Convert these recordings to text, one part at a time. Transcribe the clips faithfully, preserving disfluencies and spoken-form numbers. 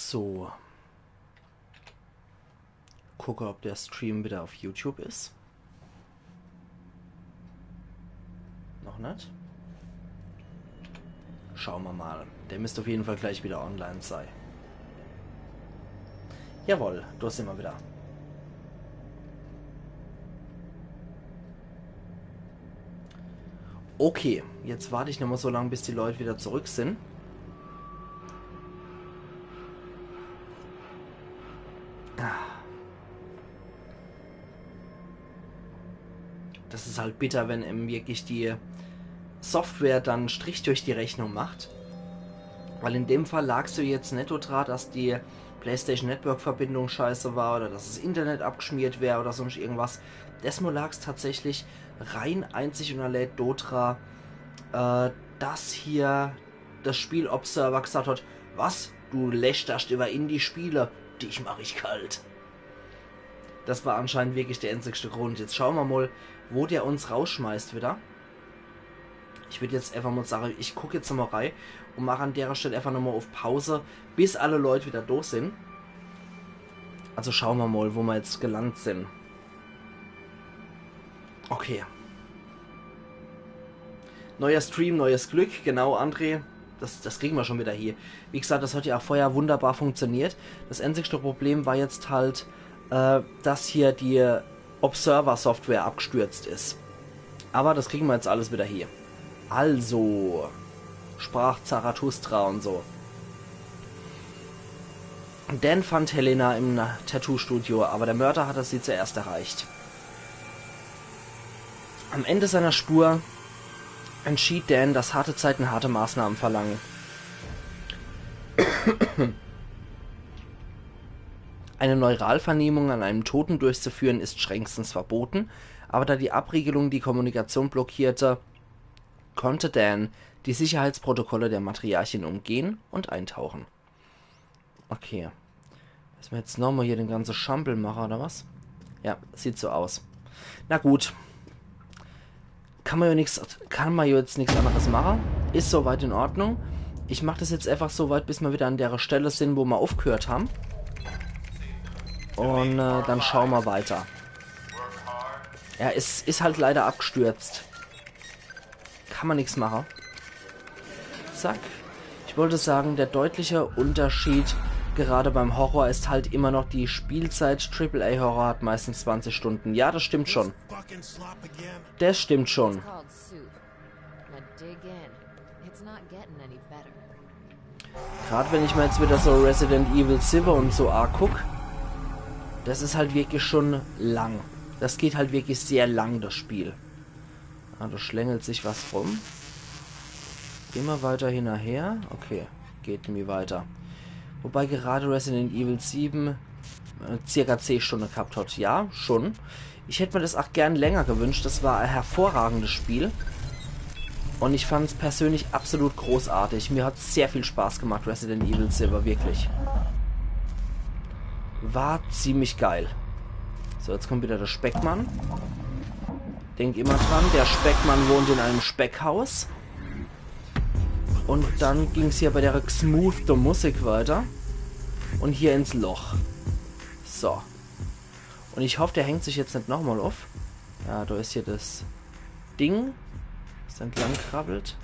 So. Gucke, ob der Stream wieder auf YouTube is. Noch net. Schaue mer mal. Der misst auf jeden Fall gleich wieder online sei. Jawohl, do sin mer wieder. Okay, jetzt wart ich nochmal so lang, bis die Leut wieder zurück sin. Ah. Das is halt bitter, wenn em wirklich die Software dann en Strich durch die Rechnung macht. Weil in dem Fall lag's jo jetzt net do dra, dass die PlayStation Network Verbindung scheiße war oder dass das Internet abgeschmiert wär oder sonst irgendwas. Desmol lag's tatsächlich rein einzig und allein do dra, äh, dass hier das Spiel Observer gesagt hat: „Was? Du lästerst über Indie-Spiele? Dich mach ich kalt.“ Das war anscheinend wirklich der einzigste Grund. Jetzt schaue mer mal, wo der uns rausschmeißt wieder. Ich würd jetzt einfach mal sagen, ich guck jetzt nochmal rein und mach an derer Stelle einfach nochmal auf Pause, bis alle Leut wieder do sin. Also schaue mer mal, wo mer jetzt gelandet sin. Okay. Neuer Stream, neues Glück. Genau, André. Das, das kriegen mer schon wieder hier. Wie gesagt, das hat ja auch vorher wunderbar funktioniert. Das einzigste Problem war jetzt halt, äh, dass hier die Observer-Software abgestürzt is. Aber das kriegen mer jetzt alles wieder hier. Also, sprach Zarathustra und so. Dan fand Helena im Na-, Tattoo-Studio, aber der Mörder hatte sie zuerst erreicht. Am Ende seiner Spur entschied Dan, dass harte Zeiten harte Maßnahmen verlangen. Eine Neuralvernehmung an einem Toten durchzuführen ist strengstens verboten, aber da die Abriegelung die Kommunikation blockierte, konnte Dan die Sicherheitsprotokolle der Matriarchin umgehen und eintauchen. Okay. Müssen mer jetzt nochmal hier den ganzen Schampel machen, oder was? Ja, sieht so aus. Na gut. Kann mer ja nix, kann mer ja jetzt nix anderes machen. Is soweit in Ordnung. Ich mach das jetzt einfach so weit, bis mer wieder an derer Stelle sin, wo mer aufgehört haben. Und äh, dann schaue mer weiter. Ja, es is halt leider abgestürzt. Kann mer nix machen. Zack. Ich wollte sagen, der deutliche Unterschied gerade beim Horror ist halt immer noch die Spielzeit. Triple A Horror hat meistens zwanzig Stunden. Ja, das stimmt schon. Das stimmt schon. It's called soup. Now dig in. It's not getting any better. Grad wenn ich mir jetzt wieder so Resident Evil Seven und so anguck, das is halt wirklich schon lang. Das geht halt wirklich sehr lang, das Spiel. Ah, da schlängelt sich was rum. Immer weiter hinnerher. Okay, geht nie weiter. Wobei gerade Resident Evil Seven äh, circa zehn Stunden gehabt hat. Ja, schon. Ich hätt mir das auch gern länger gewünscht. Das war ein hervorragendes Spiel. Und ich fand's persönlich absolut großartig. Mir hat's sehr viel Spaß gemacht, Resident Evil Seven, wirklich. War ziemlich geil. So, jetzt kommt wieder der Speckmann. Denk immer dran, der Speckmann wohnt in einem Speckhaus. Und dann ging's hier bei der smooth Musik weiter. Und hier ins Loch. So. Und ich hoff, der hängt sich jetzt net nochmal auf. Ja, da is hier das Ding, das entlang krabbelt.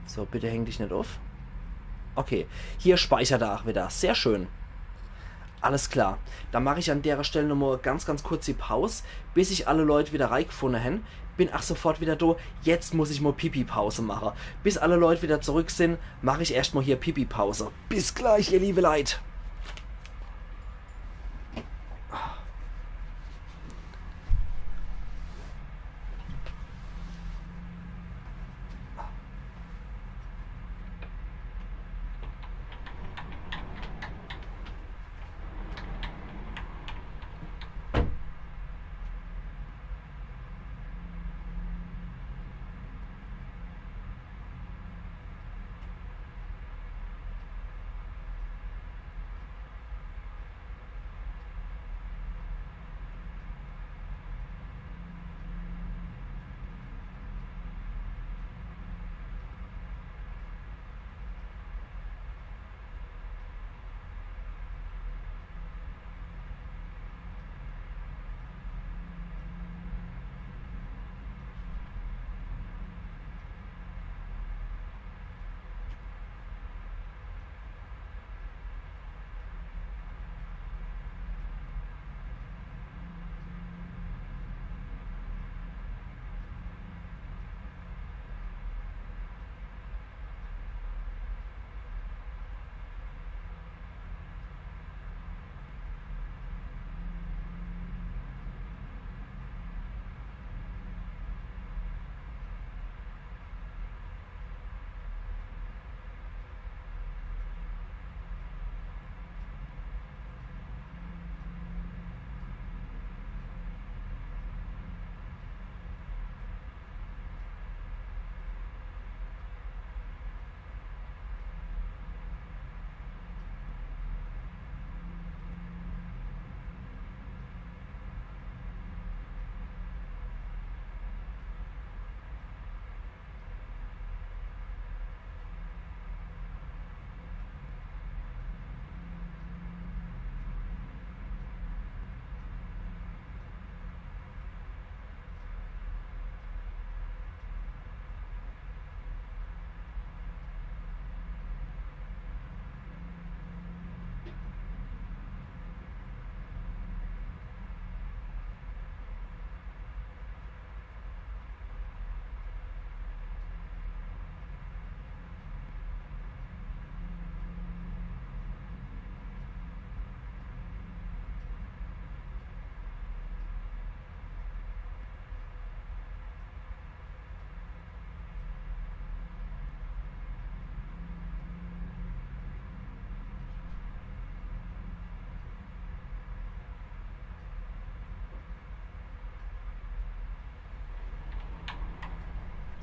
So, bitte häng dich net auf. Okay, hier speichert er auch wieder. Sehr schön. Alles klar. Dann mach ich an derer Stelle nochmal ganz, ganz kurz die Pause, bis ich alle Leute wieder reingefunden hen. Bin ach sofort wieder da. Jetzt muss ich mal Pipi-Pause machen. Bis alle Leute wieder zurück sind, mach ich erst mal hier Pipi-Pause. Bis gleich, ihr liebe Leit.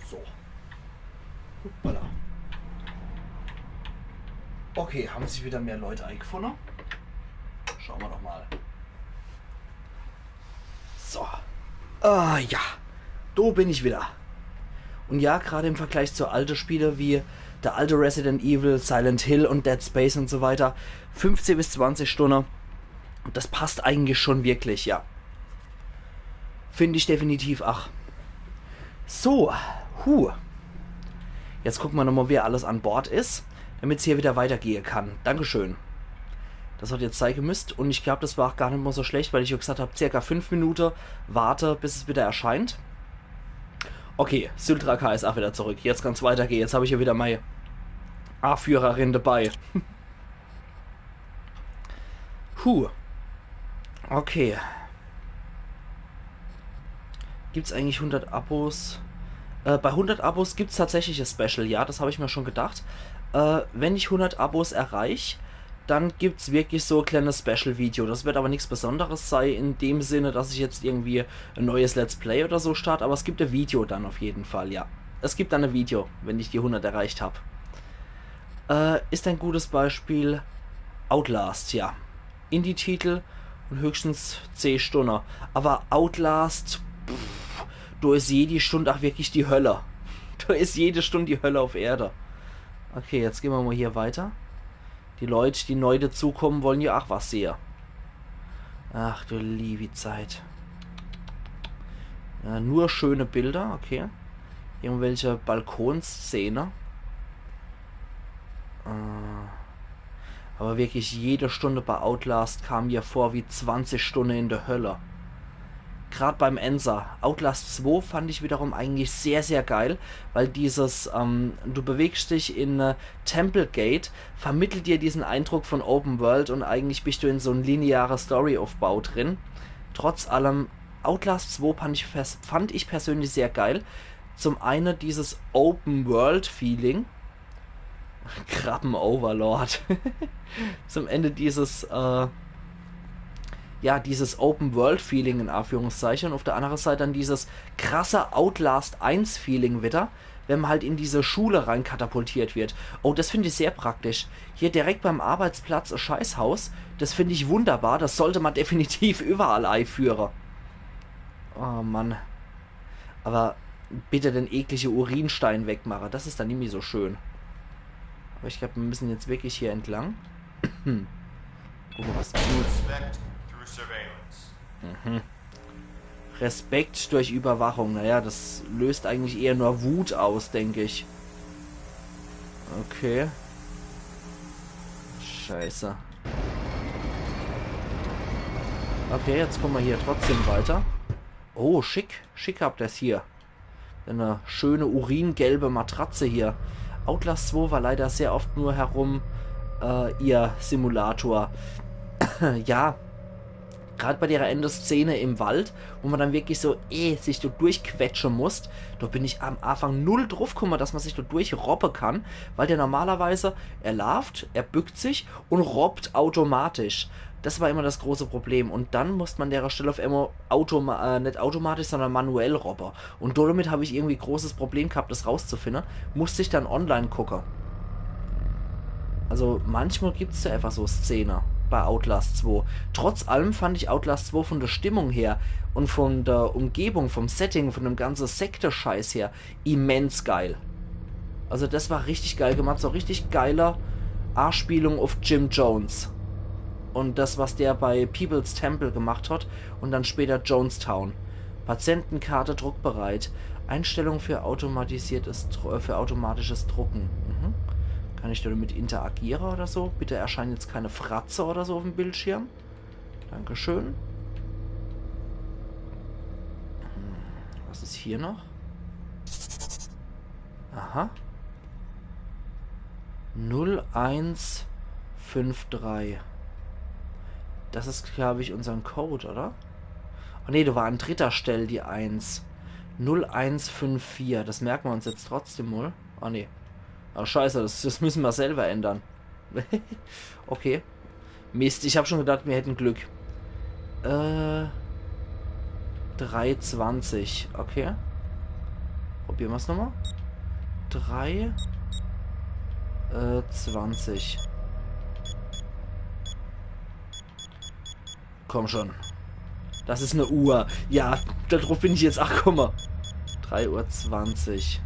So. Hoppala. Okay, haben sich wieder mehr Leute eingefunden. Schauen wir doch mal. So. Ah, ja. Do bin ich wieder. Und ja, gerade im Vergleich zu alte Spiele wie der alte Resident Evil, Silent Hill und Dead Space und so weiter, fünfzehn bis zwanzig Stunden, das passt eigentlich schon wirklich, ja. Finde ich definitiv, ach. So, huh. Jetzt gucken wir nochmal, wer alles an Bord ist, damit's hier wieder weitergehen kann. Dankeschön. Das hat jetzt sein gemüsst und ich glaub, das war auch gar nicht mal so schlecht, weil ich ja gesagt hab, circa fünf Minuten warte, bis es wieder erscheint. Okay, Syltra K ist auch wieder zurück. Jetzt kann's weitergehen. Jetzt hab ich ja wieder meine Anführerin dabei. Huh. Okay. Gibt's eigentlich hundert Abos? Äh, bei hundert Abos gibt's tatsächlich e Special, ja, das hab ich mir schon gedacht. Äh, wenn ich hundert Abos erreich, dann gibt's wirklich so e kleines Special-Video. Das wird aber nichts Besonderes sein in dem Sinne, dass ich jetzt irgendwie ein neues Let's Play oder so starte, aber es gibt e Video dann auf jeden Fall, ja. Es gibt dann e Video, wenn ich die hundert erreicht hab. Äh, ist ein gutes Beispiel Outlast, ja. Indie-Titel und höchstens zehn Stunden. Aber Outlast, pff, do is jede Stunde auch wirklich die Hölle. Do is jede Stunde die Hölle auf Erde. Okay, jetzt gehen wir mal hier weiter. Die Leute, die neu dazukommen, wollen ja auch was sehen. Ach du liebe Zeit. Ja, nur schöne Bilder, okay. Irgendwelche Balkonszene. Äh, aber wirklich jede Stunde bei Outlast kam mir vor wie zwanzig Stunden in der Hölle. Grad beim Einser. Outlast zwei fand ich wiederum eigentlich sehr, sehr geil, weil dieses, ähm, du bewegst dich in, äh, Temple Gate, vermittelt dir diesen Eindruck von Open World und eigentlich bist du in so einem linearen Storyaufbau drin. Trotz allem, Outlast zwei fand ich, pers-, fand ich persönlich sehr geil. Zum einen dieses Open World Feeling. Krabben Overlord. Zum Ende dieses, äh, ja, dieses Open World Feeling in Anführungszeichen und auf der anderen Seite dann dieses krasse Outlast eins Feeling wieder, wenn man halt in diese Schule rein katapultiert wird. Oh, das finde ich sehr praktisch. Hier direkt beim Arbeitsplatz e Scheißhaus, das finde ich wunderbar. Das sollte man definitiv überall einführen. Oh Mann. Aber bitte den eklige Urinstein wegmachen. Das ist dann nimmi so schön. Aber ich glaube, wir müssen jetzt wirklich hier entlang. Gucken, was. You expect through surveillance. Mhm. Respekt durch Überwachung. Naja, das löst eigentlich eher nur Wut aus, denke ich. Okay. Scheiße. Okay, jetzt kommen wir hier trotzdem weiter. Oh, schick. Schick habt ihr's hier. Eine schöne uringelbe Matratze hier. Outlast zwei war leider sehr oft nur herum, äh, ihr Simulator. Ja, gerade bei der Endszene im Wald, wo man dann wirklich so, eh, sich so durchquetschen muss, da bin ich am Anfang null drauf gekommen, dass man sich da durchrobben kann, weil der normalerweise, er lauft, er bückt sich und robbt automatisch. Das war immer das große Problem. Und dann musste man an der Stelle auf einmal automa äh, nicht automatisch, sondern manuell robben. Und damit habe ich irgendwie großes Problem gehabt, das rauszufinden. Musste ich dann online gucken. Also manchmal gibt's ja einfach so Szene bei Outlast zwei. Trotz allem fand ich Outlast zwei von der Stimmung her und von der Umgebung, vom Setting, von dem ganzen Sekte-Scheiß her immens geil. Also das war richtig geil gemacht, so richtig geiler Anspielung auf Jim Jones. Und das, was der bei People's Temple gemacht hat und dann später Jonestown. Patientenkarte druckbereit. Einstellung für automatisiertes Dru-, äh, für automatisches Drucken. Mhm. Kann ich damit interagieren oder so? Bitte erscheinen jetzt keine Fratze oder so auf dem Bildschirm. Dankeschön. Hm, was ist hier noch? Aha. Null eins fünf drei. Das ist, glaube ich, unseren Code, oder? Oh nee, da war an dritter Stelle die eins. Null eins fünf vier. Das merken wir uns jetzt trotzdem mal. Oh nee. Oh scheiße, das, das müssen wir selber ändern. Okay. Mist, ich habe schon gedacht, wir hätten Glück. Äh, drei zwanzig, okay. Probiere mer's nochmal. Drei, äh, zwanzig. Komm schon. Das is e Uhr. Ja, do druff bin ich jetzt ach kumme. Drei Uhr zwanzig.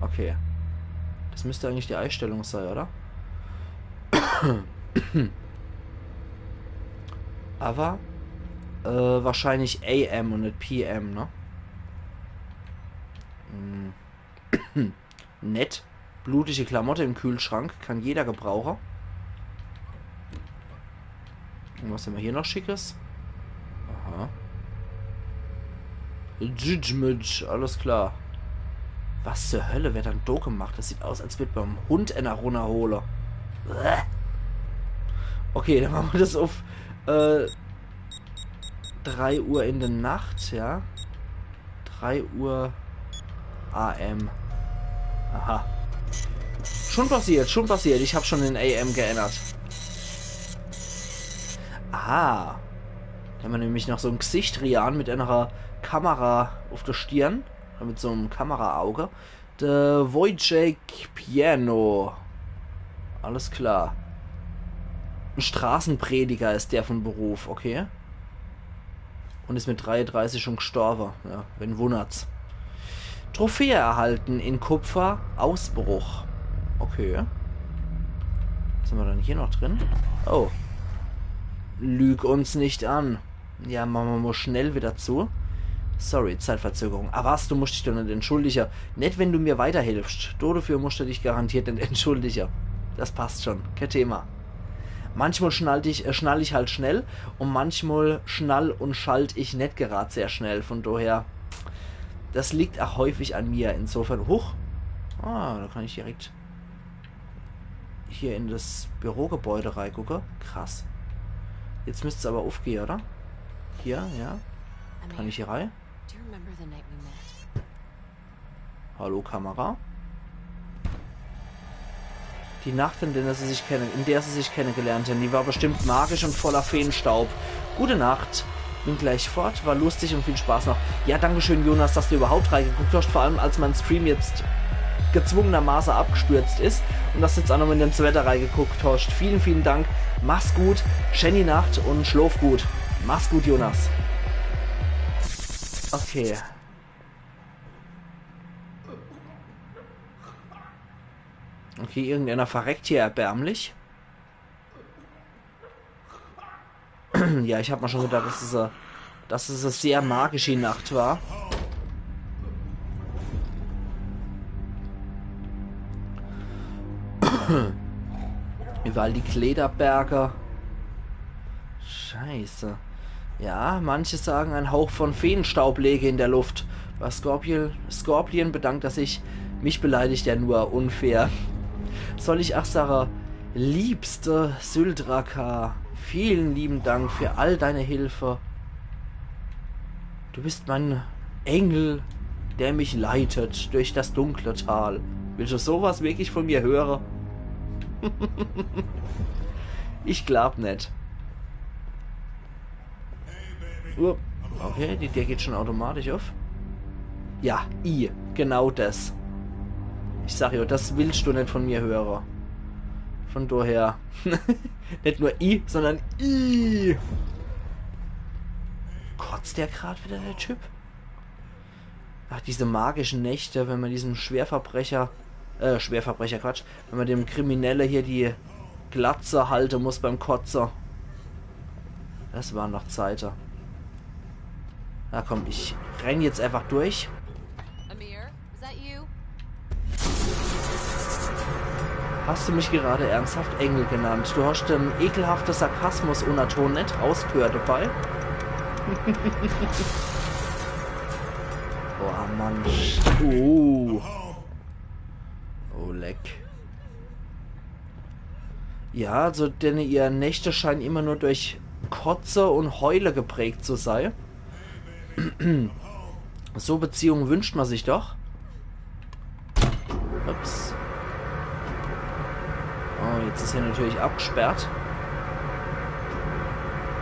Okay. Das müsst eigentlich die Eistellung sei, oder? Awwer, äh, wahrscheinlich A M un net P M, ne? Hm. Nett. Blutige Klamotte im Kühlschrank. Kann jeder gebrauche. Un was hämmer hier noch Schickes? Aha. Jidgmidge, alles klar. Was zur Hölle werd dann do gemacht? Das sieht aus, als würd mer em Hund eener runnerhole. Bäh. Okay, dann mache mer das uff, äh, drei Uhr in der Nacht, ja. Drei Uhr A M. Aha. Schon passiert, schon passiert. Ich hab schon den A M geännert. Aha. Do hämmer nämlich noch so e Gesicht, Rian, mit eener Kamera uff der Stirn. Mit so em Kameraauge. Der Wojciech Piano. Alles klar. E Straßenprediger is der von Beruf, okay. Un is mit dreiedreißig schon gestorbe. Ja, wen wunnert's. Trophäe erhalten in Kupfer, Ausbruch. Okay. Was hämmer dann hier noch drin? Oh. Lüg uns nicht an. Ja, mache mer mol schnell wieder zu. Sorry, Zeitverzögerung. Ah was, du musst dich doch net entschuldige. Net, wenn du mir weiterhilfst. Do dafür musst du dich garantiert net entschuldige. Das passt schon. Kee Thema. Manchmal schnall ich, äh, schnall ich halt schnell un manchmal schnall un schalt ich net grad sehr schnell. Von daher, das liegt ach häufig an mir. Insofern, huch. Ah, do kann ich direkt hier in das Bürogebäude reigucke. Krass. Jetzt müsst's awwer uffgehe, oder? Hier, ja. Kann ich hier rei? Do you remember the night we met? Hallo, Kamera. Die Nacht, in der sie sich kenne-, in der sie sich kennengelernt haben, die war bestimmt magisch und voller Feenstaub. Gute Nacht. Bin gleich fort. War lustig und viel Spaß noch. Ja, danke schön, Jonas, dass du überhaupt reingeguckt hast. Vor allem, als mein Stream jetzt gezwungenermaße abgestürzt is und dass du jetzt ach noch in den zweite reingeguckt hast. Vielen, vielen Dank. Mach's gut. Schöne Nacht und schlaf gut. Mach's gut, Jonas. Okay. Okay, irgendeiner verreckt hier erbärmlich. Ja, ich hab mir schon gedacht, dass es, äh, dass es eine sehr magische Nacht war. Überall die Kleiderberge. Scheiße. Ja, manche sagen, ein Hauch von Feenstaub läge in der Luft. Bei Scorpion, Scorpion bedankt er sich. Mich beleidigt er nur. Unfair. Soll ich ach sage, liebste Syldraka, vielen lieben Dank für all deine Hilfe. Du bist mein Engel, der mich leitet durch das dunkle Tal. Willst du sowas wirklich von mir hören? Ich glaub net. Uh, okay, die Tür geht schon automatisch auf. Ja, I, genau das. Ich sag ja, das willst du net von mir hören. Von daher, net nur I, sondern I. Kotzt der grad wieder, der Typ? Ach, diese magischen Nächte, wenn man diesem Schwerverbrecher, äh, Schwerverbrecher, Quatsch, wenn man dem Kriminelle hier die Glatze halte muss beim Kotze. Das waren noch Zeite. Na komm, ich renn jetzt einfach durch. Amir, is that you? Hast du mich gerade ernsthaft Engel genannt? Du hast den ekelhaften Sarkasmus-Unterton net rausgehört dabei? Oh Mann. Oh. Oh, leck. Ja, also, denn ihre Nächte scheinen immer nur durch Kotze und Heule geprägt zu sein. So Beziehungen wünscht man sich doch. Ups. Oh, jetzt ist hier natürlich abgesperrt.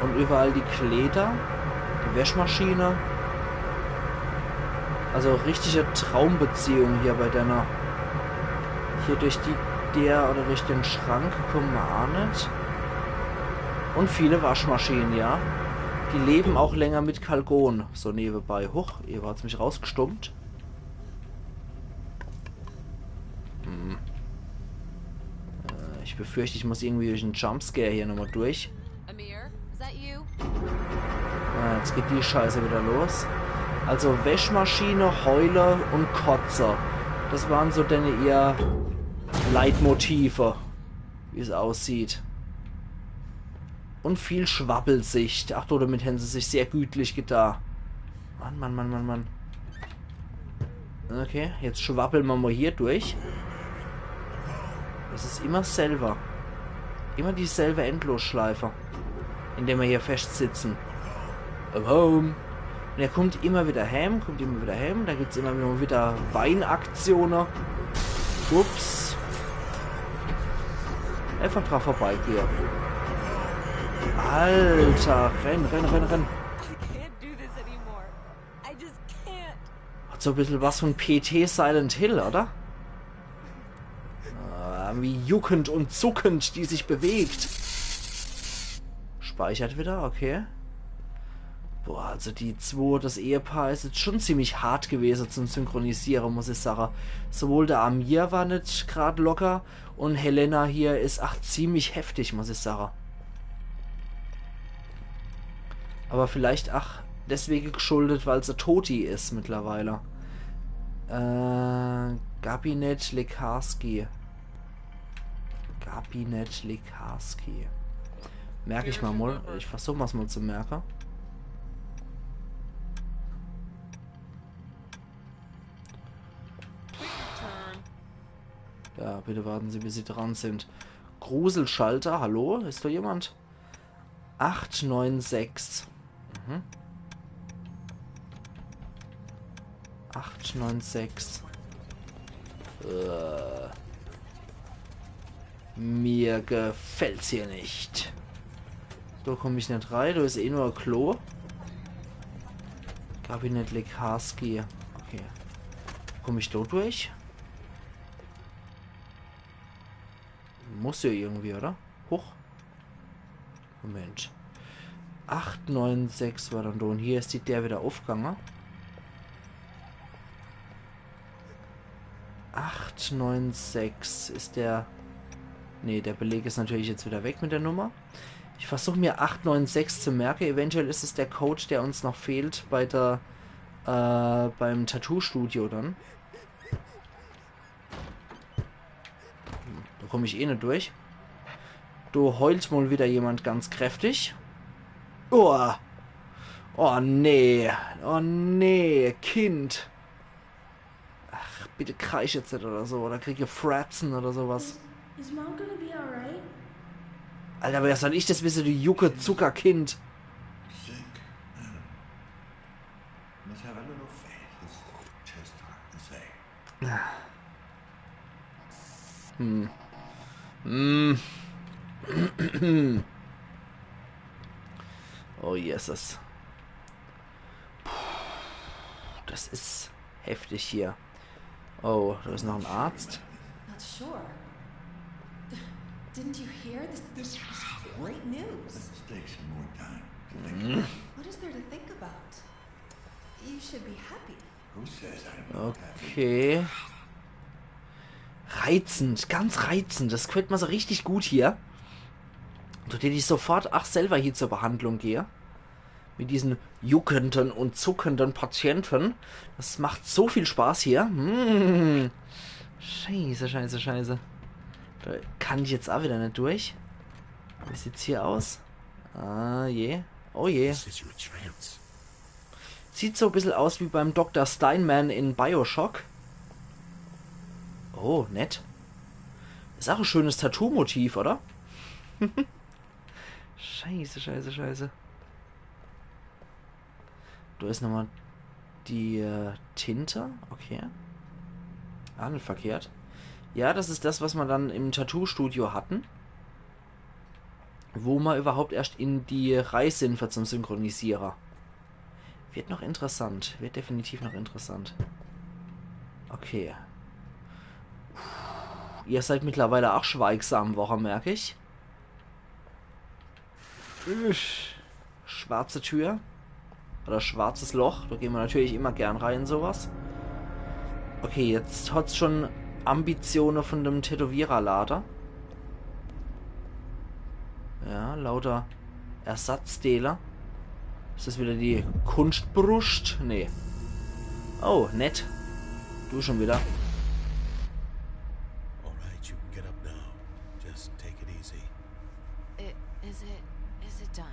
Und überall die Kleider, die Waschmaschine. Also richtige Traumbeziehung hier bei denne. Hier durch die Deer oder durch den Schrank komme mer aa net. Und viele Waschmaschinen, ja. Die leben auch länger mit Calgon. So nebenbei. Huch, Eva hat's mich rausgestummt. Hm. Äh, ich befürchte, ich muss irgendwie durch en Jumpscare hier nochmal durch. Amir, is that you? Ah, jetzt geht die Scheiße wieder los. Also Wäschmaschine, Heule und Kotze. Das waren so denne ihr Leitmotive, wie's aussieht. Und viel Schwabbelsicht. Ach du, damit hän se sich sehr gütlich getan. Mann, Mann, Mann, Mann, Mann. Okay, jetzt schwabbeln mer mal hier durch. Das is immer selber. Immer dieselbe Endlosschleife, in der mer hier festsitzen. I'm home. Und er kommt immer wieder heim, kommt immer wieder heim. Da gibt's immer wieder Weinaktionen. Ups. Einfach dran vorbeigehe. Alter, renn, renn, renn, renn. I can't do this anymore. I just can't. Hat so e bissel was von P T Silent Hill, oder? Äh, wie juckend und zuckend die sich bewegt. Speichert wieder, okay. Boah, also die zwo, das Ehepaar is jetzt schon ziemlich hart gewese zum Synchronisiere, muss ich sage. Sowohl der Amir war net grad locker und Helena hier is ach ziemlich heftig, muss ich sage. Aber vielleicht ach deswege geschuldet, weil se toti is mittlerweile. Äh, Gabinett Lekarski. Gabinett Lekarski. Merk ich mal mol. Ich versuch mal's mal zu merke. Ja, bitte warten Sie, bis Sie dran sind. Gruselschalter, hallo? Is da jemand? Acht neun sechs. Mhm. Acht neun sechs. Äh. Mir gefällt's hier net. Do komm ich net rei, do is eh nur e Klo. Gabinett Lekarski. Okay. Komm ich do durch? Muss ja irgendwie, oder? Huch. Moment. Acht neun sechs war dann do. Und hier is die Deer wieder uffgange. Acht neun sechs is der. Nee, der Beleg is natürlich jetzt wieder weg mit der Nummer. Ich versuch mir acht neun sechs zu merke. Eventuell is es der Code, der uns noch fehlt bei der, äh, beim Tattoo-Studio dann. Do komm ich eh net durch. Do heult mal wieder jemand ganz kräftig. Oh. Oh nee. Oh nee, Kind. Ach, bitte kreisch jetzt net oder so. Oder krieg ihr Fratzen oder sowas. Is Mom gonna be alright? Alter, woher soll ich das wisse, du Jucke-Zucker-Kind? Sick. Let's have a little faith. Just talk and say. Hm. Hm. Oh, Jesus. Puh, das is heftig hier. Oh, da is noch en Arzt. Not sure. Didn't you hear? This, this is great news. Let's take some more time to think about it. What is there to think about? You should be happy. Who says I'm not happy? Okay. Reizend, ganz reizend. Das gefällt mir so richtig gut hier. Do tät ich sofort ach selber hier zur Behandlung gehe. Mit diesen juckenden und zuckenden Patienten. Das macht so viel Spaß hier. Hm. Scheiße, scheiße, scheiße. Do kann ich jetzt ach wieder net durch. Wie sieht's hier aus? Ah, je. Oh je. This is your chance. Sieht so e bissel aus wie beim Doktor Steinman in Bioshock. Oh, nett. Is ach e schönes Tattoo-Motiv, oder? Scheiße, scheiße, scheiße. Do is nochmal die, äh, Tinte. Okay. Ah, net verkehrt. Ja, das is das, was ma dann im Tattoo-Studio hatten. Wo ma überhaupt erscht in die Reih sin für zum Synchronisierer. Wird noch interessant. Wird definitiv noch interessant. Okay. Ihr seid mittlerweile auch schweigsam worre, merk ich. Üsch. Schwarze Tür. Oder schwarzes Loch. Da gehn mer natürlich immer gern rein in sowas. Okay, jetzt hat's schon Ambitione von dem Tätowiererlade. Ja, lauter Ersatzteile. Is das wieder die Kunstbruscht? Nee. Oh, nett. Du schon wieder. All right, you can get up now. Just take it easy. It, is it is it done?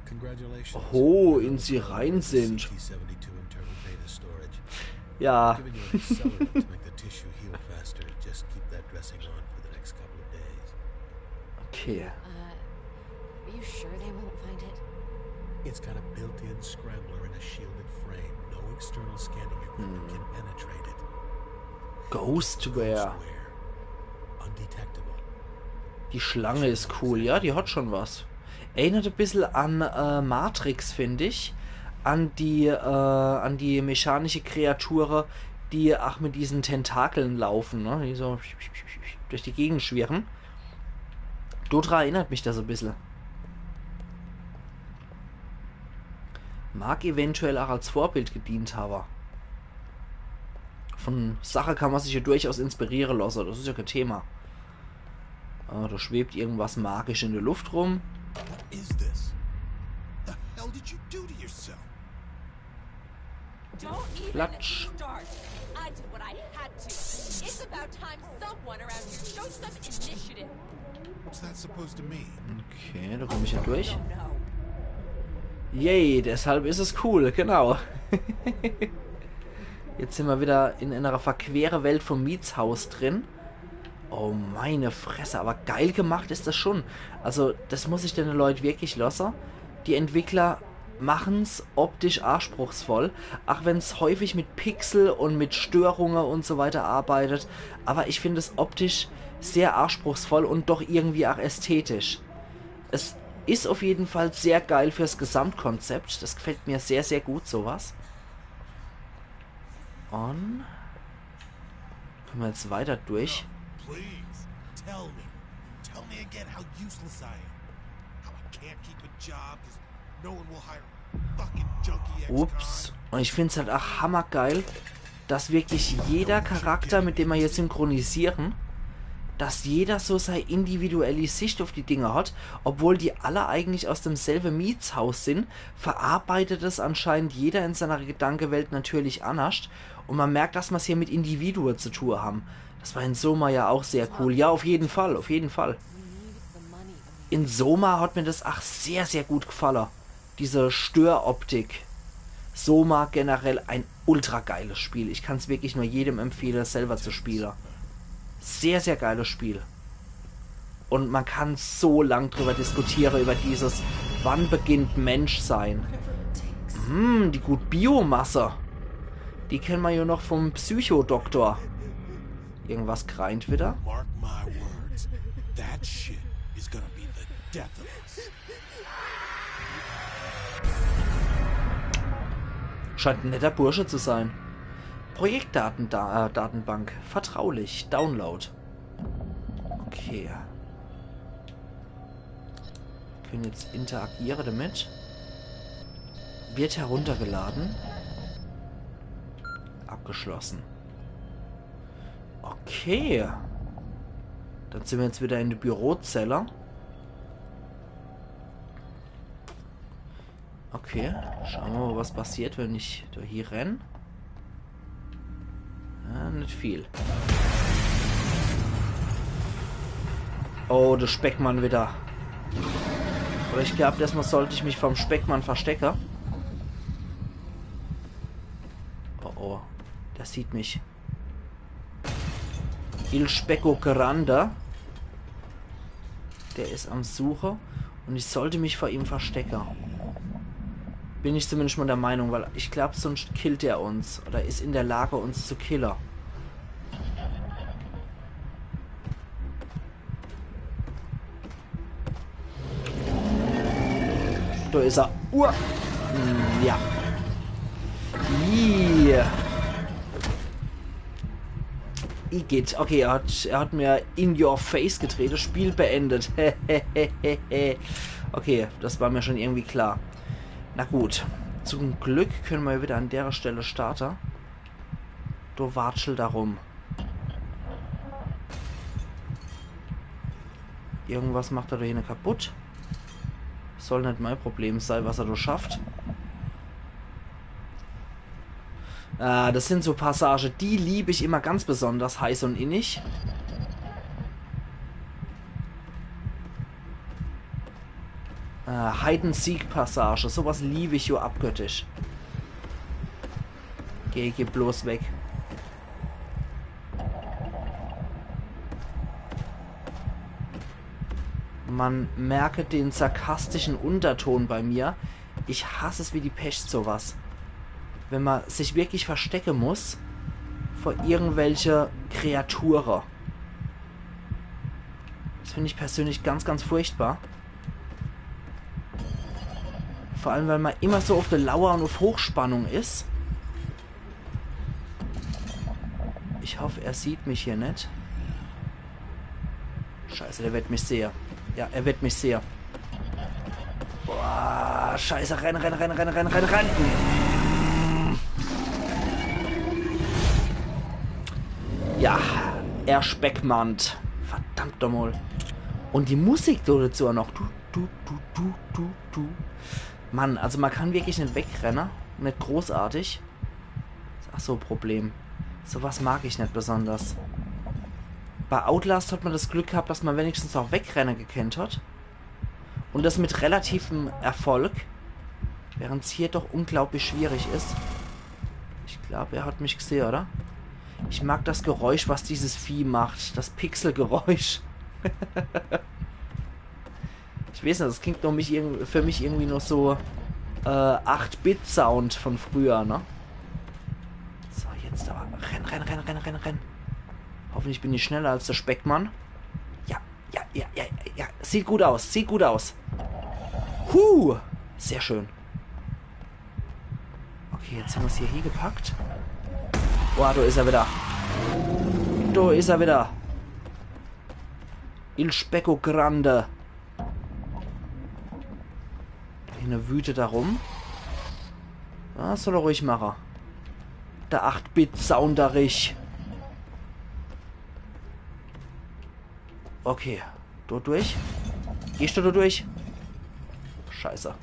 Congratulations. Oho, in sie rein sind. C T seventy-two internal data storage. Ja. Giving you an accelerant to make the tissue heal faster. Just keep that dressing on for the next couple of days. Okay. Uh, are you sure they won't find it? It's got a built-in scrambler and a shielded frame. No external scanning equipment can penetrate it. Ghostware. Where? Undetectable. Die Schlange is cool, ja, die hat schon was. Erinnert e bissel an äh, Matrix, find ich. An die, äh, an die mechanische Kreature, die ach mit diesen Tentakeln laufen, ne? Die so durch die Gegend schwirren. Dodra erinnert mich das e bissel. Mag eventuell auch als Vorbild gedient haben. Von Sache kann man sich ja durchaus inspirieren lassen, das ist ja kein Thema. Ah, da schwebt irgendwas magisch in der Luft rum. What is this? The hell did you do to yourself? Don't even Klatsch. Start. I did what I had to. It's about time someone around here showed some initiative. What's that supposed to mean? Okay, da komme ich ja durch. Oh no. Yay, deshalb is es cool, genau. Jetzt sin mer wieder in einer verquere Welt vom Mietshaus drin. Oh meine Fresse, aber geil gemacht is das schon. Also, das muss ich den Leuten wirklich lassen. Die Entwickler machen's optisch anspruchsvoll, ach wenn's häufig mit Pixel und mit Störungen und so weiter arbeitet. Aber ich find es optisch sehr anspruchsvoll und doch irgendwie auch ästhetisch. Es is auf jeden Fall sehr geil fürs Gesamtkonzept. Das gefällt mir sehr, sehr gut, sowas. Und komme mer jetzt weiter durch. Please, tell me. Tell me again how useless I am. How I can't keep a job because no one will hire fucking junkie ex Ups. Und ich find's halt auch hammergeil, dass wirklich jeder Charakter, mit dem mer hier synchronisieren, dass jeder so sei individuelle Sicht auf die Dinge hat, obwohl die alle eigentlich aus demselbe Mietshaus sin, verarbeitet es anscheinend jeder in seiner Gedankewelt natürlich annerscht. Und man merkt, dass mer's hier mit Individuen zu tun haben. Das war in Soma ja auch sehr cool. Ja, auf jeden Fall, auf jeden Fall. In Soma hat mir das ach sehr, sehr gut gefallen. Diese Störoptik. Soma generell ein ultra geiles Spiel. Ich kann's wirklich nur jedem empfehlen, selber zu spielen. Sehr, sehr geiles Spiel. Und man kann so lang drüber diskutieren, über dieses, wann beginnt Menschsein. Hm, die gut Biomasse. Die kennen mer ja noch vom Psychodoktor. Irgendwas greint wieder. Mark my words. That shit is gonna be the death of us. Scheint ein netter Bursche zu sein. Projektdaten, äh, Datenbank. Vertraulich. Download. Okay. Können jetzt interagieren damit. Wird heruntergeladen. Abgeschlossen. Okay. Dann sin mer jetzt wieder in der Bürozelle. Okay, schauen wir mal, was passiert, wenn ich da hier renn. Ja, nicht viel. Oh, der Speckmann wieder. Aber ich glaub, erstmal sollte ich mich vom Speckmann verstecken. Oh, oh. Der sieht mich. Il Specco Grande. Der is am Suche. Und ich sollte mich vor ihm verstecken. Bin ich zumindest mal der Meinung, weil ich glaub, sonst killt er uns. Oder is in der Lage, uns zu killen. Da is er. Uah. Hm, ja. Ih. Igitt. Okay, er hat, er hat mir in your face getrete. Spiel beendet. Okay, das war mir schon irgendwie klar. Na gut. Zum Glück können wir wieder an der Stelle starten. Du watschel da rum. Irgendwas macht er da hinne kaputt. Soll net mein Problem sei, was er da schafft. Ah, das sind so Passage, die lieb ich immer ganz besonders heiß und innig. Ah, Hide-and-Seek-Passage, sowas lieb ich jo abgöttisch. Geh, geh bloß weg. Man merke den sarkastischen Unterton bei mir. Ich hasse es wie die Pest, sowas. Wenn man sich wirklich verstecke muss vor irgendwelche Kreature. Das finde ich persönlich ganz, ganz furchtbar. Vor allem, weil man immer so auf der Lauer und auf Hochspannung ist. Ich hoffe, er sieht mich hier net. Scheiße, der wird mich sehe. Ja, er wird mich sehe. Boah, scheiße, renn, renn, renn. Ja, er speckmannt. Verdammt doch mal. Und die Musik do dazu noch. Du, du, du, du, du, du. Mann, also man kann wirklich net wegrenne. Net großartig. Is ach so e Problem. Sowas mag ich net besonders. Bei Outlast hat man das Glück gehabt, dass man wenigstens auch wegrenne gekennt hat. Und das mit relativem Erfolg. Während's hier doch unglaublich schwierig ist. Ich glaub, er hat mich gesehe, oder? Ich mag das Geräusch, was dieses Vieh macht. Das Pixelgeräusch. Ich weiß net, das klingt noch mich irg-, für mich irgendwie noch so, äh, acht-Bit-Sound von früher, ne? So, jetzt aber. Renn, renn, renn, renn, renn, renn. Hoffentlich bin ich schneller als der Speckmann. Ja, ja, ja, ja, ja, ja. Sieht gut aus, sieht gut aus. Huh! Sehr schön. Okay, jetzt haben wir's hier hingepackt. Boah, do is er wieder. Do is er wieder. Il Specco Grande. Hinne wütet er rum. Ja, soll er ruhig mache. Der acht-Bit-Sounderich. Okay. Do durch? Gehst du do durch? Scheiße.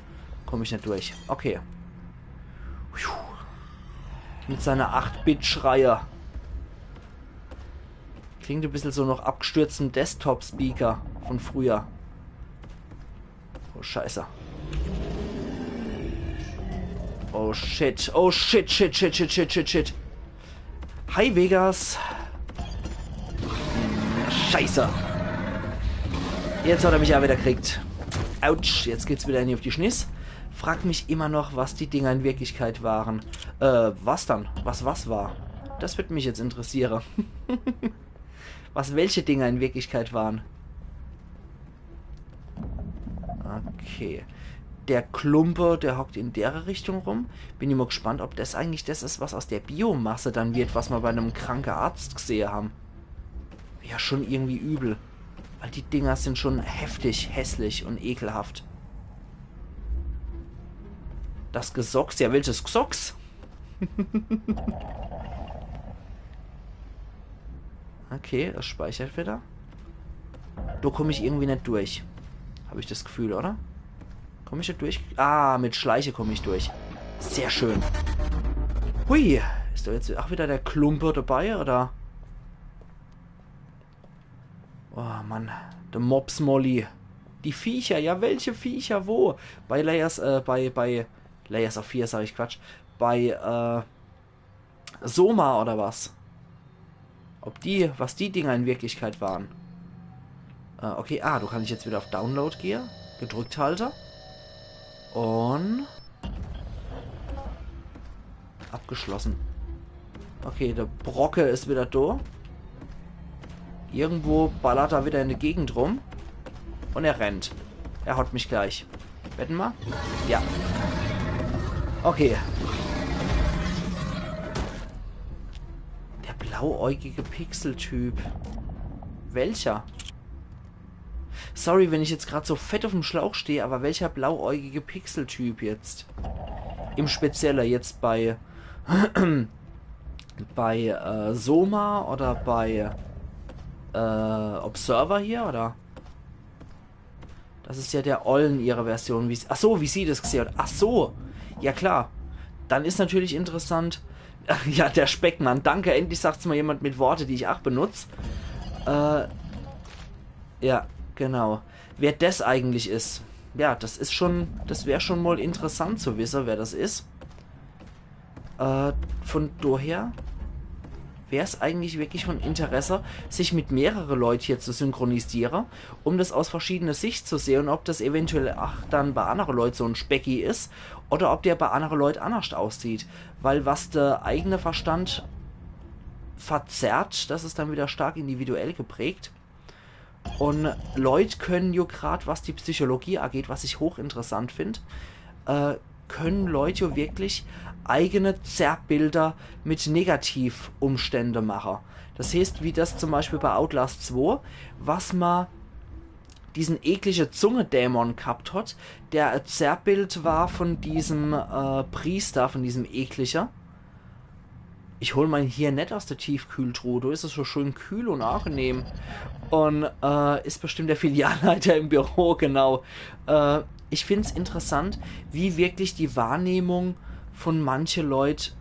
Komm ich net durch. Okay. Puh. Mit seiner acht-Bit-Schreie. Klingt e bissel so noch abgestürztem Desktop-Speaker von früher. Oh, Scheiße. Oh, shit. Oh, shit, shit, shit. Hi, Vegas. Scheiße. Jetzt hat er mich ja wieder gekriegt. Autsch, jetzt geht's wieder in die, auf die Schniss. Frag mich immer noch, was die Dinger in Wirklichkeit waren. Äh, was dann? Was was war? Das würd mich jetzt interessiere. Was welche Dinger in Wirklichkeit waren. Okay. Der Klumpe, der hockt in dere Richtung rum. Bin ich mal gespannt, ob das eigentlich das is, was aus der Biomasse dann wird, was ma bei nem kranke Arzt gesehe haben. Ja, schon irgendwie übel. Weil die Dinger sind schon heftig, hässlich und ekelhaft. Das Gesocks? Ja, welches Gesocks? Okay, das speichert wieder. Do komm ich irgendwie net durch. Hab ich das Gefühl, oder? Komm ich do durch? Ah, mit Schleiche komm ich durch. Sehr schön. Hui, is do jetzt auch wieder der Klumpe dabei, oder? Oh Mann, der Mops Molly. Die Viecher, ja, welche Viecher, wo? Bei Layers, äh, bei, bei Layers of Fear, sag ich Quatsch. Bei, äh, Soma oder was? Ob die, was die Dinger in Wirklichkeit waren. Äh, okay, ah, do kann ich jetzt wieder auf Download gehe. Gedrückt halte. Und abgeschlossen. Okay, der Brocke is wieder do. Irgendwo ballert er wieder in der Gegend rum. Und er rennt. Er hat mich gleich. Wette ma? Ja. Okay. Blauäugige Pixeltyp. Welcher? Sorry, wenn ich jetzt grad so fett uffm Schlauch steh, aber welcher blauäugige Pixeltyp jetzt? Im Spezielle jetzt bei bei äh, Soma oder bei äh, Observer hier, oder? Das is ja der Ollen ihre Version. Wie, ach so, wie sie das gesehen hat. Ach so. Ja klar. Dann is natürlich interessant. Ja, der Speckmann. Danke, endlich sagt's mal jemand mit Worte, die ich ach benutz. Äh, ja, genau. Wer das eigentlich is. Ja, das is schon, das wär schon mal interessant zu wisse, wer das is. Äh, von daher wär's eigentlich wirklich von Interesse, sich mit mehrere Leut hier zu synchronisiere, um das aus verschiedene Sicht zu sehen, ob das eventuell ach dann bei andere Leut so en Specki is oder ob der bei andere Leut annerscht aussieht. Weil was der eigene Verstand verzerrt, das is dann wieder stark individuell geprägt. Und Leut können jo grad, was die Psychologie angeht, was ich hochinteressant find, äh, können Leut jo wirklich eigene Zerrbilder mit Negativumstände mache. Das heißt, wie das zum Beispiel bei Outlast zwei, was ma diesen eklige Zungedämon gehabt hat, der e Zerrbild war von diesem äh, Priester, von diesem eklige. Ich hol mein Hirn net aus der Tiefkühltruhe, do is es so schön kühl und angenehm. Und äh, is bestimmt der Filialleiter im Büro, genau. Äh, ich find's interessant, wie wirklich die Wahrnehmung von manche Leut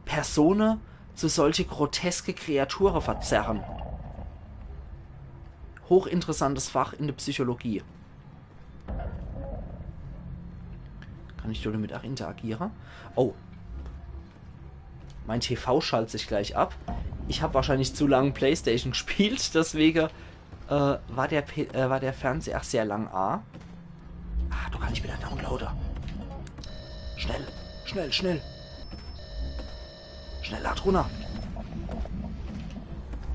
Persone zu solche groteske Kreature verzerren. Hochinteressantes Fach in der Psychologie. Kann ich damit ach interagiere? Oh. Mein T V schalt sich gleich ab. Ich hab wahrscheinlich zu lang Playstation gespielt, deswege äh, war, der P äh, war der Fernseher ach sehr lang a. Ah, du kannst wieder downloaden. Schnell, schnell, schnell. Schnell, lad runter.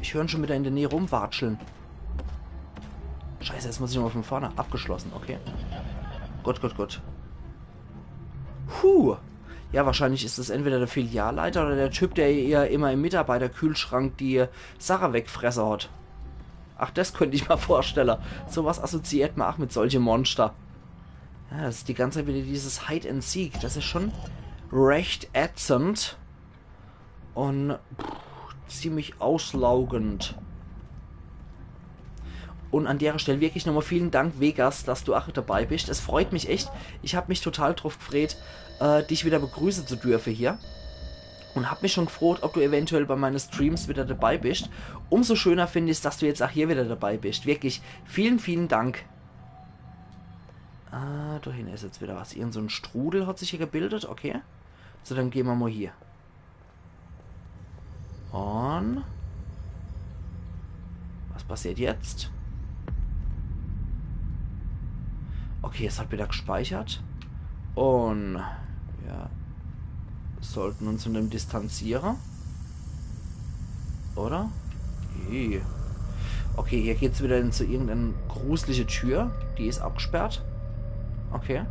Ich hör'n schon wieder in der Nähe rumwatscheln. Scheiße, jetzt muss ich nochmal von vorne. Abgeschlossen, okay. Gut, gut, gut. Puh. Ja, wahrscheinlich is es entweder der Filialleiter oder der Typ, der ihr immer im Mitarbeiterkühlschrank die Sache wegfresse hat. Ach, das könnt ich mir vorstelle. Sowas assoziiert man ach mit solche Monster. Ja, das is die ganze Zeit wieder dieses Hide and Seek. Das is schon recht ätzend. Und pff, ziemlich auslaugend. Und an dere Stell wirklich nochmal vielen Dank, Vegas, dass du ach dabei bist. Es freut mich echt. Ich hab mich total drauf gefreut, äh, dich wieder begrüßen zu dürfen hier. Und hab mich schon gefreut, ob du eventuell bei meine Streams wieder dabei bist. Umso schöner find ich's, dass du jetzt ach hier wieder dabei bist. Wirklich, vielen, vielen Dank. Ah, da hinten is jetzt wieder was. Irgend so en Strudel hat sich hier gebildet. Okay. So, dann gehen wir mal hier. Und was passiert jetzt? Okay, es hat wieder gespeichert. Und wir sollten uns von dem distanzieren. Oder? Ih. Okay, hier geht's wieder in so irgendeine gruselige Tür. Die is abgesperrt. Okay.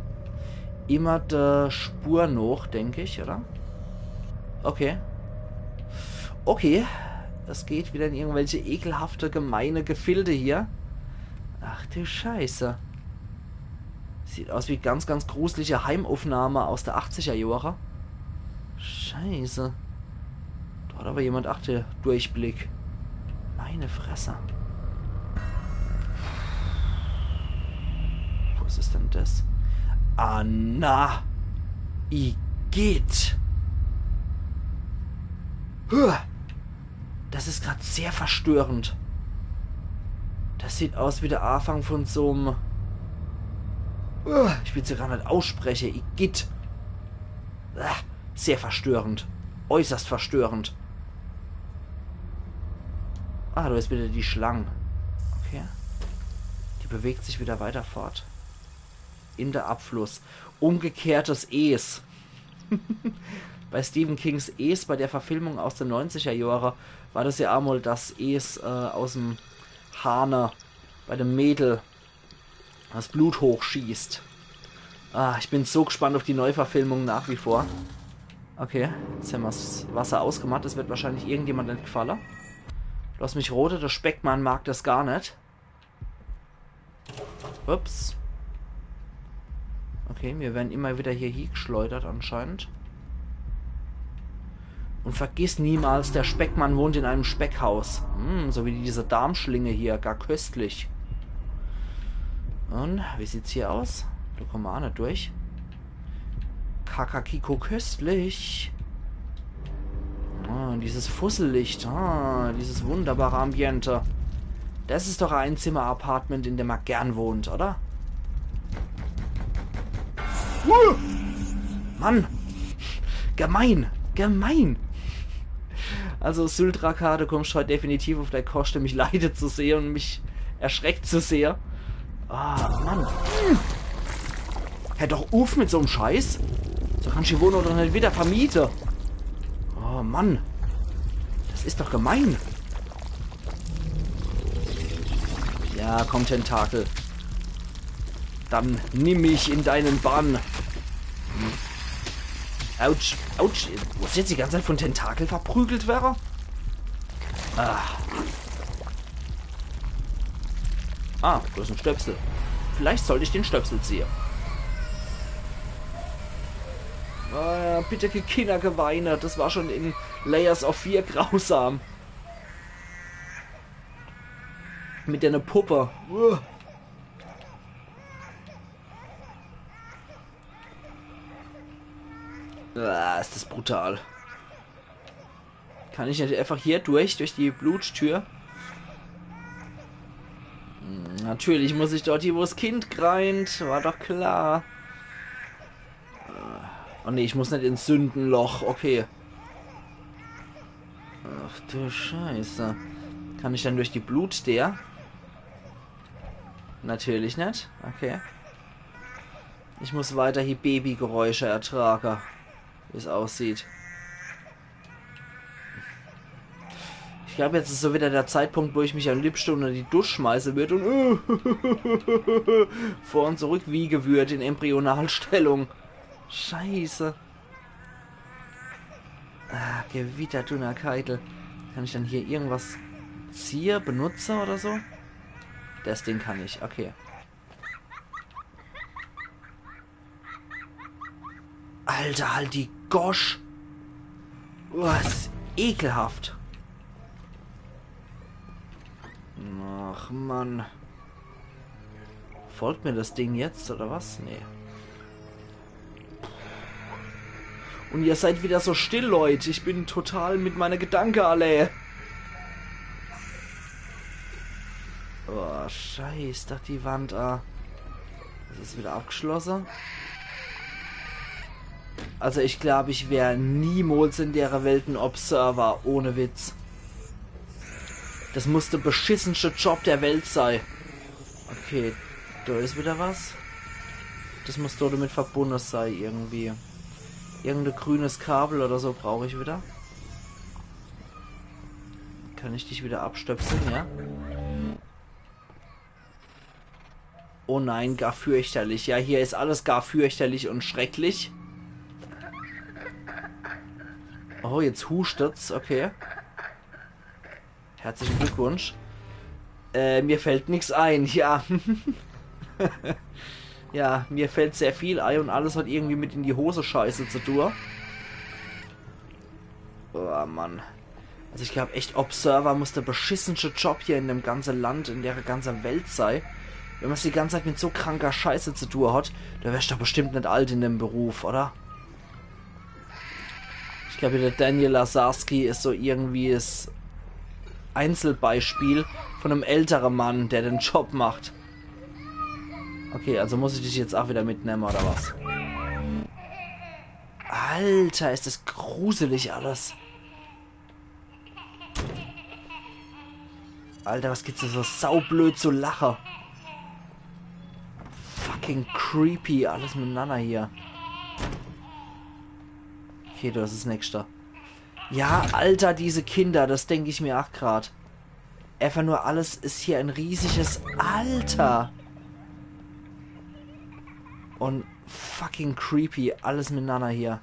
Immer der Spur noch, denk ich, oder? Okay. Okay. Das geht wieder in irgendwelche ekelhafte, gemeine Gefilde hier. Ach du Scheiße. Sieht aus wie ganz, ganz gruselige Heimaufnahme aus der achtziger Jahre. Scheiße. Da hat aber jemand, ach, der Durchblick. Meine Fresse. Was is denn das? Ah, na. Igitt. Huh. Das is grad sehr verstörend. Das sieht aus wie der Anfang von so'm... Uah, ich will's ja gar net ausspreche. Igitt. Ah, sehr verstörend. Äußerst verstörend. Ah, da is wieder die Schlang. Okay. Die bewegt sich wieder weiter fort. In der Abfluss. Umgekehrtes Es. Bei Stephen Kings Es, bei der Verfilmung aus de neunziger Jahre, war das ja emol das Es äh, aus'm Hahne bei dem Mädel, das Blut hochschießt. Ah, ich bin so gespannt auf die Neuverfilmung nach wie vor. Okay, jetzt hämmer's Wasser ausgemacht. Das wird wahrscheinlich irgendjemand net gfalle. Lass mich rote, der Speckmann mag das gar net. Ups. Okay, mir werden immer wieder hier hiegeschleudert anscheinend. Und vergiss niemals, der Speckmann wohnt in einem Speckhaus. Hm, so wie diese Darmschlinge hier, gar köstlich. Und, wie sieht's hier aus? Da kommen wir auch nicht durch. Kakakiko köstlich. Ah, dieses Fussellicht. Ah, dieses wunderbare Ambiente. Das ist doch ein Zimmer-Apartment, in dem man gern wohnt, oder? Uh! Mann! Gemein! Gemein! Also, Syldraka, du kommst heute definitiv auf dei Koste, mich leide zu sehe und mich erschreckt zu sehe. Ah, Mann. Hör doch uff mit so'm Scheiß. So kannst du die Wohnung doch net wieder vermiete. Oh, Mann. Das ist doch gemein. Ja, komm, Tentakel. Dann nimm mich in deinen Bann. Autsch, autsch. Muss ich jetzt die ganze Zeit von Tentakel verprügelt werre? Ah. Ah, da ist ein Stöpsel. Vielleicht sollte ich den Stöpsel ziehe. Ah, bitte, Kindergeweine. Das war schon in Layers of Fear grausam. Mit der Puppe. Uah. Ah, ist das brutal. Kann ich nicht einfach hier durch, durch die Bluttür? Hm, natürlich muss ich dort hie, wo's Kind greint. War doch klar. Oh nee, ich muss nicht ins Sündenloch. Okay. Ach du Scheiße. Kann ich dann durch die Blutdeer? Natürlich nicht. Okay. Ich muss weiter hier Babygeräusche ertrage, wie es aussieht. Ich glaube, jetzt ist so wieder der Zeitpunkt, wo ich mich am liebsten unter die Dusch schmeißen würde und vor und zurück wiege würde in Embryonalstellung. Scheiße. Ah, Gewitter, Dunnerkeitel. Kann ich dann hier irgendwas ziehe, benutze oder so? Das Ding kann ich, okay. Alter, halt die Gosch. Uah, is ekelhaft. Ach, Mann. Folgt mir das Ding jetzt, oder was? Nee. Und ihr seid wieder so still, Leute. Ich bin total mit meiner Gedanke alle. Oh, scheiß doch die Wand a. Das ist wieder abgeschlossen. Also ich glaube, ich wär niemals in dere Welt ein Observer, ohne Witz. Das muss der beschissenste Job der Welt sei. Okay, da ist wieder was. Das muss doch damit verbunden sei irgendwie. Irgendein grünes Kabel oder so brauche ich wieder. Kann ich dich wieder abstöpseln, ja? Oh nein, gar fürchterlich. Ja, hier ist alles gar fürchterlich und schrecklich. Oh, jetzt huschtet's, okay. Herzlichen Glückwunsch. Äh, mir fällt nix ein, ja. Ja, mir fällt sehr viel ein und alles hat irgendwie mit in die Hose scheiße zu tun. Oh Mann. Also ich glaub echt, Observer muss der beschissenste Job hier in dem ganze Land, in der ganze Welt sei. Wenn man's die ganze Zeit mit so kranker Scheiße zu tun hat, da wärst doch bestimmt net alt in dem Beruf, oder? Ich glaub, der Daniel Lazarski ist so irgendwie das Einzelbeispiel von einem älteren Mann, der den Job macht. Okay, also muss ich dich jetzt auch wieder mitnehmen, oder was? Alter, ist das gruselig alles. Alter, was gibt's da so saublöd zu lache? Fucking creepy, alles miteinander hier. Okay, du hast das nächste. Ja, Alter, diese Kinder, das denk ich mir auch grad. Einfach nur alles ist hier ein riesiges Alter. Und fucking creepy, alles miteinander hier.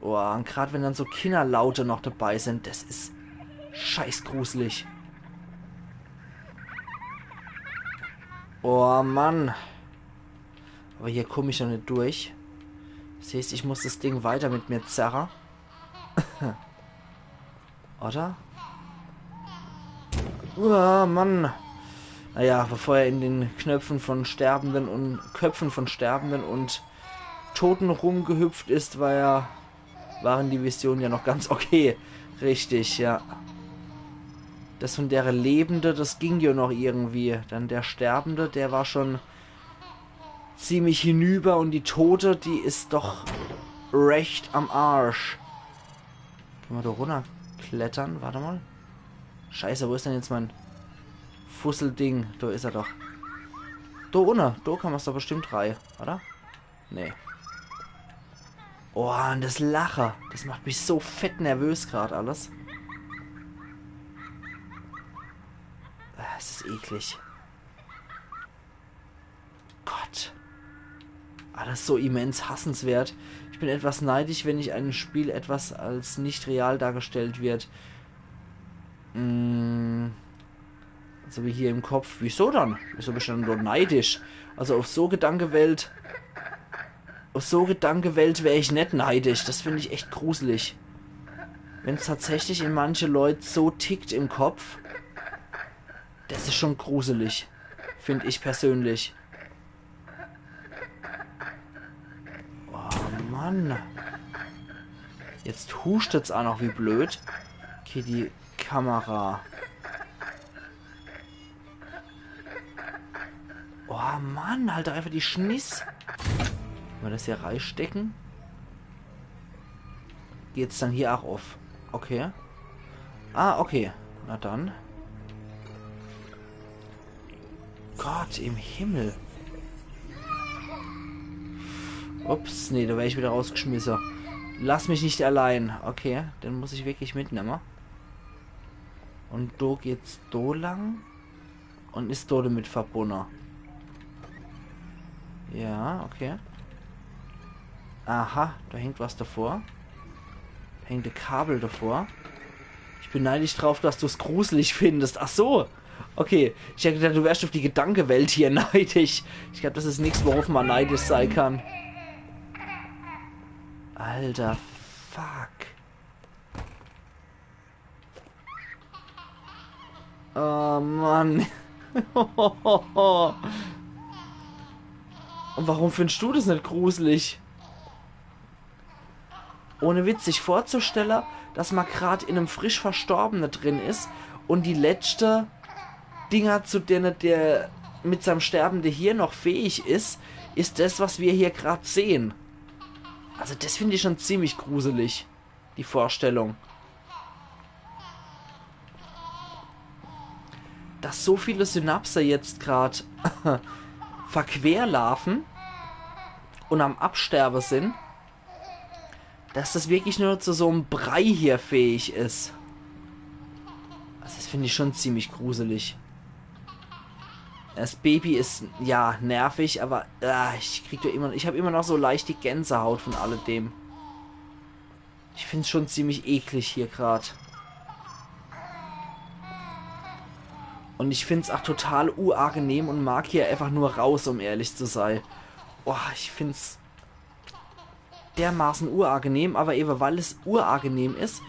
Oh, un grad wenn dann so Kinnerlaute noch dabei sin, das is scheiß gruselig. Oh Mann. Aber hier komm ich jo net durch. Das heißt, ich muss das Ding weiter mit mir zerre. Oder? Oh Mann. Naja, bevor er in den Knöpfen von Sterbenden und Köpfen von Sterbenden und Toten rumgehüpft ist, war ja, waren die Visionen ja noch ganz okay. Richtig, ja. Das von dere Lebende, das ging ja noch irgendwie. Dann der Sterbende, der war schon ziemlich hinüber und die Tote, die is doch recht am Arsch. Könne mer do runnerklettere? Wart emol. Scheiße, wo is dann jetzt mein Fusselding? Do is er doch. Do unne, do kann mer's doch bestimmt rei, oder? Nee. Oh, und das Lache, das macht mich so fett nervös grad alles. Ah, es is eklig. Gott. Alles so immens hassenswert. Ich bin etwas neidisch, wenn in einem Spiel etwas als nicht real dargestellt wird. Mm, so wie hier im Kopf. Wieso dann? Wieso bist du dann dort neidisch? Also auf so Gedankewelt, auf so Gedankewelt wär ich net neidisch. Das find ich echt gruselig. Wenn's tatsächlich in manche Leut so tickt im Kopf, das is schon gruselig. Find ich persönlich. Oh Mann. Jetzt huschtet's a noch wie blöd. Okay, die Kamera. Oh Mann, halt doch einfach die Schniss. Kann mer das hier reistecke? Geht's dann hier auch auf? Okay. Ah, okay. Na dann. Gott im Himmel. Ups, nee, do wär ich wieder rausgeschmisse. Lass mich nicht allein. Okay, den muss ich wirklich mitnemme. Und do geht's do lang. Und is do damit verbunne. Ja, okay. Aha, do hängt was davor. Hängt e Kabel davor. Ich bin neidisch drauf, dass du's gruselig findest. Ach so. Okay, ich hab gedacht, du wärst auf die Gedankewelt hier neidisch. Ich glaub, das is nix, worauf man neidisch sei kann. Alter, fuck. Oh Mann. Und warum findest du das net gruselig? Ohne Witz, sich vorzustelle, dass man grad in em frisch Verstorbene drin is und die letzte Dinger, zu dene der mit seinem sterbende Hirn noch fähig is, is das, was wir hier grad sehen. Also das find ich schon ziemlich gruselig, die Vorstellung. Dass so viele Synapse jetzt grad verquerlaufen und am Absterbe sind, dass das wirklich nur zu so'm Brei hier fähig is. Also das find ich schon ziemlich gruselig. Das Baby is, ja, nervig, aber, ah, ich krieg doch immer, ich hab immer noch so leicht die Gänsehaut von alledem. Ich find's schon ziemlich eklig hier grad. Und ich find's auch total uagenehm und mag hier einfach nur raus, um ehrlich zu sei. Boah, ich find's dermaßen uagenehm, aber eben weil es uagenehm is,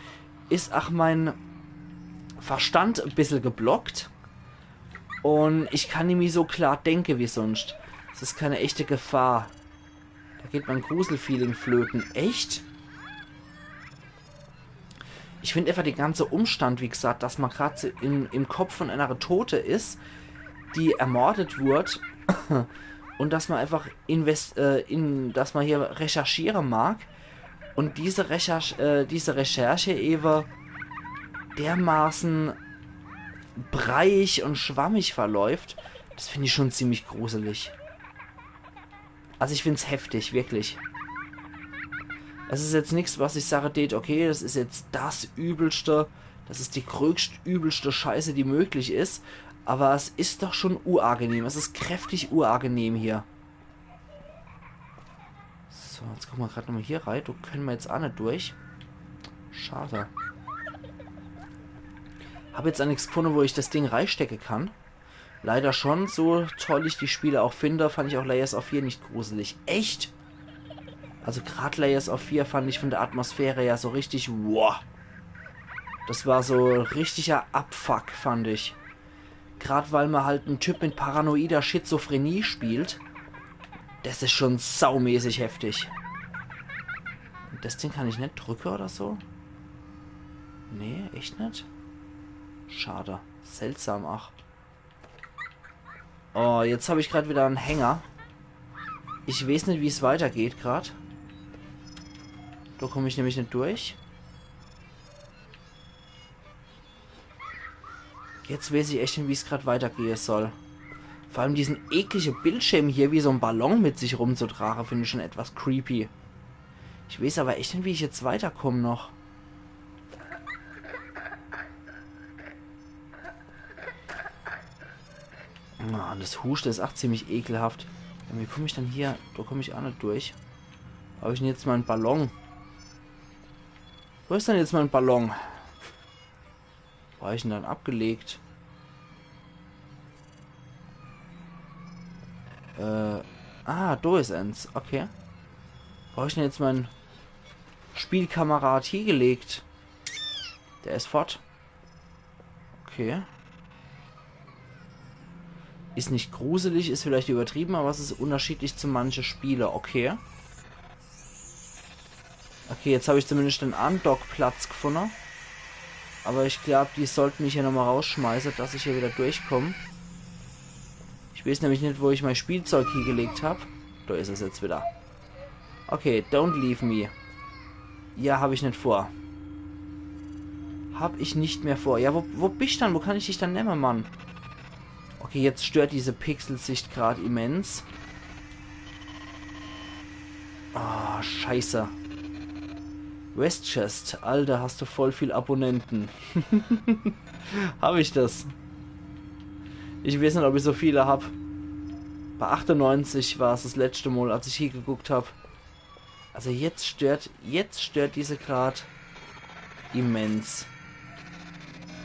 is auch mein Verstand e bissel geblockt. Und ich kann nimmi so klar denke wie sonst. Es is keine echte Gefahr. Da geht mein Gruselfeeling flöten. Echt? Ich find einfach den ganze Umstand, wie gesagt, dass man grad so im, im Kopf von einer Tote is, die ermordet wurd, und dass man einfach invest-, äh, in, dass man hier recherchiere mag und diese Recherche, äh, diese Recherche ewe dermaßen breiig und schwammig verläuft, das find ich schon ziemlich gruselig. Also ich find's heftig, wirklich. Es is jetzt nix, was ich sage tät, okay, das is jetzt das Übelste, das is die größtübelste Scheiße, die möglich is, aber es is doch schon uagenehm, es is kräftig uagenehm hier. So, jetzt gucke mer grad nochmal hier rei. Do kenne mer jetzt aa net durch. Schade. Hab jetzt aa nix gefunne, wo ich das Ding reistecke kann. Leider schon, so toll ich die Spiele auch finde, fand ich auch Layers of Fear nicht gruselig. Echt? Also grad Layers of Fear fand ich von der Atmosphäre ja so richtig, wow. Das war so richtiger Abfuck, fand ich. Grad weil mer halt en Typ mit paranoider Schizophrenie spielt. Das is schon saumäßig heftig. Und das Ding kann ich net drücke oder so? Nee, echt net? Schade. Seltsam, ach. Oh, jetzt hab ich grad wieder en Hänger. Ich weeß net, wie's weitergeht grad. Do komm ich nämlich net durch. Jetzt weeß ich echt net, wie's grad weitergehe soll. Vor allem diesen eklige Bildschirm hier wie so'n Ballon mit sich rumzutrage, find ich schon etwas creepy. Ich weeß aber echt net, wie ich jetzt weiterkomm noch. Ah, das Huschte is ach ziemlich ekelhaft. Ja, wie komm ich dann hier? Do komm ich ach net durch. Wo hab ich denn jetzt mein Ballon? Wo is denn jetzt mein Ballon? Wo hab ich en dann abgelegt? Äh, ah, do is ens. Okay. Wo hab ich denn jetzt mein Spielkamerad hiegelegt? Der is fort. Okay. Is net gruselig, is vielleicht übertrieben, aber es is unterschiedlich zu manche Spiele. Okay. Okay, jetzt hab ich zumindest en Andockplatz gefunne. Aber ich glaub, die sollten mich hier nochmal rausschmeiße, dass ich hier wieder durchkomm. Ich weeß nämlich net, wo ich mein Spielzeug hiegelegt hab. Do is es jetzt wieder. Okay, don't leave me. Ja, hab ich net vor. Hab ich net mehr vor. Ja, wo, wo bist dann? Wo kann ich dich dann nemme, Mann? Okay, jetzt stört diese Pixelsicht grad immens. Ah, scheiße. Westchest, Alter, hast du voll viel Abonnenten. Hab ich das? Ich weeß net, ob ich so viele hab. Bei achtundneunzig war's das letzte Mal, als ich hiegeguckt hab. Also jetzt stört, jetzt stört diese grad immens.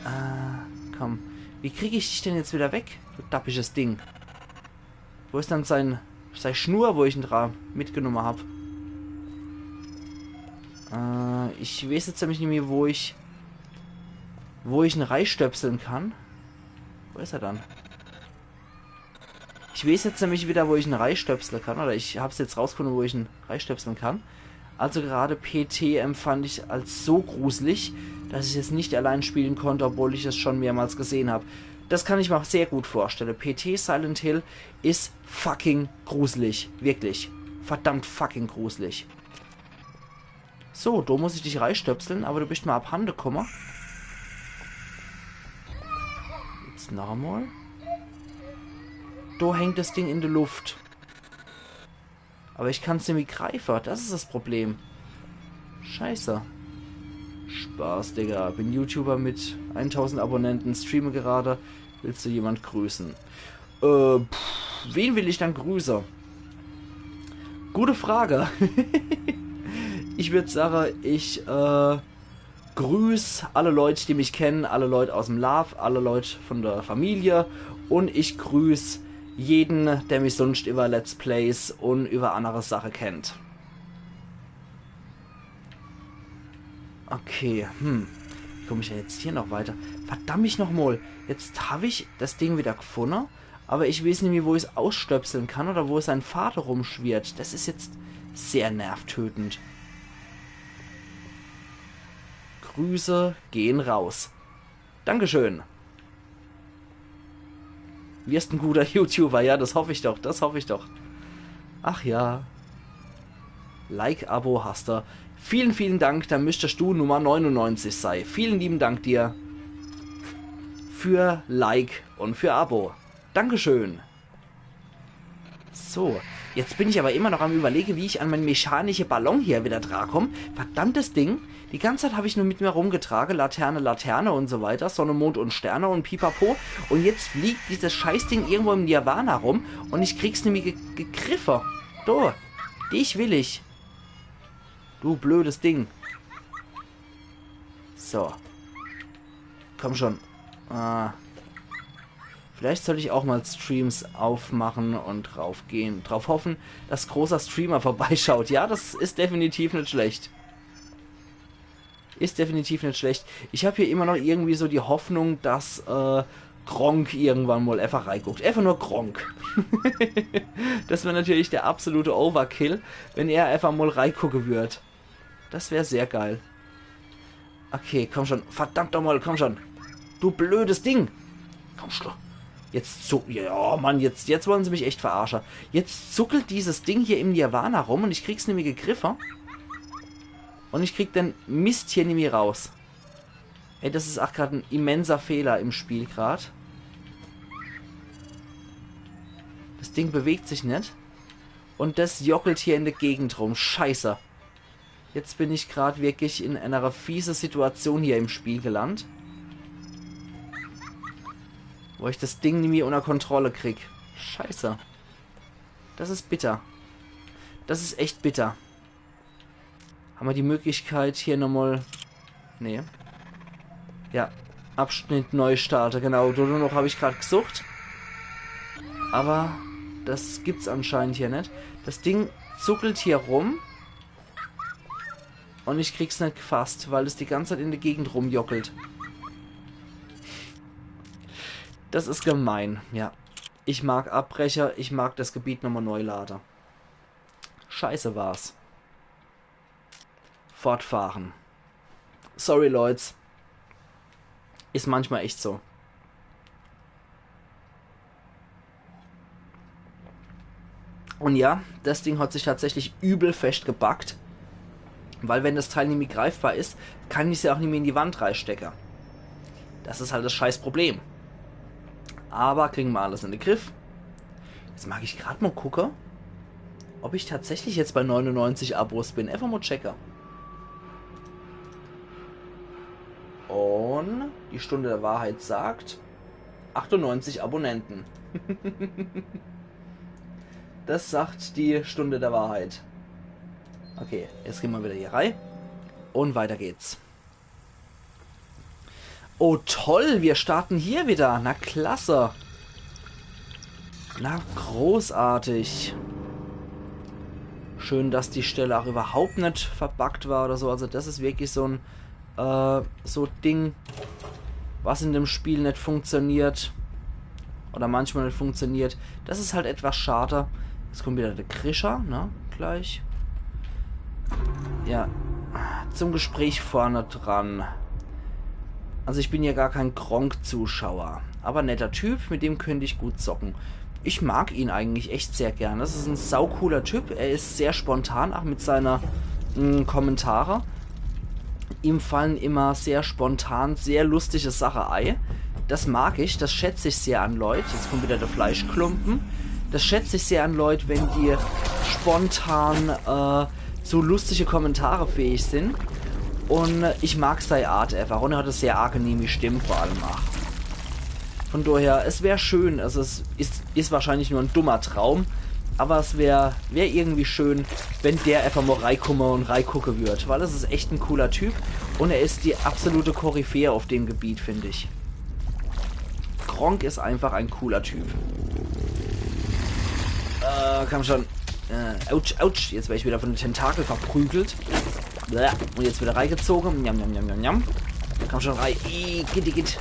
Ah, komm. Wie krieg ich dich denn jetzt wieder weg, du dappisches Ding? Wo is dann sein, sei Schnur, wo ich en dra mitgenumme hab? Äh, ich weeß jetzt nämlich net mehr, wo ich, wo ich en reistöpsle kann. Wo is er dann? Ich weeß jetzt nämlich wieder, wo ich en reistöpsle kann. Oder ich hab's jetzt rausgefunne, wo ich en reistöpsle kann. Also gerade P T empfand ich als so gruselig, dass ich es net allein spiele konnt, obwohl ich es schon mehrmals gesehen hab. Das kann ich mir auch sehr gut vorstelle. P T Silent Hill is fucking gruselig. Wirklich. Verdammt fucking gruselig. So, do muss ich dich reistöpsle, aber du bist mir abhande kumme. Jetzt noch emol. Do hängt das Ding in der Luft. Aber ich kann's net mehr greife. Das is das Problem. Scheiße. Spaß, Digga. Bin YouTuber mit eintausend Abonnenten, streame gerade. Willst du jemand grüßen? Äh, pff, wen will ich dann grüße? Gute Frage. Ich würd sage, ich, äh, grüß alle Leut, die mich kennen, alle Leut aus'm Love, alle Leut von der Familie und ich grüß jeden, der mich sonst über Let's Plays und über andere Sache kennt. Okay, hm. Wie komm ich denn jetzt hier noch weiter? Verdammt ich noch mol. Jetzt hab ich das Ding wieder gefunne, aber ich weeß net mehr, wo ich's ausstöpseln kann oder wo sein Faden rumschwirrt. Das is jetzt sehr nervtötend. Grüße gehen raus. Dankeschön. Wirst en guter YouTuber, ja, das hoff ich doch, das hoff ich doch. Ach ja. Like, Abo haschte. Vielen, vielen Dank, dann müsstest du Nummer neunundneunzig sei. Vielen lieben Dank dir für Like und für Abo. Dankeschön. So, jetzt bin ich aber immer noch am Überlege, wie ich an mein mechanische Ballon hier wieder drankomm. Verdammtes Ding. Die ganze Zeit hab ich nur mit mir rumgetrage. Laterne, Laterne und so weiter. Sonne, Mond und Sterne und Pipapo. Und jetzt fliegt dieses Scheißding irgendwo im Nirvana rum und ich krieg's net mehr ge gegriffe. Do, dich will ich. Du blödes Ding. So. Komm schon. Ah. Vielleicht soll ich auch mal Streams aufmachen und drauf gehen. Drauf hoffen, dass großer Streamer vorbeischaut. Ja, das is definitiv net schlecht. Is definitiv net schlecht. Ich hab hier immer noch irgendwie so die Hoffnung, dass äh, Gronkh irgendwann mal einfach reiguckt. Einfach nur Gronkh. Das wär natürlich der absolute Overkill, wenn er einfach mal reigucke würd. Das wär sehr geil. Okay, komm schon. Verdammt doch mal, komm schon. Du blödes Ding. Komm schon. Jetzt zuck... Ja, Mann, jetzt, jetzt wollen se mich echt verarsche. Jetzt zuckelt dieses Ding hier im Nirvana rum und ich krieg's nimmi gegriffe. Und ich krieg den Mist hier nimmi raus. Ey, das is ach grad en immenser Fehler im Spiel grad. Das Ding bewegt sich net. Und das jockelt hier in der Gegend rum. Scheiße. Jetzt bin ich grad wirklich in einer fiese Situation hier im Spiel gelandt. Wo ich das Ding nimmi unter Kontrolle krieg. Scheiße. Das is bitter. Das is echt bitter. Hammer die Möglichkeit hier nochmal... Nee. Ja, Abschnitt neu starte, genau. Donoch hab ich grad gesucht. Aber das gibt's anscheinend hier net. Das Ding zuckelt hier rum. Und ich krieg's net gefasst, weil es die ganze Zeit in der Gegend rumjockelt. Das is gemein, ja. Ich mag Abbrecher, ich mag das Gebiet nochmal neu lade. Scheiße war's. Fortfahren. Sorry, Leute. Is manchmal echt so. Und ja, das Ding hat sich tatsächlich übel fest gebuggt. Weil wenn das Teil nimmi greifbar is, kann ich's ja auch nimmi in die Wand reistecke. Das is halt das scheiß Problem. Aber kriegen mer alles in den Griff. Jetzt mag ich grad mal gucke, ob ich tatsächlich jetzt bei neunundneunzig Abos bin. Einfach mal checke. Und die Stunde der Wahrheit sagt achtundneunzig Abonnenten. Das sagt die Stunde der Wahrheit. Okay, jetzt gehn mer wieder hier rei. Und weiter geht's. Oh toll, wir starten hier wieder. Na klasse. Na großartig. Schön, dass die Stelle auch überhaupt net verbuggt war oder so. Also das is wirklich so en, äh, so Ding, was in dem Spiel net funktioniert. Oder manchmal net funktioniert. Das is halt etwas schade. Jetzt kommt wieder der Krischer, ne? Gleich. Ja. Zum Gespräch vorne dran. Also ich bin ja gar kein Gronkh-Zuschauer. Aber netter Typ, mit dem könnt ich gut zocken. Ich mag ihn eigentlich echt sehr gern. Das is en saucooler Typ. Er is sehr spontan, auch mit seiner, mm, Kommentare. Ihm fallen immer sehr spontan sehr lustige Sache ei. Das mag ich, das schätz ich sehr an Leut. Jetzt kommt wieder der Fleischklumpen. Das schätz ich sehr an Leut, wenn die spontan, äh, so lustige Kommentare fähig sin. Und ich mag sei Art einfach. Und er hat e sehr angenehmi Stimm vor allem auch. Von daher, es wär schön, also es is, is wahrscheinlich nur en dummer Traum, aber es wär, wär irgendwie schön, wenn der einfach mal reikumme und reigucke würd, weil es is echt en cooler Typ und er is die absolute Koryphäe auf dem Gebiet, find ich. Gronkh is einfach en cooler Typ. Äh, komm schon. Äh, autsch, autsch. Jetzt wär ich wieder von dem Tentakel verprügelt. Bäh. Und jetzt wieder reigezogen. Njam, njam, njam, njam, njam. Komm schon rei. Igitt, igitt.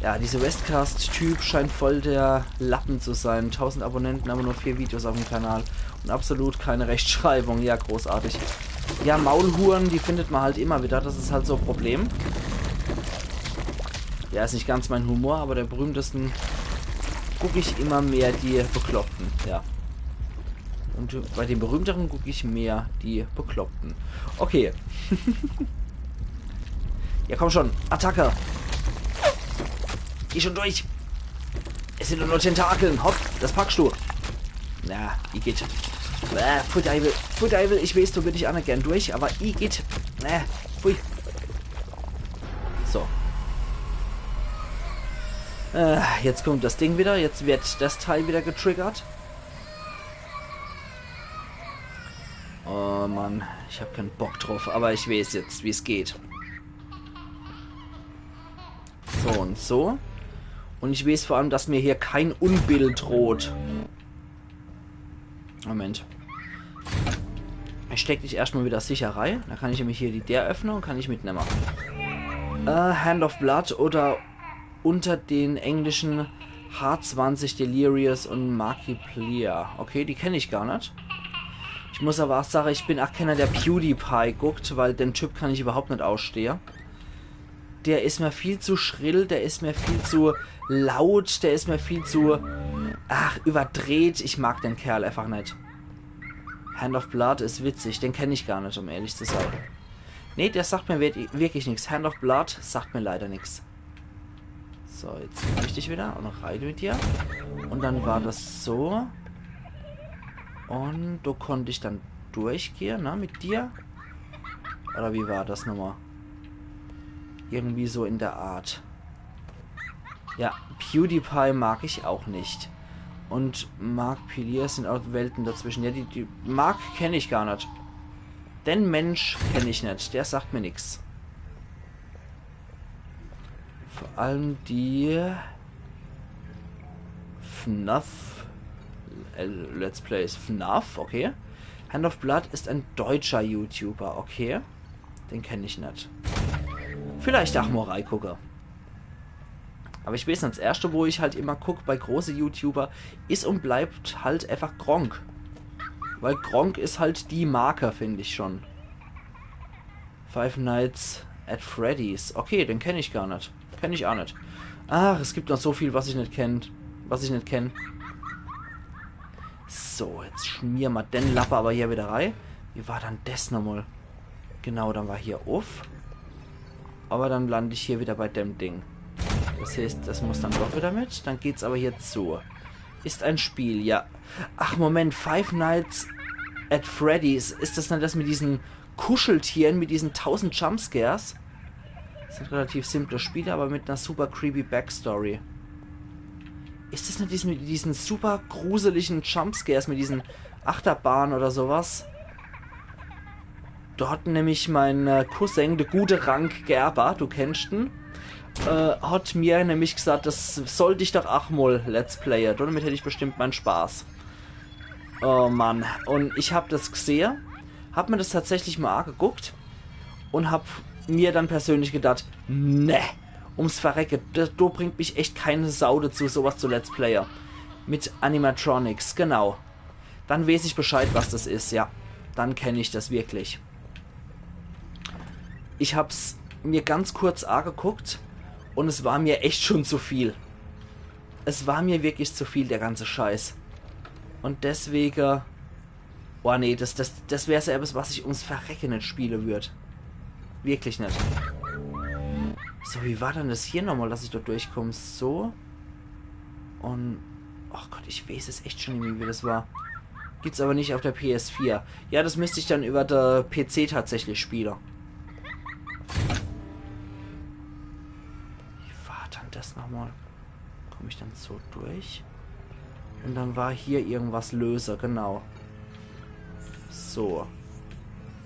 Ja, dieser Westcast-Typ scheint voll der Lappen zu sein. Tausend Abonnenten, aber nur vier Videos auf dem Kanal. Und absolut keine Rechtschreibung. Ja, großartig. Ja, Maulhuren, die findet man halt immer wieder. Das is halt so e Problem. Ja, is nicht ganz mein Humor, aber der berühmtesten guck ich immer mehr die Bekloppten. Ja. Und bei den berühmteren guck ich mehr die Bekloppten. Okay. Ja, komm schon. Attacke. Geh schon durch. Es sin doch nur Tentakeln. Hopp, das packst du. Na, igitt. Äh, pfui Deiwel. Pfui Deiwel, ich weeß, do würd ich ach net gern durch, aber igitt. Äh, pfui. So. Äh, jetzt kommt das Ding wieder. Jetzt wird das Teil wieder getriggert. Oh Mann, ich hab keinen Bock drauf, aber ich weiß jetzt, wie es geht. So und so. Und ich weiß vor allem, dass mir hier kein Unbill droht. Moment. Ich steck dich erstmal wieder sicher rei. Da kann ich nämlich hier die Deer öffnen und kann ich mitnehmen. Äh, Hand of Blood oder unter den englischen H zwanzig Delirious und Markiplier. Okay, die kenne ich gar nicht. Ich muss aber auch sagen, ich bin auch keiner, der PewDiePie guckt, weil den Typ kann ich überhaupt nicht ausstehen. Der ist mir viel zu schrill, der ist mir viel zu laut, der ist mir viel zu, ach, überdreht. Ich mag den Kerl einfach nicht. Hand of Blood ist witzig, den kenne ich gar nicht, um ehrlich zu sein. Nee, der sagt mir wir- wirklich nichts. Hand of Blood sagt mir leider nichts. So, jetzt nehme ich dich wieder und reite mit dir. Und dann war das so. Und da konnte ich dann durchgehen, ne, mit dir. Oder wie war das nochmal? Irgendwie so in der Art. Ja, PewDiePie mag ich auch nicht. Und Markiplier sind auch Welten dazwischen. Ja, die, die Mark kenne ich gar nicht. Den Mensch kenne ich nicht. Der sagt mir nichts. Vor allem die FNAF, äh, Let's Plays. FNAF, okay. Hand of Blood ist ein deutscher YouTuber, okay. Den kenne ich nicht. Vielleicht auch mal reigucke. Aber ich weiß nicht, das erste, wo ich halt immer guck bei große YouTuber, ist und bleibt halt einfach Gronkh. Weil Gronkh ist halt die Marke, finde ich schon. Five Nights at Freddy's. Okay, den kenne ich gar nicht. Kenne ich auch nicht. Ach, es gibt noch so viel, was ich nicht kenn. Was ich nicht kenn. So, jetzt schmier mal den Lappe aber hier wieder rei. Wie war dann das nochmal? Genau, dann war hier uff. Aber dann lande ich hier wieder bei dem Ding. Das heißt, das muss dann doch wieder mit. Dann geht's aber hier zu. Ist ein Spiel, ja. Ach, Moment, Five Nights at Freddy's. Ist das dann das mit diesen Kuscheltieren, mit diesen tausend Jumpscares? Das ist eine relativ simple Spiele, aber mit einer super creepy Backstory. Ist das nicht diesen, mit diesen super gruseligen Jumpscares, mit diesen Achterbahnen oder sowas? Dort nämlich mein äh, Cousin, der gute Rank Gerber, du kennst ihn, äh, hat mir nämlich gesagt, das sollte ich doch auch mal Let's Playen. Damit hätte ich bestimmt meinen Spaß. Oh Mann. Und ich hab das gesehen, hab mir das tatsächlich mal angeguckt und hab mir dann persönlich gedacht, ne, ums Verrecke, da, da bringt mich echt keine Sau dazu, sowas zu Let's Playen. Mit Animatronics, genau. Dann weiß ich Bescheid, was das ist, ja. Dann kenne ich das wirklich. Ich hab's mir ganz kurz angeguckt und es war mir echt schon zu viel. Es war mir wirklich zu viel, der ganze Scheiß. Und deswegen. Oh nee, das, das, das wäre so etwas, was ich ums Verrecke nicht spielen würde. Wirklich nicht. So, wie war denn das hier nochmal, dass ich dort durchkomme? So. Und. Ach Gott, ich weiß es echt schon nicht mehr, wie das war. Gibt's aber nicht auf der P S vier. Ja, das müsste ich dann über der P C tatsächlich spielen. Wie war dann das nochmal? Komme ich dann so durch? Und dann war hier irgendwas löse, genau. So.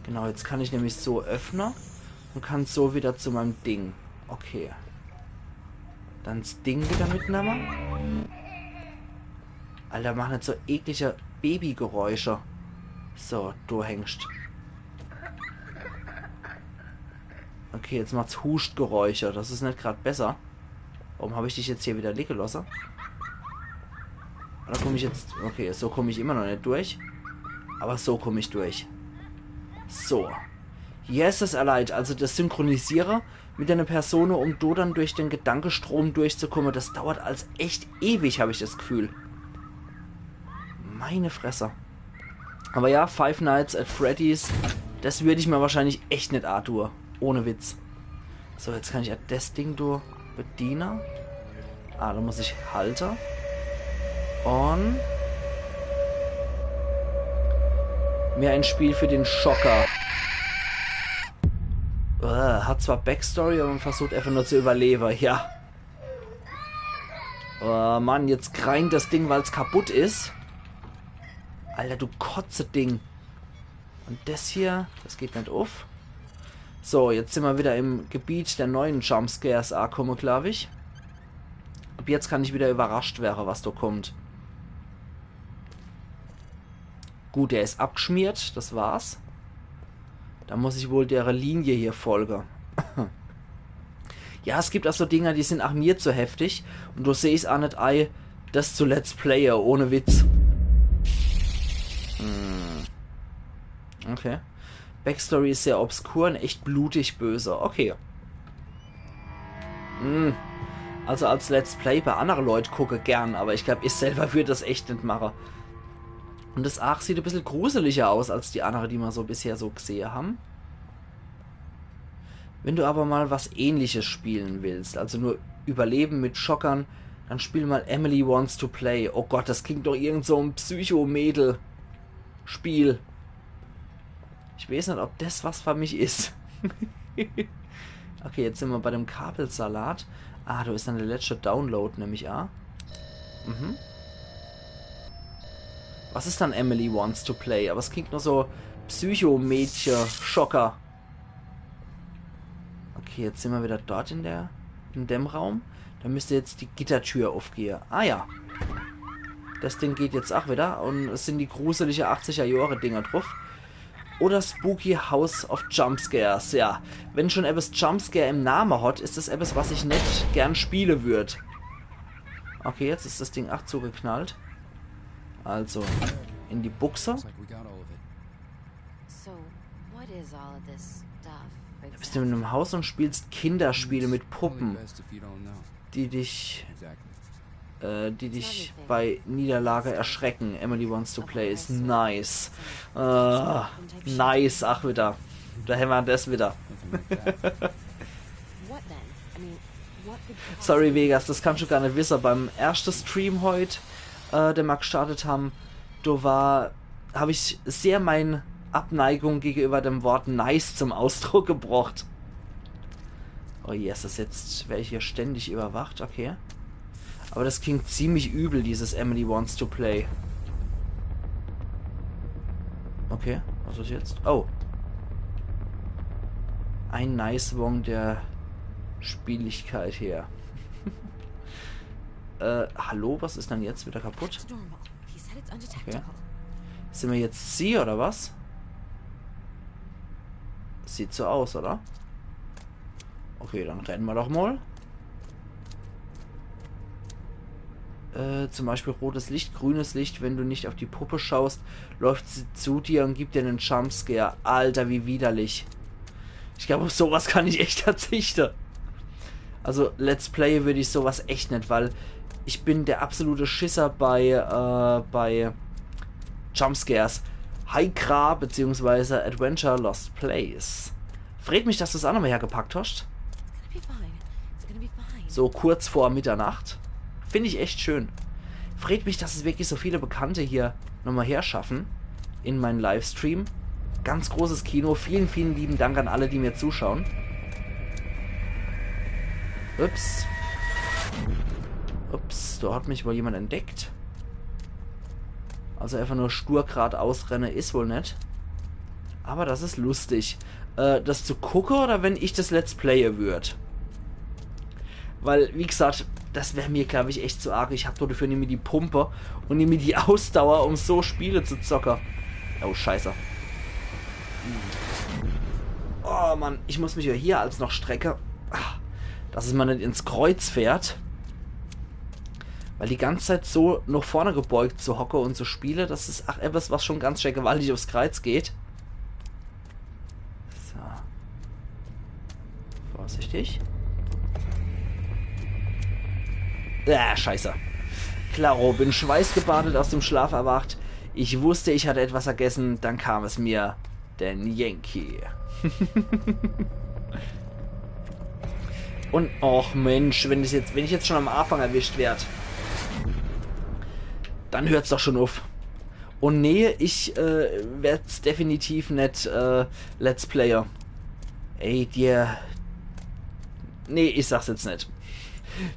Genau, jetzt kann ich nämlich so öffnen und kann so wieder zu meinem Ding. Okay. Dann das Ding wieder mitnehmen. Alter, mach nicht so eklige Babygeräusche. So, du hängst. Okay, jetzt macht's Huschtgeräusche. Das ist nicht grad besser. Warum habe ich dich jetzt hier wieder liegen lassen? Da komme ich jetzt. Okay, so komme ich immer noch nicht durch. Aber so komme ich durch. So. Yes, das erleidet. Also das Synchronisiere mit einer Person, um do dann durch den Gedankestrom durchzukommen, das dauert als echt ewig, habe ich das Gefühl. Meine Fresse. Aber ja, Five Nights at Freddy's, das würde ich mir wahrscheinlich echt nicht antun. Ohne Witz. So, jetzt kann ich ja das Ding do bedienen. Ah, da muss ich halte. Und mehr ein Spiel für den Schocker. Äh, hat zwar Backstory, aber man versucht einfach nur zu überleben, ja. Oh Mann, jetzt greint das Ding, weil's kaputt ist. Alter, du Kotze-Ding. Und das hier, das geht net uff. So, jetzt sin mer wieder im Gebiet der neuen Jumpscares akomme, glaub ich. Ab jetzt kann ich wieder überrascht werre, was do kommt. Gut, der is abgschmiert, das war's. Da muss ich wohl dere Linie hier folge. Ja, es gibt ach so Dinger, die sin ach mir zu heftig. Und do seh ich's ach net ei, das zu Let's Playe, ohne Witz. Hm. Okay. Backstory is sehr obskur und echt blutig böse. Okay. Hm. Also als Let's Play bei annere Leut gucke gern, aber ich glaub, ich selber würd das echt net mache. Und das Aach sieht e bissel gruseliger aus als die annere, die mer so bisher so gsehe ham. Wenn du aber mal was Ähnliches spielen willst, also nur Überleben mit Schockern, dann spiel mal Emily Wants to Play. Oh Gott, das klingt doch irgend so e Psycho-Mädel-Spiel. Ich weeß net, ob das was für mich is. Okay, jetzt sin mer bei dem Kabelsalat. Ah, do is dann der letzte Download, nemm ich a. Mhm. Was is dann Emily Wants to Play? Aber es klingt nur so Psycho-Mädche-Schocker. Okay, jetzt sin mer wieder dort in der, in dem Raum. Da müsst jetzt die Gittertür uffgehe. Ah ja. Das Ding geht jetzt ach wieder. Und es sin die gruselige achtziger Jahre Dinger druff. Oder Spooky House of Jumpscares. Ja, wenn schon ebbes Jumpscare im Name hat, is es ebbes, was ich net gern spiele würd. Okay, jetzt is das Ding ach zugeknallt. Also, in die Buchse. Looks like we got all of it. So, what is all of this stuff? Bist du in einem Haus und spielst Kinderspiele mit Puppen, Best if you don't know. Die dich, Exactly. äh, die dich bei Niederlage erschrecken. Emily Wants to Play is nice. Äh, nice, ach wieder. Da hämmer das wieder. Nothing like that. What then? I mean, what could Sorry Vegas, das kannst du gar net wisse. Beim ersten Stream heut, äh, den mer gestartet ham, do war, hab ich sehr mein Abneigung gegenüber dem Wort nice zum Ausdruck gebracht. Oh yes, das jetzt werde ich hier ständig überwacht, okay. Aber das klingt ziemlich übel, dieses Emily Wants to Play. Okay, was is jetzt? Oh. Ein Nice Wong der Spieligkeit her. Äh, hallo, was is denn jetzt wieder kaputt? Normal. He said it's undetectable. Sin mer jetzt sie oder was? Sieht so aus, oder? Okay, dann renne mer doch mal. Äh, zum Beispiel rotes Licht, grünes Licht, wenn du nicht auf die Puppe schaust, läuft sie zu dir und gibt dir einen Jumpscare. Alter, wie widerlich. Ich glaub, auf sowas kann ich echt verzichte. Also, Let's Play würd ich sowas echt net, weil ich bin der absolute Schisser bei, äh, bei Jumpscares. High Gra beziehungsweise Adventure Lost Place. Freut mich, dass du's auch nochmal hergepackt hast. It's gonna be fine. It's gonna be fine. So kurz vor Mitternacht. Find ich echt schön. Freut mich, dass es wirklich so viele Bekannte hier nochmal herschaffen in meinen Livestream. Ganz großes Kino. Vielen, vielen lieben Dank an alle, die mir zuschauen. Ups. Ups, da hat mich wohl jemand entdeckt. Also einfach nur stur gradaus renne is wohl net. Aber das is lustig. Äh, das zu gucke oder wenn ich das Let's Playe würd? Weil, wie gesagt, das wär mir, glaub ich, echt zu arg. Ich hab doch dafür nimmer die Pumpe und nimmer die Ausdauer, um so Spiele zu zocke. Oh, scheiße. Oh Mann, ich muss mich ja hier als noch strecke. Ah, dass es mer net ins Kreuz fährt. Weil die ganze Zeit so nach vorne gebeugt zu hocke und zu spiele, das is ach etwas, was schon ganz schön gewaltig aufs Kreiz geht. So. Vorsichtig. Ah, scheiße. Klaro, bin schweißgebadet aus dem Schlaf erwacht. Ich wusste, ich hatte etwas vergessen, dann kam es mir. Den Yankee. Und, och Mensch, wenn ich jetzt, wenn ich jetzt schon am Anfang erwischt werd, dann hört's doch schon uff. Und nee, ich, äh, werd's definitiv net, äh, Let's Player. Ey, dir. Nee, ich sag's jetzt net.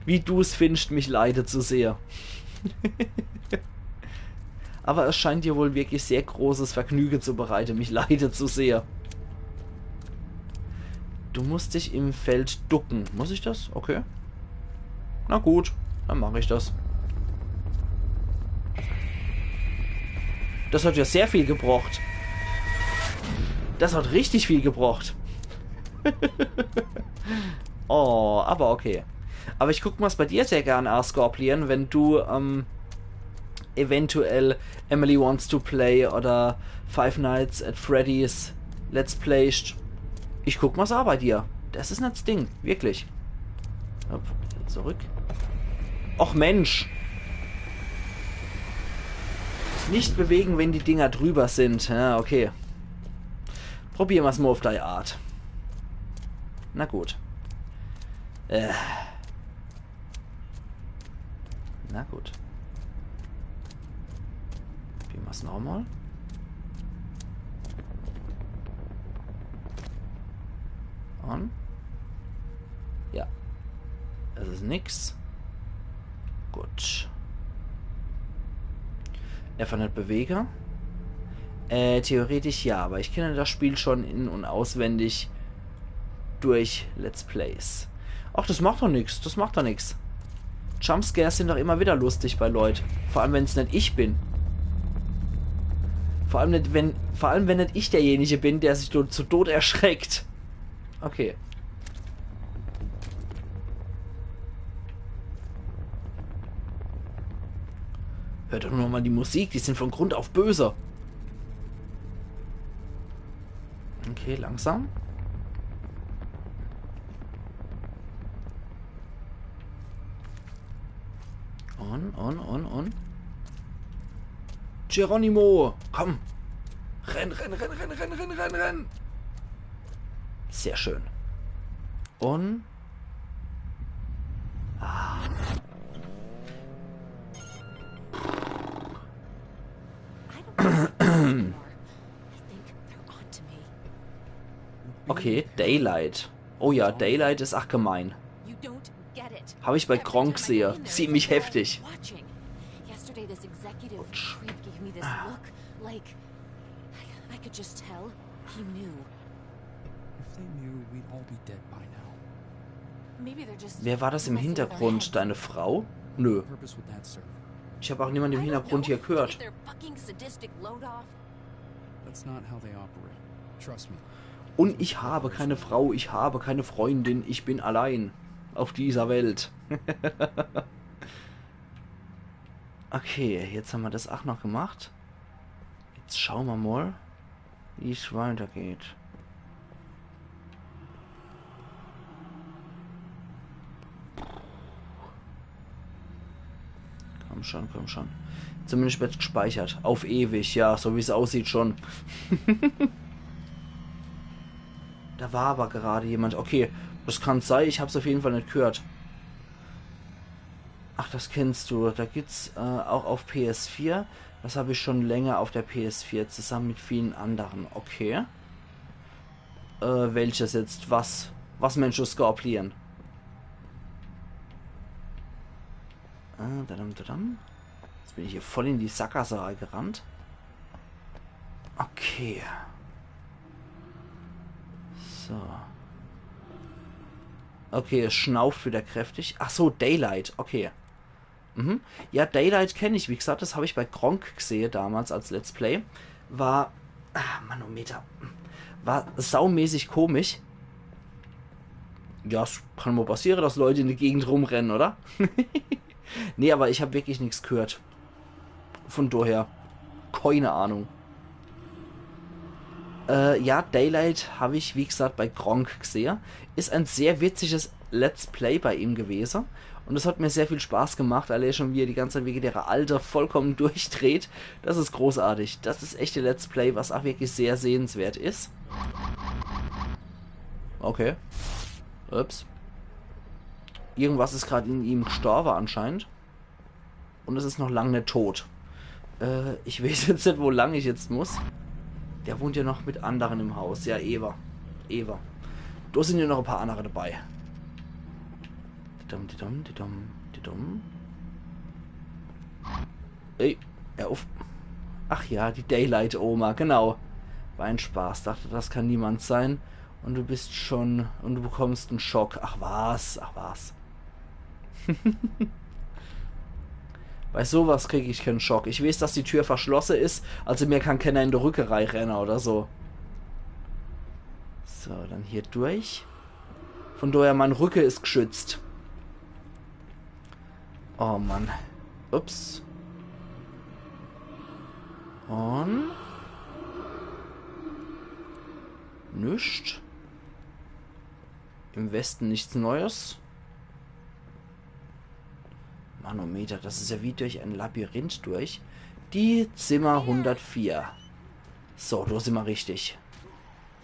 Wie du's findst, mich leide zu sehe. Aber es scheint dir wohl wirklich sehr großes Vergnügen zu bereiten, mich leiden zu sehen. Du musst dich im Feld ducken. Muss ich das? Okay. Na gut, dann mache ich das. Das hat ja sehr viel gebracht. Das hat richtig viel gebracht. Oh, aber okay. Aber ich guck mir's bei dir sehr gern an, Scorpion, wenn du ähm, eventuell Emily Wants to Play oder Five Nights at Freddy's Let's Play. Ich guck mir's an bei dir. Das is net das Ding, wirklich. Hopp, zurück. Och Mensch. Nicht bewegen, wenn die Dinger drüber sind. Ja, okay. Probier mir's mal auf die Art. Na gut. Äh. Na gut. Probier mir's nochmal. Und? Ja. Das is nix. Gut. Einfach net bewege. Äh, theoretisch ja, aber ich kenne das Spiel schon in- und auswendig durch Let's Plays. Ach, das macht doch nix, das macht doch nix. Jumpscares sind doch immer wieder lustig bei Leut. Vor allem, wenn's net ich bin. Vor allem net, wenn, vor allem, wenn net ich derjenige bin, der sich do-, zu Tod erschreckt. Okay. Hört doch nur mal die Musik, die sind von Grund auf böse. Okay, langsam. Und, und, und, und. Geronimo, komm. Renn, renn, renn. Sehr schön. Und... Ah. I don't think so anymore. I think they're onto me. Okay, Daylight. Oh ja, Daylight is ach gemein. You don't get it. Hab ich bei Gronkh gesehe. Ziemlich heftig. Every time I go in there, it's like they're watching. Yesterday, this executive creep gave me this look, like, I, I could just tell he knew. If they knew, we'd all be dead by now. Maybe they're just messing with our heads. Wer war das im Hintergrund? Deine Frau? Nö. What purpose would that serve? Ich hab auch niemand im Hintergrund hier gehört. I don't know. Get their fucking sadistic load off. That's not how they operate. Trust me. Und ich habe keine Frau, ich habe keine Freundin, ich bin allein auf dieser Welt. Okay, jetzt haben wir das auch noch gemacht. Jetzt schauen wir mal, wie es weitergeht. Komm schon, komm schon. Zumindest wird gespeichert. Auf ewig, ja, so wie es aussieht schon. Da war aber gerade jemand. Okay, das kann sei, ich hab's auf jeden Fall net gehört. Ach, das kennst du. Da gibt's äh, auch auf P S vier. Das hab ich schon länger auf der P S vier zusammen mit vielen anderen. Okay. Äh, welches jetzt? Was? Was meinst du, Scorpion? Äh, dadam, dadam. Jetzt bin ich hier voll in die Sackgasse reingerannt. Okay. So. Okay, es schnauft wieder kräftig. Ach so, Daylight. Okay. Mhm. Ja, Daylight kenn ich. Wie gesagt, das hab ich bei Gronkh gesehe damals als Let's Play. War... Ah, Manometer. War saumäßig komisch. Ja, es kann mal passiere, dass Leute in der Gegend rumrennen, oder? Nee, aber ich hab wirklich nix gehört. Von daher, keine Ahnung. Äh, ja, Daylight hab ich, wie gesagt, bei Gronkh gesehe. Is ein sehr witziges Let's Play bei ihm gewese. Und es hat mir sehr viel Spaß gemacht, allein schon, wie er die ganze Zeit wegen der Alte vollkommen durchdreht. Das is großartig. Das is echt ein Let's Play, was auch wirklich sehr sehenswert is. Okay. Ups. Irgendwas is grad in ihm gestorbe anscheinend. Und es is noch lang net tot. Äh, ich weiß jetzt net, wo lang ich jetzt muss. Der wohnt ja noch mit anderen im Haus. Ja, Eva. Eva. Do sind ja noch ein paar andere dabei. Didum, didum, didum, didum. Ey, hör auf. Ach ja, die Daylight-Oma, genau. War ein Spaß, dachte, das kann niemand sein. Und du bist schon, und du bekommst einen Schock. Ach was, ach was. Bei sowas krieg ich keinen Schock. Ich weiß, dass die Tür verschlossen ist, also mir kann keiner in de Rücke reinrennen oder so. So, dann hier durch. Von daher, mein Rücke ist geschützt. Oh Mann. Ups. Und nüscht. Im Westen nichts Neues. Manometer, das ist ja wie durch ein Labyrinth durch. Die Zimmer hundertvier. So, do sind wir richtig.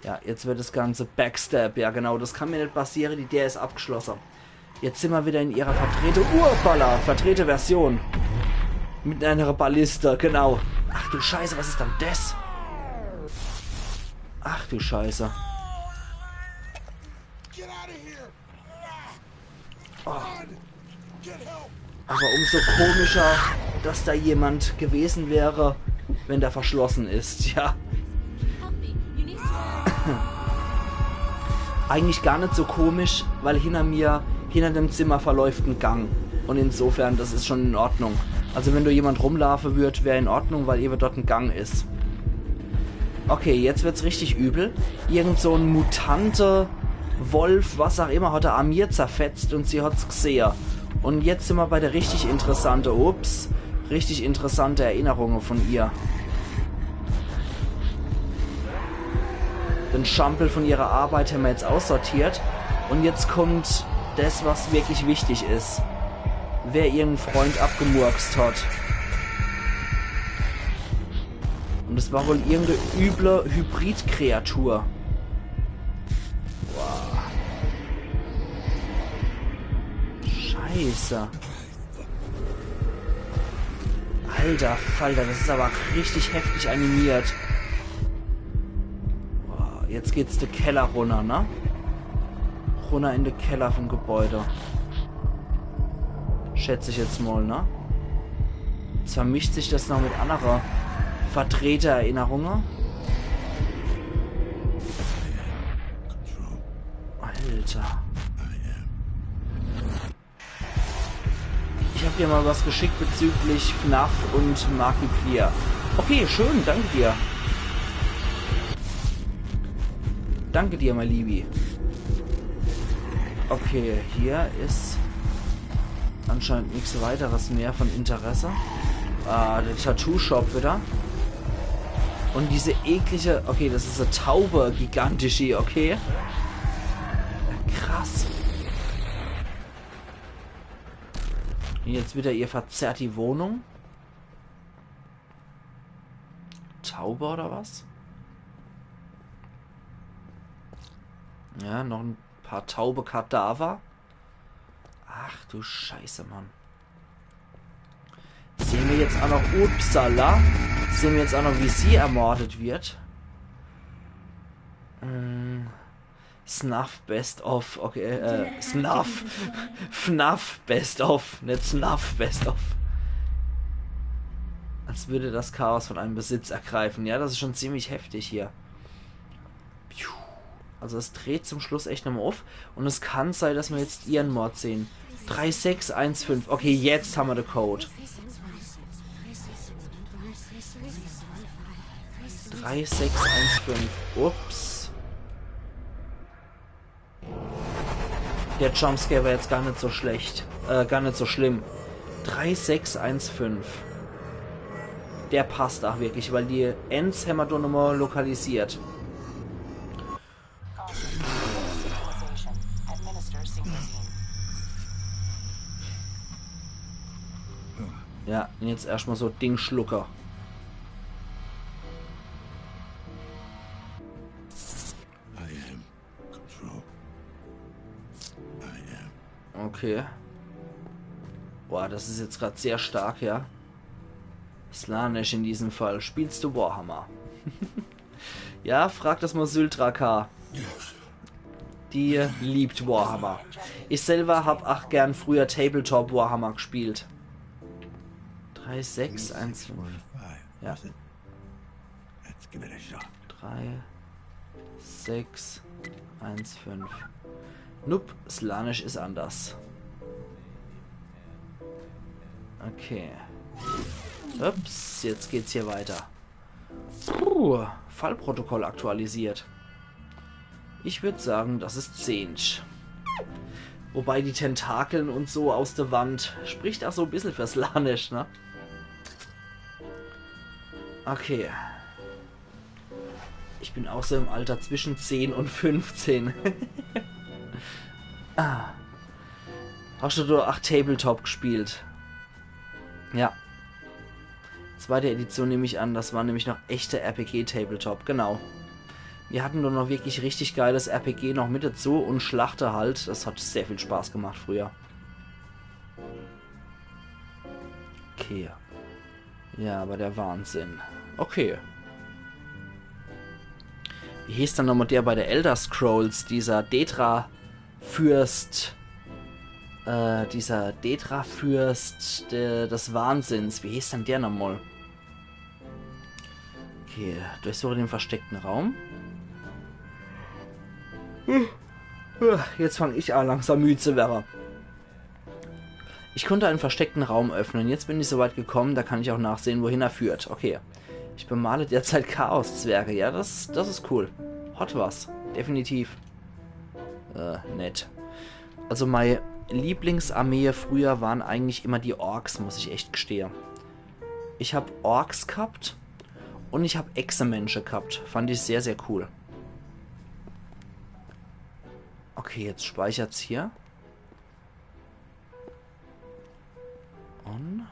Ja, jetzt wird das Ganze Backstab. Ja, genau, das kann mir nicht passieren. Die Tür ist abgeschlossen. Jetzt sind wir wieder in ihrer Vertrete-, Urpala, Vertrete-Version. Mit einer Balliste, genau. Ach du Scheiße, was ist dann das? Ach du Scheiße. Get out of here! Oh. Get help! Aber umso komischer, dass da jemand gewesen wäre, wenn der verschlossen ist, ja. Eigentlich gar nicht so komisch, weil hinter mir, hinter dem Zimmer verläuft ein Gang. Und insofern, das ist schon in Ordnung. Also wenn da jemand rumlaufen wird, wäre in Ordnung, weil eben dort ein Gang ist. Okay, jetzt wird's richtig übel. Irgend so ein Mutante, Wolf, was auch immer, hat er an mir zerfetzt und sie hat's gesehen. Und jetzt sind wir bei der richtig interessante, ups, richtig interessante Erinnerungen von ihr. Den Schampel von ihrer Arbeit haben wir jetzt aussortiert. Und jetzt kommt das, was wirklich wichtig ist. Wer ihren Freund abgemurkst hat. Und es war wohl irgendeine üble Hybridkreatur. Boah. Scheiße. Alter Falter, das ist aber richtig heftig animiert. Boah, jetzt geht's de Keller runter, ne? Runter in de Keller vom Gebäude. Schätze ich jetzt mal, ne? Jetzt vermischt sich das noch mit andere Vertretererinnerungen. Alter. Ich hab dir mal was geschickt bezüglich FNAF und Markiplier. Okay, schön, danke dir. Danke dir, mein Liebi. Okay, hier ist anscheinend nichts weiteres mehr von Interesse. Ah, der Tattoo-Shop wieder. Und diese eklige, okay, das ist eine Taube, gigantische, okay. Krass. Und jetzt wieder ihr verzerrt die Wohnung. Taube oder was? Ja, noch ein paar taube Kadaver. Ach du Scheiße, Mann. Sehen wir jetzt auch noch, upsala, sehen wir jetzt auch noch, wie sie ermordet wird. Mm, Snuff Best of, okay, äh, Snuff. FNAF Best of, nicht Snuff Best of. Als würde das Chaos von einem Besitz ergreifen. Ja, das ist schon ziemlich heftig hier. Piu. Also es dreht zum Schluss echt nochmal auf. Und es kann sein, dass wir jetzt ihren Mord sehen. Drei sechs eins fünf. Okay, jetzt haben wir den Code. Drei sechs eins fünf. Ups. Der Jumpscare war jetzt gar nicht so schlecht. Äh, gar nicht so schlimm. Drei sechs eins fünf. Der passt auch wirklich, weil die Ends haben wir doch nochmal lokalisiert. Ja, und jetzt erstmal so Ding schlucke. I am control. I am. Okay. Boah, das ist jetzt grad sehr stark, ja. Slaanesh in diesem Fall. Spielst du Warhammer? Ja, frag das mal Syltra K. Die liebt Warhammer. Ich selber hab auch gern früher Tabletop Warhammer gespielt. Drei sechs eins fünf. Ja. Let's give it a shot. Drei, sechs, eins, fünf. Nope, Slaanesh is anders. Okay. Ups, jetzt geht's hier weiter. Puh, Fallprotokoll aktualisiert. Ich würd sagen, das is Tzeentch. Wobei die Tentakeln und so aus der Wand spricht ach so e bissel für Slaanesh, ne? Okay. Ich bin auch so im Alter zwischen zehn und fünfzehn. Ah. Hast du do ach Tabletop gespielt? Ja. Zweite Edition nehme ich an, das war nämlich noch echter R P G Tabletop, genau. Wir hatten doch noch wirklich richtig geiles R P G noch mit dazu und Schlachte halt. Das hat sehr viel Spaß gemacht früher. Okay. Ja, aber der Wahnsinn. Okay. Wie hieß dann nochmal der bei der Elder Scrolls, dieser Daedra-Fürst, äh, dieser Daedra-Fürst de-, des Wahnsinns? Wie hieß dann der nochmal? Okay, durchsuche den versteckten Raum. Hm. Jetzt fang ich an, langsam müd zu werre. Ich konnte einen versteckten Raum öffnen. Jetzt bin ich soweit gekommen, da kann ich auch nachsehen, wohin er führt. Okay. Ich bemale derzeit Chaoszwerge. Ja, das, das is cool. Hot was. Definitiv. Äh, nett. Also mei Lieblingsarmee früher waren eigentlich immer die Orks, muss ich echt gestehe. Ich hab Orks gehabt und ich hab Echsemensche gehabt. Fand ich sehr, sehr cool. Okay, jetzt speichert's hier. Und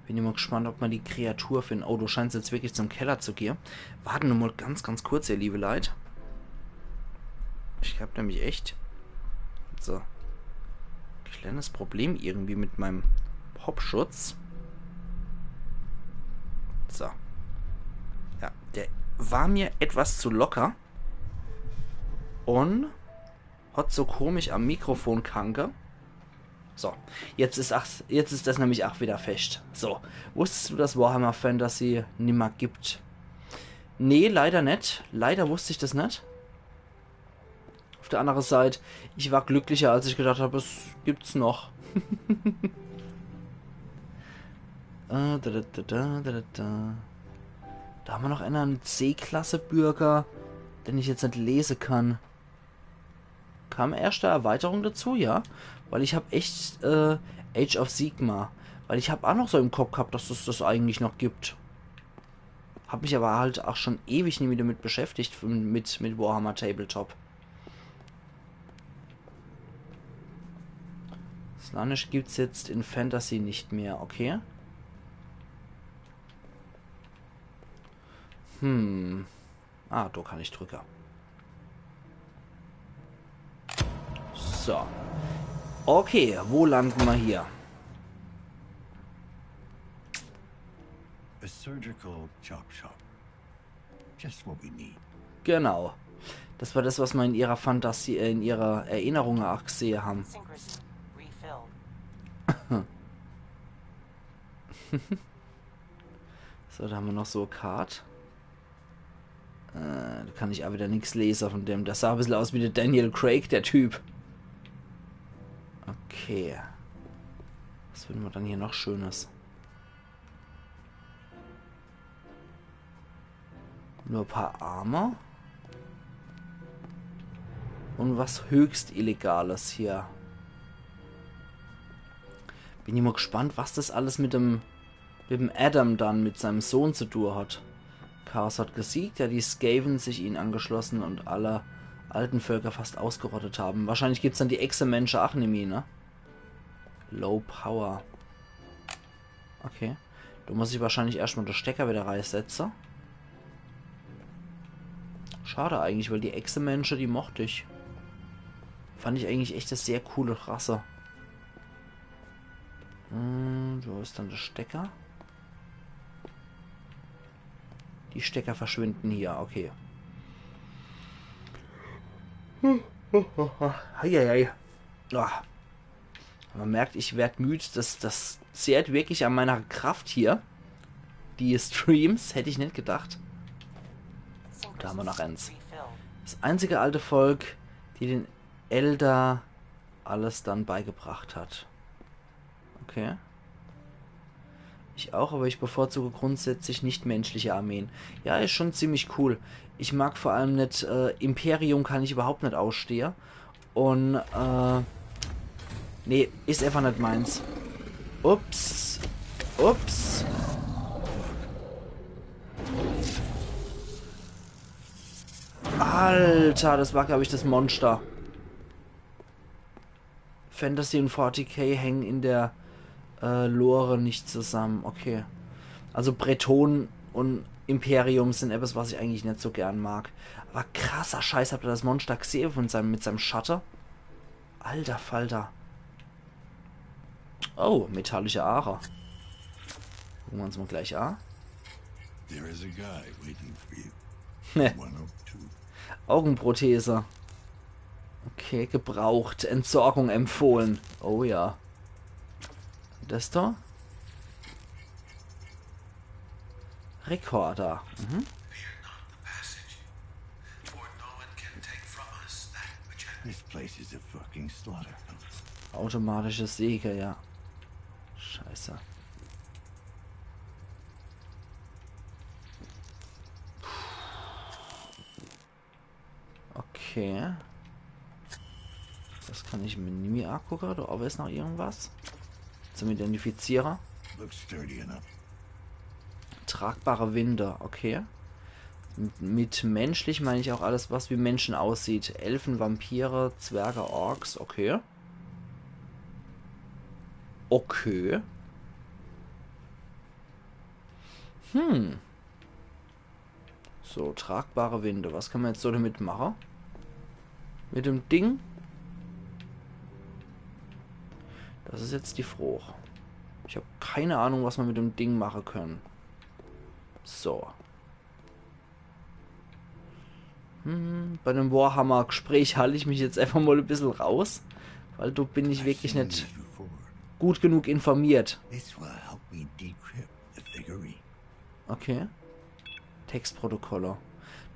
bin immer gespannt, ob mer die Kreatur finden. Oh, du scheinst jetzt wirklich zum Keller zu gehen. Warten nur mal ganz, ganz kurz, ihr liebe Leit. Ich hab nämlich echt so e kleines Problem irgendwie mit meinem Popschutz. So. Ja, der war mir etwas zu locker. Und hat so komisch am Mikrofon gehange. So, jetzt is, ach, jetzt is das nämlich ach wieder fescht. So, wusstest du, dass Warhammer Fantasy nimmer gibt? Nee, leider net. Leider wusst ich das net. Auf der andere Seit, ich war glücklicher, als ich gedacht hab, es gibt's noch. Äh, da, da, da, da, da, da, da. Da haben wir noch einen, einen C-Klasse-Bürger, den ich jetzt net lese kann. Kam erschte Erweiterung dazu, ja? Weil ich hab echt, äh, Age of Sigmar. Weil ich hab auch noch so im Kopf gehabt, dass es das eigentlich noch gibt. Hab mich aber halt auch schon ewig nie wieder mit beschäftigt, mit, mit Warhammer Tabletop. Slaanesh gibt's jetzt in Fantasy nicht mehr, okay. Hm. Ah, da kann ich drücke. So. Okay, wo landen wir hier? A surgical chop shop. Just what we need. Genau. Das war das, was wir in ihrer Fantasie, äh, in ihrer Erinnerung auch gesehen haben. Synchros refilled. So, da haben wir noch so e Card. Äh, da kann ich auch wieder nix lesen von dem. Das sah ein bisschen aus wie der Daniel Craig, der Typ. Okay. Was finden wir dann hier noch Schönes? Nur ein paar Arme. Und was höchst Illegales hier. Bin ich mal gespannt, was das alles mit dem, mit dem Adam dann, mit seinem Sohn zu tun hat. Chaos hat gesiegt, da die Skaven sich ihnen angeschlossen und alle alten Völker fast ausgerottet haben. Wahrscheinlich gibt's dann die Echsemensche ach nimmi, ne? Low Power. Okay. Da muss ich wahrscheinlich erstmal den Stecker wieder reinsetzen. Schade eigentlich, weil die Echsemensche, die mocht ich. Fand ich eigentlich echt eine sehr coole Rasse. Hm, wo ist dann der Stecker? Die Stecker verschwinden hier, okay. Eieiei. Ah. Man merkt, ich werd müd. Das, das zehrt wirklich an meiner Kraft hier. die Streams, hätt ich net gedacht. Da hammer noch eens. Das einzige alte Volk, die den Elder alles dann beigebracht hat. Okay. Ich auch, aber ich bevorzuge grundsätzlich nichtmenschliche Armeen. Ja, is schon ziemlich cool. Ich mag vor allem net äh, Imperium, kann ich überhaupt net ausstehe. Un äh, nee, is einfach net meins. Ups. Ups. Alter, das war, glaub ich, das Monster. Fantasy un forty K hängen in der äh, Lore net zusammen. Okay. Also Breton un Imperium sin etwas, was ich eigentlich net so gern mag. Aber krasser Scheiß, habt ihr das Monster gesehe von seinem, mit seinem Schatte? Alter Falter. Oh, metallische Aare. Gucke mer uns mal gleich an. There is a guy waiting for you. Ne. One oh two. Augenprothese. Okay, gebraucht. Entsorgung empfohlen. Oh ja. Das da? Rekorder. Mhm. Fear not the passage, for no one can take from us that which has. This place is a fucking slaughter. Automatische Säge, ja. Scheiße. Okay. Das kann ich mir nimmi angucke. Do owwe is noch irgendwas zum Identifiziere. Looks sturdy enough. Tragbare Winde, okay. Mit, mit menschlich meine ich auch alles, was wie Menschen aussieht. Elfen, Vampire, Zwerge, Orks, okay. Okay. Hm. So, tragbare Winde. Was kann mer jetzt so damit mache? Mit dem Ding? Das is jetzt die Froch. Ich hab keine Ahnung, was mer mit dem Ding mache könne. So. Hm, bei dem Warhammer-Gespräch halte ich mich jetzt einfach mal e bissel raus, weil do bin ich wirklich net gut genug informiert. This will help me decrypt the figurine. Okay. Textprotokolle.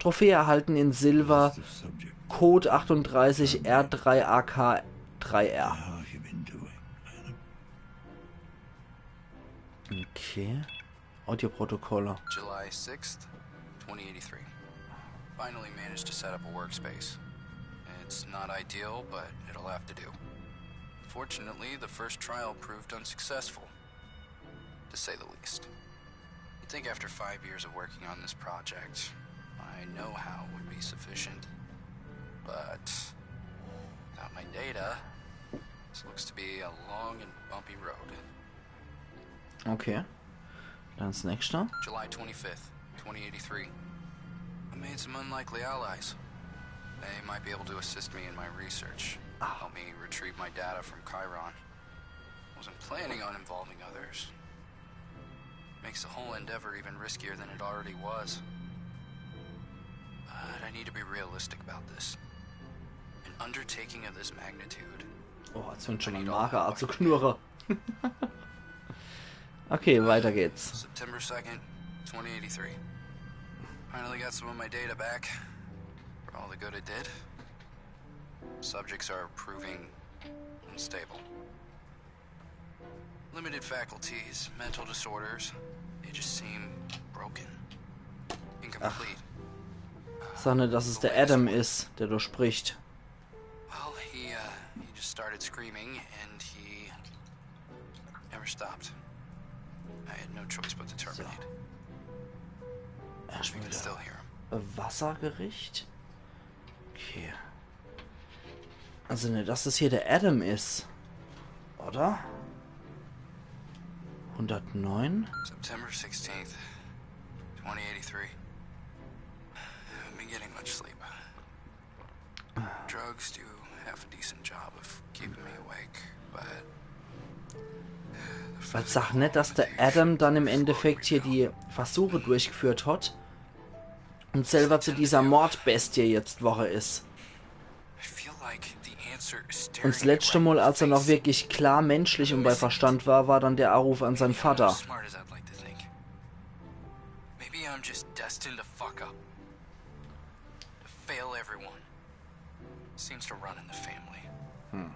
Trophäe erhalten in Silber. List of subject. Code achtunddreißig R drei A K drei R. How have you been doing, Adam? Okay. Audioprotokolle. July sixth, twenty eighty-three. Finally managed to set up a workspace. It's not ideal, but it'll have to do. Fortunately, the first trial proved unsuccessful, to say the least. You'd think after five years of working on this project, my know-how would be sufficient. But without my data, this looks to be a long and bumpy road. Okay. Dann das nächste. July twenty-fifth, twenty eighty-three. I made some unlikely allies. They might be able to assist me in my research, help me retrieve my data from Chiron. Wasn't planning on involving others. Makes the whole endeavor even riskier than it already was. But I need to be realistic about this. An undertaking of this magnitude. Oh, jetzt fängt schon mein Magen an zu knurren. Okay, weiter geht's. September second, twenty eighty-three. Finally got some of my data back. For all the good it did. Subjects are proving unstable. Limited faculties, mental disorders. They just seem broken. Incomplete. Sag net, dass es der Adam is, der da spricht. Well, he, uh, he just started screaming and he never stopped. I had no choice but to terminate. Ja, Wish schon we could wieder. Still hear him. Wassergericht? Okay. Also ne, dass es hier der Adam is. Oder? Hundertneun? September sixteenth, twenty eighty-three. Haven't been getting much sleep. Drugs do half a decent job of keeping me awake, but Weil sag net, dass der Adam dann im Endeffekt hier die Versuche durchgeführt hat und selber zu dieser Mordbestie jetzt worre is. I feel like the answer is staring Und das letzte me Mal, right in als er the noch face. Wirklich klar menschlich und bei Verstand war, war dann der Anruf an seinen Not Vater. as smart as I'd like to think. I'm just destined to fuck up. To fail everyone. Seems to run in the family. Hmm.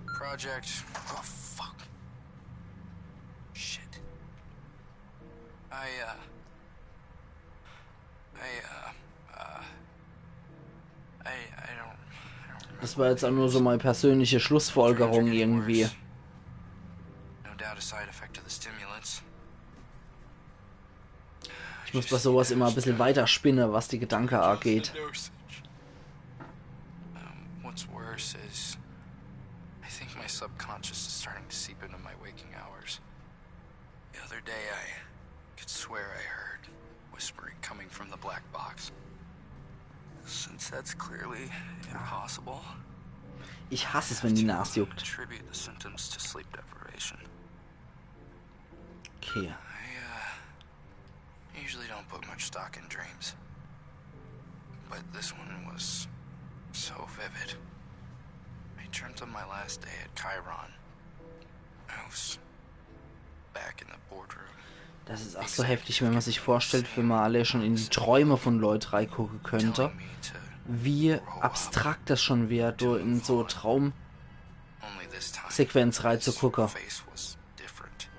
Project. Oh, fuck. Shit. I, uh. I, uh. Uh. I, I don't. I don't remember. Das war jetzt auch nur so meine persönliche Schlussfolgerung irgendwie. No doubt a side effect of the stimulants. Ich muss bei sowas immer ein bisschen weiter spinnen, was die Gedanken angeht. Um, what's worse is, I think my subconscious is starting to seep into my waking hours. The other day, I could swear I heard whispering coming from the black box. Since that's clearly impossible, Ich hasse es, wenn die Nase juckt. Attribute the symptoms to sleep deprivation. Okay. I, uh, usually don't put much stock in dreams, but this one was so vivid. I dreamt of my last day at Chiron. I was back in the boardroom. Das ist auch so heftig, wenn man sich vorstellt, wenn man alle schon in die Träume von Leute reingucken könnte, wie abstrakt das schon wäre, du in so Traumsequenz reinzugucken. Face was different.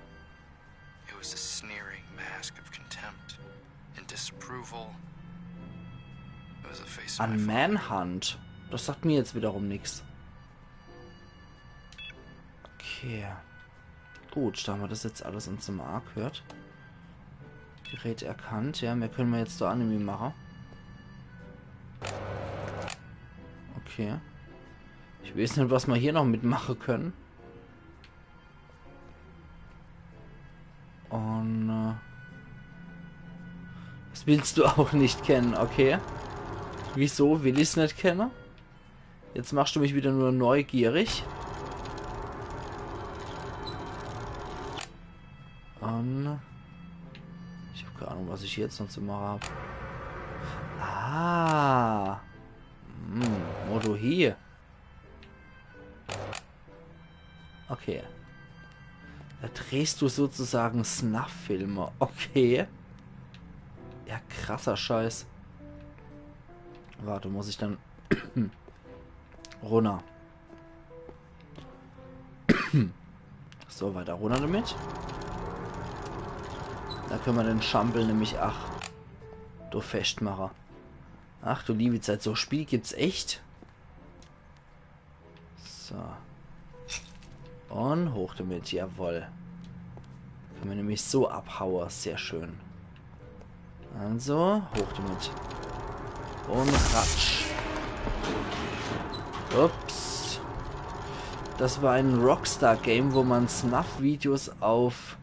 It was a sneering mask of contempt and disapproval. It was a face An Manhunt. Das sagt mir jetzt wiederum nichts. Okay. Gut, da haben wir das jetzt alles uns mal angehört. Gerät erkannt. Ja, mehr können wir jetzt da auch nicht mehr machen. Okay. Ich weiß nicht, was wir hier noch mitmachen können. Und äh, das willst du auch nicht kennen, okay? Wieso will ich's nicht kennen? Jetzt machst du mich wieder nur neugierig. Und ich hab keine Ahnung, was ich jetzt noch zu machen hab. Ah. Hm, Moto hier. Okay. Da drehst du sozusagen Snuff-Filme. Okay. Ja, krasser Scheiß. Warte, muss ich dann runter. So, weiter runter damit. Da können wir den Schampel nämlich, ach, du Festmacher. Ach du liebe Zeit, so Spiel gibt's echt. So. Und hoch damit, jawohl. Können wir nämlich so abhauen, sehr schön. Also, hoch damit. Und ratsch. Ups. Das war ein Rockstar-Game, wo man Snuff-Videos auf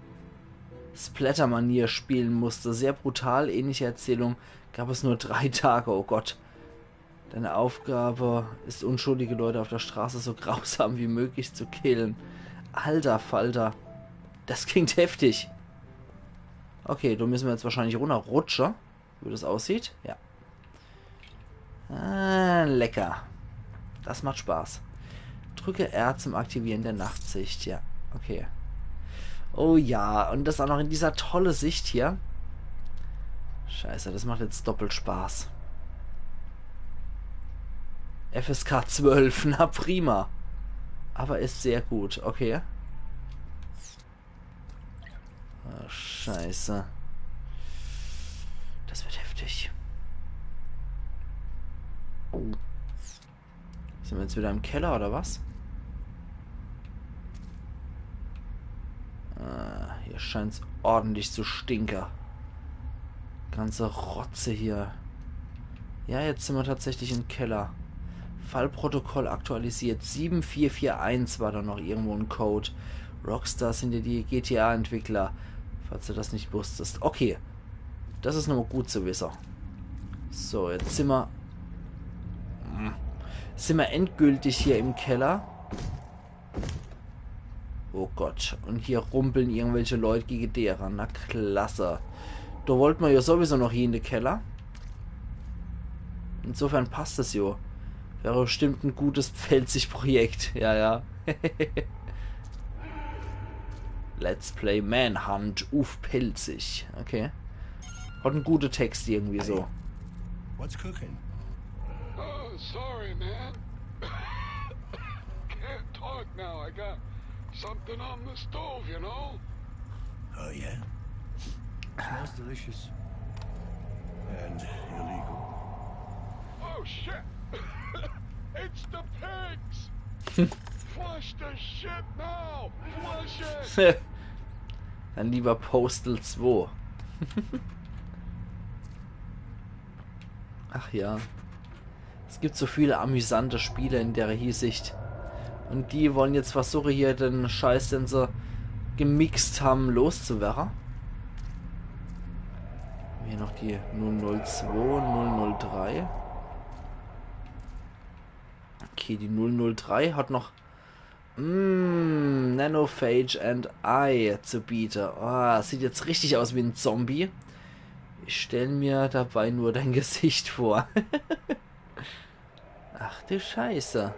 Splatter-Manier spielen musste. Sehr brutal, ähnliche Erzählung. Gab es nur drei Tage, oh Gott. Deine Aufgabe ist, unschuldige Leute auf der Straße so grausam wie möglich zu killen. Alter Falter. Das klingt heftig. Okay, da müssen wir jetzt wahrscheinlich runterrutschen, wie das aussieht. Ja. Ah, lecker. Das macht Spaß. Drücke R zum Aktivieren der Nachtsicht. Ja, okay. Oh ja, und das auch noch in dieser tolle Sicht hier. Scheiße, das macht jetzt doppelt Spaß. F S K zwölf, na prima. Aber ist sehr gut, okay. Oh, scheiße. Das wird heftig. Sind wir jetzt wieder im Keller oder was? Ah, hier scheint's ordentlich zu stinken. Ganze Rotze hier. Ja, jetzt sind wir tatsächlich im Keller. Fallprotokoll aktualisiert. Sieben vier vier eins war da noch irgendwo ein Code. Rockstar sind ja die G T A-Entwickler, falls du das nicht wusstest. Okay, das ist nochmal gut zu wissen. So, jetzt sind wir, hm, sind wir endgültig hier im Keller. Oh Gott, und hier rumpeln irgendwelche Leute gegen die ran. Na klasse. Da wollten wir ja sowieso noch hier in den Keller. Insofern passt das ja. Wäre bestimmt ein gutes pfälzisch Projekt. Ja, ja. Let's Play Manhunt uff Pälzisch. Okay. Hat en gute Text irgendwie so. What's cooking? Oh, sorry, man. Can't talk now. I got something on the stove, you know? Oh, yeah? Smells delicious. And illegal. Oh, shit. It's the pigs. Flush the shit now. Flush it. Dann lieber Postal zwei. Ach ja. Es gibt so viele amüsante Spiele in der Hinsicht. Und die wollen jetzt versuchen, hier den Scheiß, den se gemixt haben, loszuwerden. Hier noch die null null zwei und null null drei. Okay, die null null drei hat noch, mm, Nanophage and I zu bieten. Ah, sieht jetzt richtig aus wie en Zombie. Ich stell mir dabei nur dein Gesicht vor. Ach du Scheiße.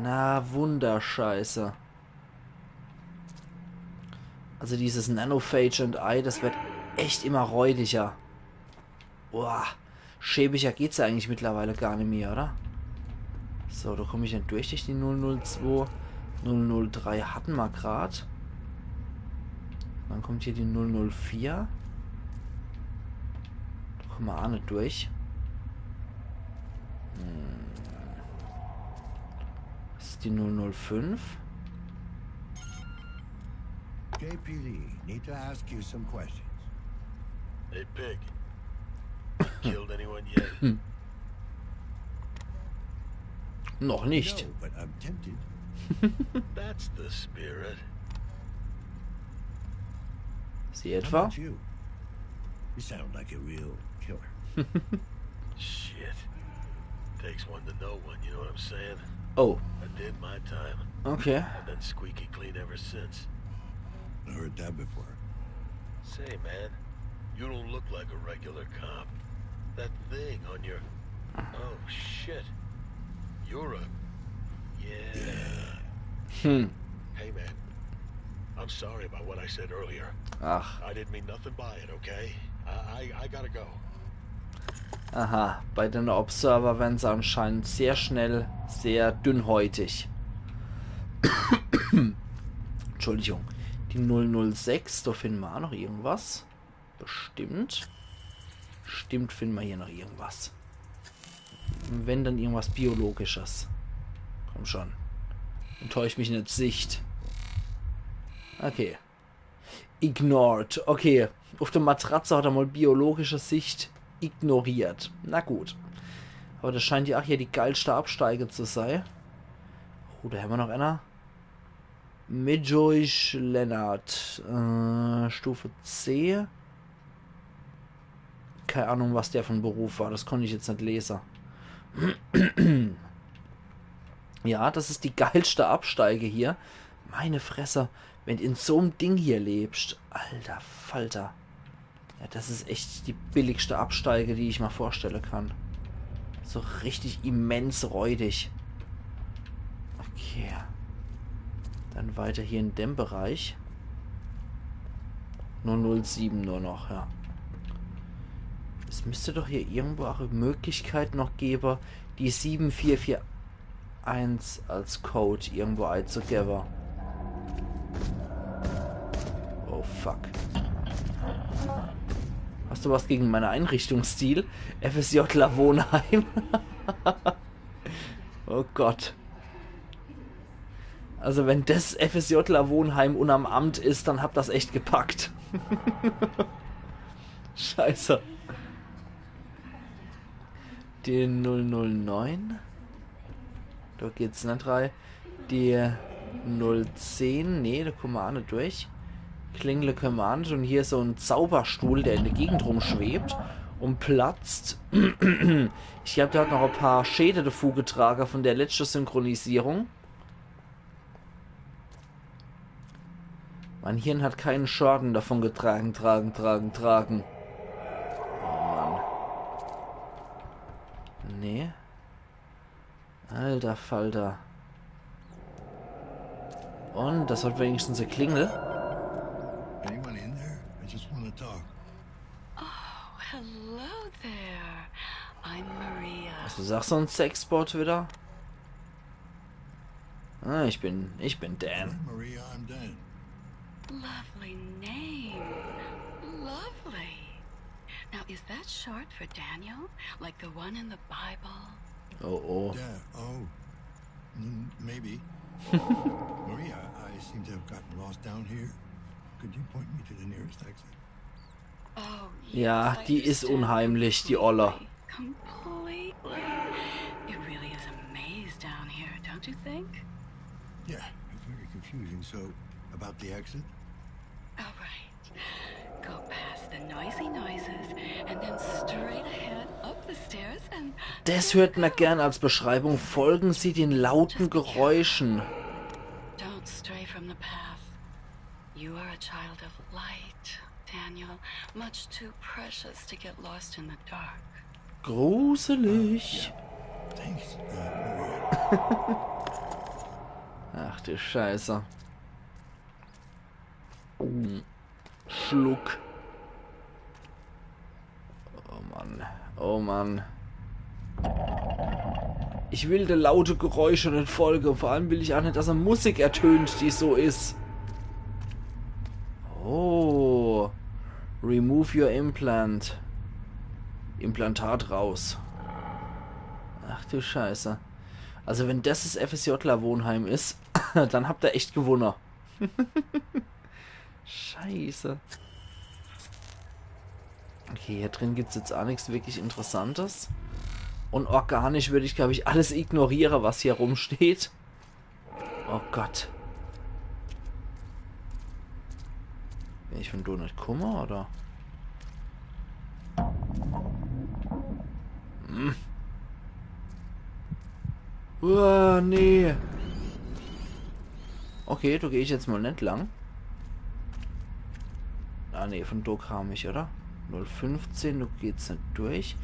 Na, Wunderscheiße. Also dieses Nanophage and I, das wird echt immer räudiger. Boah, schäbiger geht's ja eigentlich mittlerweile gar nicht mehr, oder? So, da komm ich net durch, durch die null null zwei. null null drei hatten wir grad. Dann kommt hier die null null vier. Da kommen wir auch nicht durch. Hm. Das ist die null null fünf. J P D, need to ask you some questions. Hey, Pig. Killed anyone yet? Noch nicht. No, but I'm tempted. That's the spirit. Sie How etwa? about you? You sound like a real killer. Shit. Takes one to know one, you know what I'm saying? Oh, I did my time. Okay. I've been squeaky clean ever since. I heard that before. Say, man, you don't look like a regular cop. That thing on your... Oh, shit. You're a... Yeah. Hm. Hey, man. I'm sorry about what I said earlier. Ach, I didn't mean nothing by it, okay? I, I, I gotta go. Aha. Bei den Observer werden sie anscheinend sehr schnell sehr dünnhäutig. Entschuldigung. Die null null sechs, da finden wir auch noch irgendwas. Bestimmt. Bestimmt finden wir hier noch irgendwas. Und wenn, dann irgendwas Biologisches. Komm schon. Enttäusch mich net, Sicht. Okay. Ignored. Okay. Auf der Matratze hat er mal biologische Sicht ignoriert. Na gut. Aber das scheint ja auch hier die geilste Absteige zu sein. Oh, da haben wir noch einer. Mijoish Leonard. Äh, Stufe C. Keine Ahnung, was der von Beruf war. Das konnte ich jetzt nicht lesen. Ja, das ist die geilste Absteige hier. Meine Fresse, wenn du in so'm Ding hier lebst. Alter Falter. Ja, das ist echt die billigste Absteige, die ich mir vorstellen kann. So richtig immens räudig. Okay. Dann weiter hier in dem Bereich. Nur null sieben nur noch, ja. Es müsste doch hier irgendwo auch eine Möglichkeit noch geben, die sieben vier vier eins als Code irgendwo einzugeben. Oh fuck. Hast du was gegen meinen Einrichtungsstil? F S J Wohnheim. Oh Gott. Also wenn das F S J Wohnheim unterm Amt ist, dann habt das echt gepackt. Scheiße. Die null null neun. Da geht's net rein. Die null zehn. Nee, da kommen wir auch nicht durch. Klingle können wir auch nicht. Und hier ist so ein Zauberstuhl, der in der Gegend rumschwebt und platzt. Ich glaube, der hat noch ein paar Schäden davongetragen von der letzten Synchronisierung. Mein Hirn hat keinen Schaden davon getragen, tragen, tragen, tragen. Oh Mann. Nee. Alter Falter. Und das hat wenigstens e Klingel. Anyone in there? I just want to talk. Oh, hello there. I'm Maria. Was du sagst, so ein Sexbot wieder? Ah, ich bin, ich bin Dan. Maria, I'm Dan. Lovely name. Lovely. Now, is that short for Daniel? Like the one in the Bible? Oh, oh. Yeah, oh. Mm, maybe. Maria, I seem to have gotten lost down here. Could you point me to the nearest exit? Oh, Ja, yes, I die is understand unheimlich, die Olle. Completely. It really is a maze down here, don't you think? Yeah, it's very confusing. So, about the exit? All right. Go past the noisy noises and then straight ahead up the stairs and Das hört man gern als Beschreibung. Folgen Sie den lauten Geräuschen. don't stray from the path. You are a child of light, Daniel. Much too precious to get lost in the dark. Gruselig. Thanks, uh, Maria. Ach du Scheiße. Hm. Schluck. Oh Mann. Oh Mann. Ich will de laute Geräusche net folge. Vor allem will ich auch net, dass er Musik ertönt, die so is. Oh. Remove your implant. Implantat raus. Ach du Scheiße. Also wenn das das FSJler-Wohnheim is, dann habt ihr echt gewunne. Scheiße. Okay, hier drin gibt's jetzt auch nichts wirklich Interessantes. Und organisch würde ich, glaube ich, alles ignorieren, was hier rumsteht. Oh Gott. Bin ich von do net kumme, oder? Hm. Uah, nee. Okay, do geh ich jetzt mal net lang. Ah, nee, von do kam ich, oder? Null fünfzehn, do geht's net durch.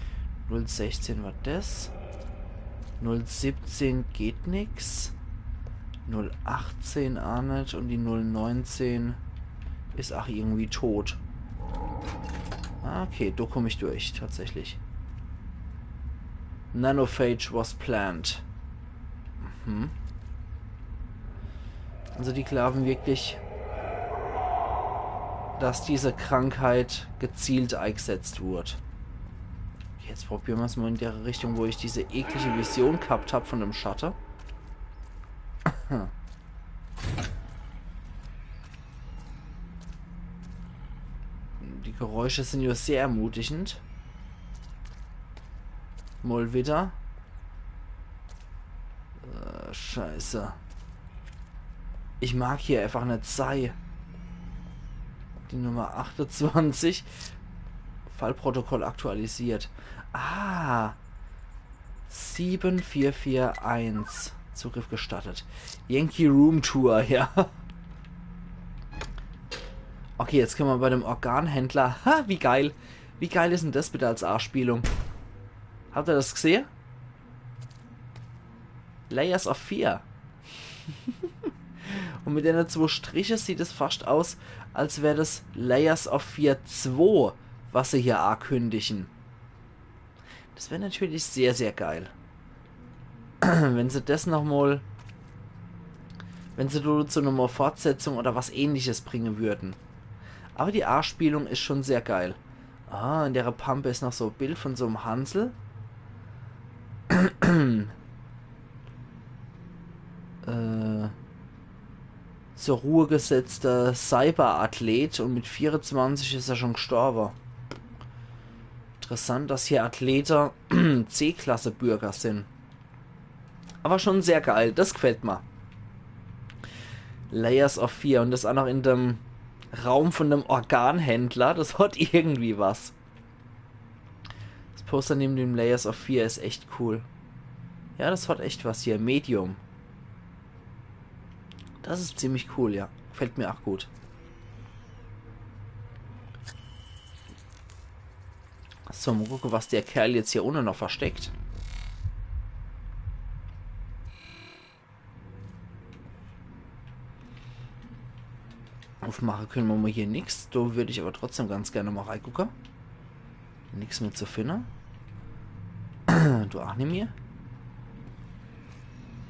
Null sechzehn war das. Null siebzehn geht nix. Null achtzehn auch net. Und die null neunzehn is auch irgendwie tot. Ah, okay, do komm ich durch, tatsächlich. Nanophage was planned. Mhm. Also die glauben wirklich, dass diese Krankheit gezielt eingesetzt wurde. Okay, jetzt probieren wir's mal in der Richtung, wo ich diese eklige Vision gehabt hab von dem Schatte. Die Geräusche sind ja sehr ermutigend. Mal wieder. Äh, Scheiße. Ich mag hier einfach net sei. Die Nummer achtundzwanzig. Fallprotokoll aktualisiert. Ah. Sieben vier vier eins. Zugriff gestattet. Yankee Room Tour, ja. Okay, jetzt können wir bei dem Organhändler. Ha, wie geil. Wie geil is denn das bitte als Anspielung? Habt ihr das gesehen? Layers of Fear. Und mit den zwei Striche sieht es fast aus, als wär das Layers of Fear zwei, was sie hier ankündigen. Das wär natürlich sehr, sehr geil. Wenn sie das nochmal, wenn sie dazu nochmal Fortsetzung oder was ähnliches bringen würden. Aber die Anspielung is schon sehr geil. Ah, in der Pampe is noch so e Bild von so em Hansel. Äh, zur Ruhe gesetzter Cyberathlet und mit vierundzwanzig is er schon gestorben. Interessant, dass hier Athlete C-Klasse-Bürger sind. Aber schon sehr geil, das gefällt mir. Layers of Fear und das auch noch in dem Raum von dem Organhändler, das hat irgendwie was. Das Poster neben dem Layers of Fear is echt cool. Ja, das hat echt was hier. Medium. Das is ziemlich cool, ja. Gefällt mir auch gut. So, mal gucken, was der Kerl jetzt hier unten noch versteckt. Aufmache könne mer mol hier nix. Do würd ich awwer trotzdem ganz gern mol reigucke. Nix mehr zu finne. Du ach nimmi.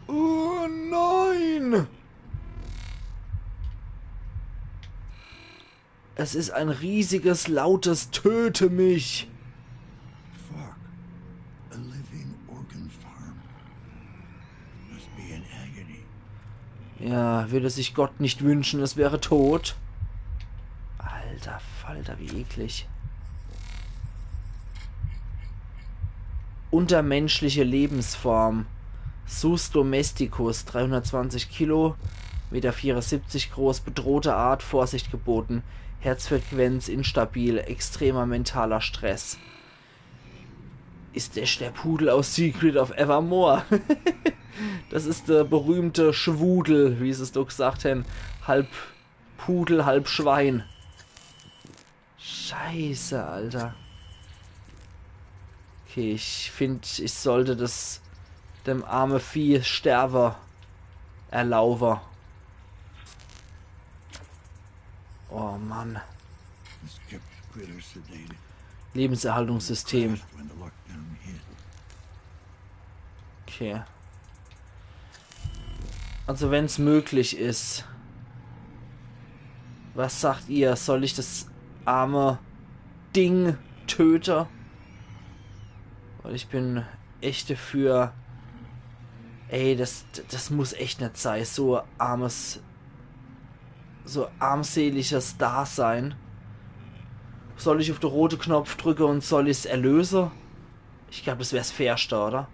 Oh nein! Es is ein riesiges, lautes Töte mich. Fuck. A living organ farm. Must be in agony. Ja, würde sich Gott nicht wünschen, es wäre tot. Alter Falter, wie eklig. Untermenschliche Lebensform. Sus domesticus, dreihundertzwanzig Kilo, Meter vierundsiebzig groß, bedrohte Art, Vorsicht geboten. Herzfrequenz instabil, extremer mentaler Stress. Is das der Pudel aus Secret of Evermore? Das is der berühmte Schwudel, wie se es doch gesagt hen. Halb Pudel, halb Schwein. Scheiße, Alter. Okay, ich find, ich sollte das dem arme Vieh sterbe erlaube. Oh Mann. This kept Critter sedated. Lebenserhaltungssystem. Crashed when the lockdown hit. Okay. Also wenn's möglich is. Was sagt ihr? Soll ich das arme Ding töte? Weil ich bin echt dafür. Ey, das, das muss echt net sei. So armes, so armseliges Dasein. Soll ich auf de rote Knopf drücke und soll ich's erlöse? Ich glaub, das wär's Fairste, oder?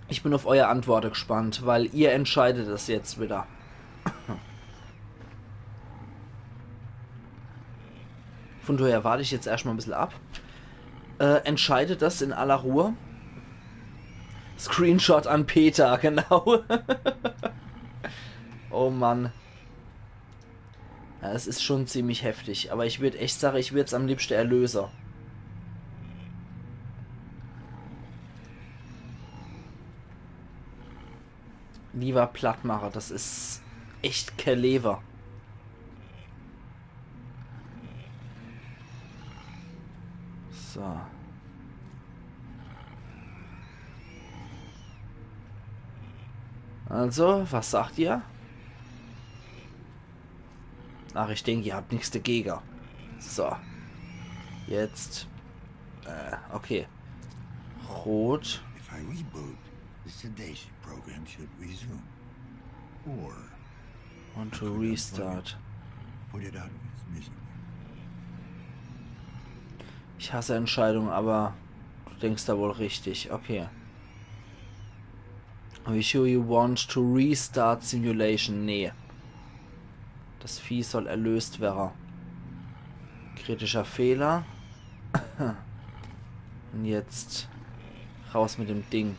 Ich bin auf euer Antwort gespannt, weil ihr entscheidet das jetzt wieder. Von daher warte ich jetzt erstmal ein bisschen ab. Äh, entscheidet das in aller Ruhe. Screenshot an Peter, genau. Oh Mann. Ja, es is schon ziemlich heftig, aber ich würd echt sage, ich würd's am liebste erlöse. Lieber platt mache, das is echt kä Lewe. So. Also, was sagt ihr? Ach, ich denk, ihr habt nix dagege. So. Jetzt. Äh, okay. Rot. If I reboot, the sedation program should resume. Or Want to restart. Put it out of its misery. Ich hasse Entscheidungen, aber du denkst da wohl richtig. Okay. Are you sure you want to restart simulation? Nee. Das Vieh soll erlöst werre. Kritischer Fehler. Und jetzt raus mit dem Ding.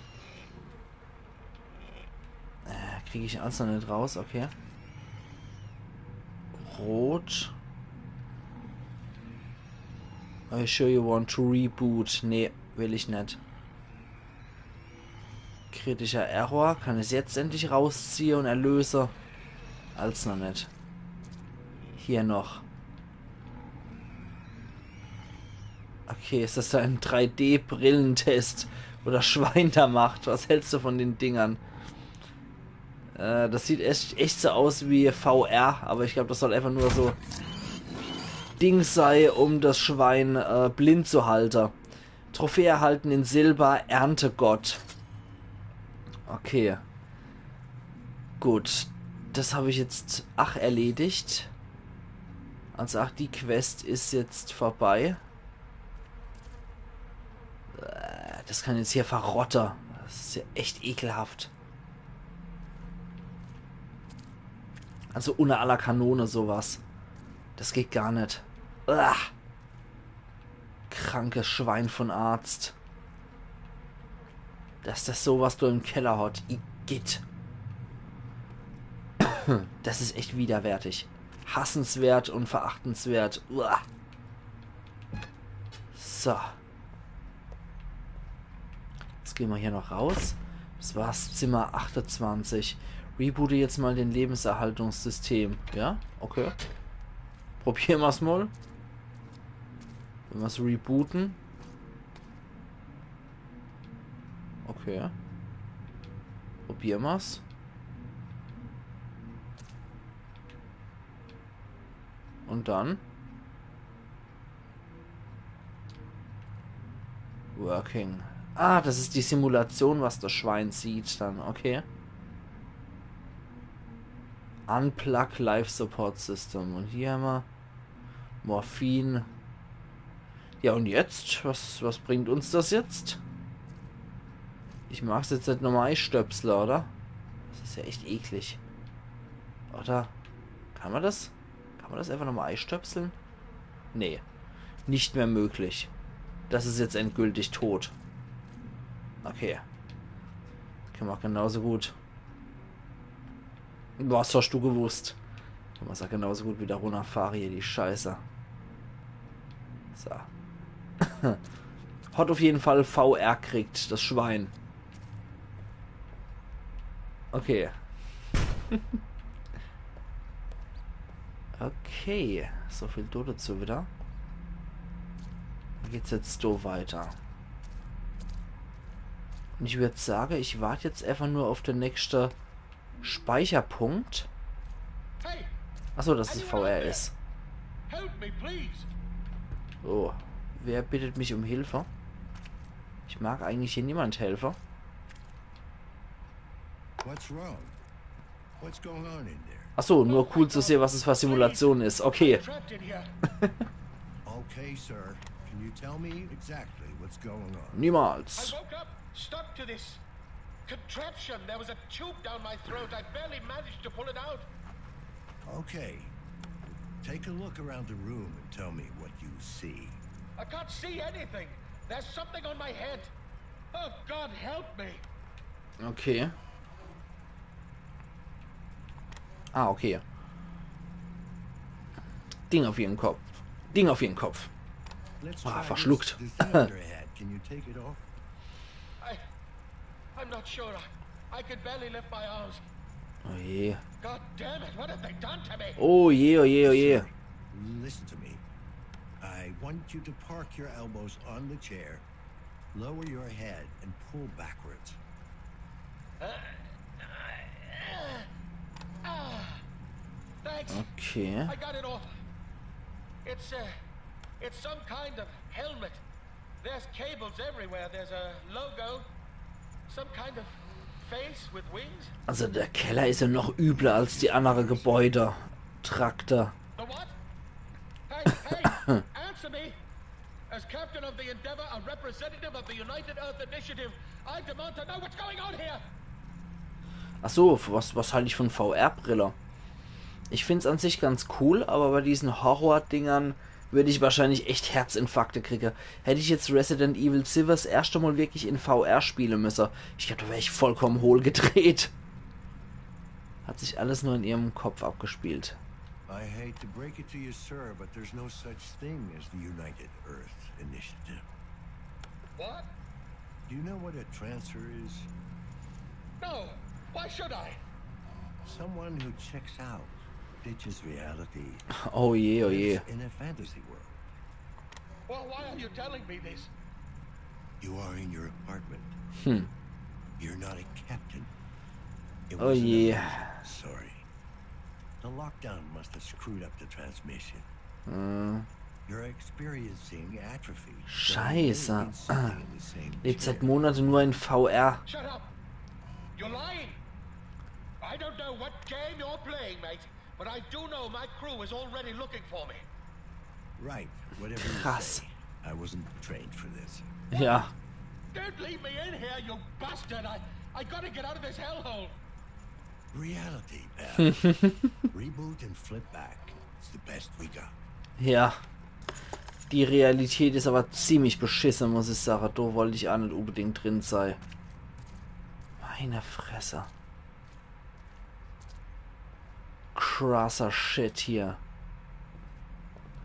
Äh, krieg ich alles noch net raus? Okay. Rot. Are you sure you want to reboot? Nee, will ich net. Kritischer Error. Kann ich's jetzt endlich rausziehe und erlöse? Als noch net. Hier noch. Okay, is das da ein drei D Brillentest, wo das Schwein da macht? Was hältst du von den Dingern? Äh, das sieht echt, echt so aus wie V R, aber ich glaub, das soll einfach nur so Ding sei, um das Schwein äh, blind zu halte. Trophäe erhalten in Silber, Erntegott. Okay. Gut, das hab ich jetzt ach erledigt. Also ach, die Quest is jetzt vorbei. Äh, das kann jetzt hier verrotte. Das is ja echt ekelhaft. Also unner aller Kanone sowas. Das geht gar net. Uah. Krankes Schwein von Arzt. Dass das sowas do im Keller hat. Igitt. Das is echt widerwärtig. Hassenswert und verachtenswert. Uah. So. Jetzt gehn mer hier noch raus. Das war's, Zimmer achtundzwanzig. Reboote jetzt mal den Lebenserhaltungssystem. Ja, okay. Probiere mer's mal. Wenn mer's rebooten. Okay. Probiere mer's. Und dann? Working. Ah, das is die Simulation, was das Schwein sieht dann. Okay. Unplug Life Support System. Und hier hämmer Morphin. Ja, und jetzt? Was, was bringt uns das jetzt? Ich mag's jetzt net nochmal eistöpsle, oder? Das is ja echt eklig. Oder? Kann mer das? Kann mer das einfach nochmal eistöpseln? Nee. Nicht mehr möglich. Das is jetzt endgültig tot. Okay. Kann mer genauso gut. Was hast du gewusst? Kann mer auch genauso gut wieder runterfahre hier, die Scheiße. So. Hat auf jeden Fall V R kriegt, das Schwein. Okay. Okay, so viel dazu wieder. Dann geht's jetzt so weiter. Und ich würd sage, ich wart jetzt einfach nur auf der nächste Speicherpunkt. Hey, achso, dass es V R is. Help me, please. Oh, wer bittet mich um Hilfe? Ich mag eigentlich hier niemand helfe. What's wrong? What's going on in there? Achso, nur cool zu sehen, was es für Simulation is. Okay. Trapped in here. Okay, sir. Can you tell me exactly what's going on? Niemals. I woke up, stuck to this contraption. There was a tube down my throat. I barely managed to pull it out. Okay. Take a look around the room and tell me what you see. I can't see anything. There's something on my head. Oh, God, help me. Okay. Ah, okay. Ding auf ihren Kopf. Ding auf ihren Kopf. Ah, verschluckt. This thing on your head. Can you take it off? I, I'm not sure. I, I could barely lift my arms. Oh je. God damn it, what have they done to me? Oh je, oh je, oh je. Listen to me. I want you to park your elbows on the chair, lower your head, and pull backwards. Ah, thanks. Okay. I got it off. It's, uh, it's some kind of helmet. There's cables everywhere. There's a logo. Some kind of face with wings. Also der Keller is ja noch übler als die andere Gebäude. Trakte. The what? Hey, hey, answer me. As captain of the Endeavour, a representative of the United Earth Initiative, I demand to know what's going on here. Ach so, was, was halt ich von V R-Brille? Ich find's an sich ganz cool, aber bei diesen Horror-Dingern würd ich wahrscheinlich echt Herzinfarkte kriege. Hätt ich jetzt Resident Evil Seven das erschte Mal wirklich in V R spiele müsse, ich glaub, da wär ich vollkommen hohl gedreht. Hat sich alles nur in ihrem Kopf abgespielt. I hate to break it to you, sir, but there's no such thing as the United Earth Initiative. What? Do you know what a trancer is? No. Why should I? Someone who checks out, ditches reality, oh je, oh je, lives in a fantasy world. Well, why are you telling me this? You are in your apartment. Hm. You're not a captain. It was an illusion. Oh je. Sorry. The lockdown must have screwed up the transmission. Hm. You're experiencing atrophy. Scheiße. Lebt seit Monaten nur in V R. Shut up! You're lying! I don't know what game you're playing, mate, but I do know my crew is already looking for me. Right, whatever you say. Krass. I wasn't trained for this. Ja. Don't leave me in here, you bastard! I, I gotta get out of this hellhole! Reality, pal. Reboot and flip back. It's the best we got. Ja. Die Realität is aber ziemlich beschissen, muss ich sagen. Do wollt ich auch net unbedingt drin sei. Meine Fresse. Krasser Shit hier.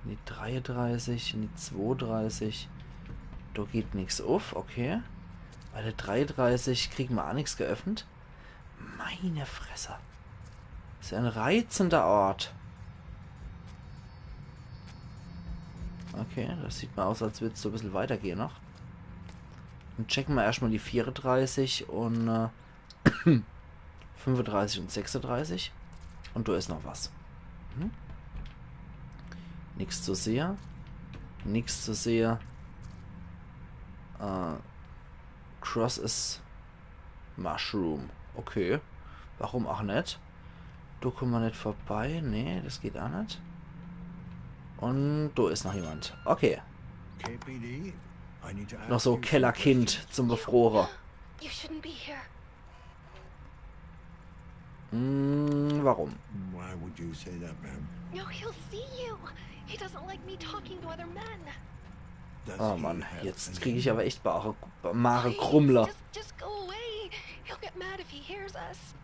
Die dreiunddreißig, die zwounddreißig. Do geht nix uff, okay. Bei der dreiunddreißig kriegen wir auch nichts geöffnet. Meine Fresse. Is ja ein reizender Ort. Okay, das sieht mal aus, als würde es so ein bisschen weitergehen noch. Dann checken wir erstmal die vierunddreißig und äh, fünfunddreißig und sechsunddreißig. Und da ist noch was. Mhm. Nichts zu sehen. Nichts zu sehen. Äh, Cross is Mushroom. Okay. Warum auch nicht? Da kommen wir nicht vorbei. Nee, das geht auch nicht. Und da ist noch jemand. Okay. K P D, I need to ask Noch so you some Kellerkind questions. zum Befroren. You shouldn't be here. Hm, warum? Why would you say that, ma'am? No, he'll see you. He doesn't like me talking to other men. Does Oh he Mann, have jetzt an kriege ich enemy? Aber echt Mare, Mare Please, Krummler. Just, just go away. He'll get mad if he hears us.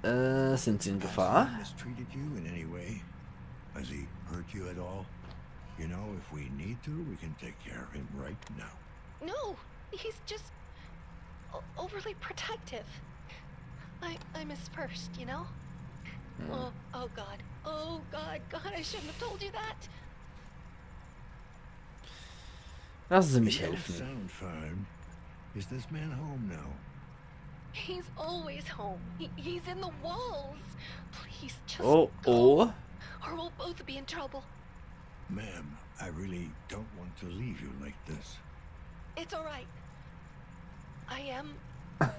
Äh, sind sie in Has Gefahr? he mistreated you in any way? Has he hurt you at all? You know, if we need to, we can take care of him right now. No, he's just o- overly protective. I, I'm his first, you know? Oh, oh God. Oh God, God, I shouldn't have told you that. Lassen Sie mich You don't helfen. Sound fine. Is this man home now? He's always home. He, he's in the walls. Please just Oh, go, oh. or we'll both be in trouble. Ma'am, I really don't want to leave you like this. It's all right. I am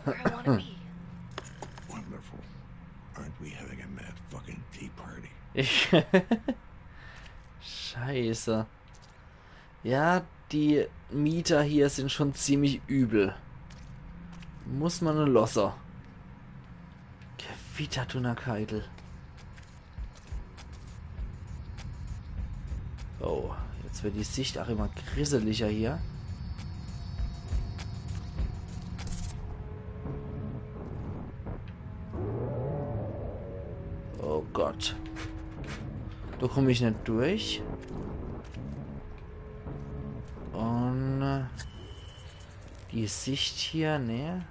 where I want to be. Wonderful. Aren't we having a mad fucking tea party? Ich Scheiße. Ja, die Mieter hier sind schon ziemlich übel. Muss man nur losse. Gewitter Dunnerkeidel. Oh, jetzt wird die Sicht auch immer grisseliger hier. Oh Gott. Da komm ich nicht durch. Und äh, die Sicht hier, ne?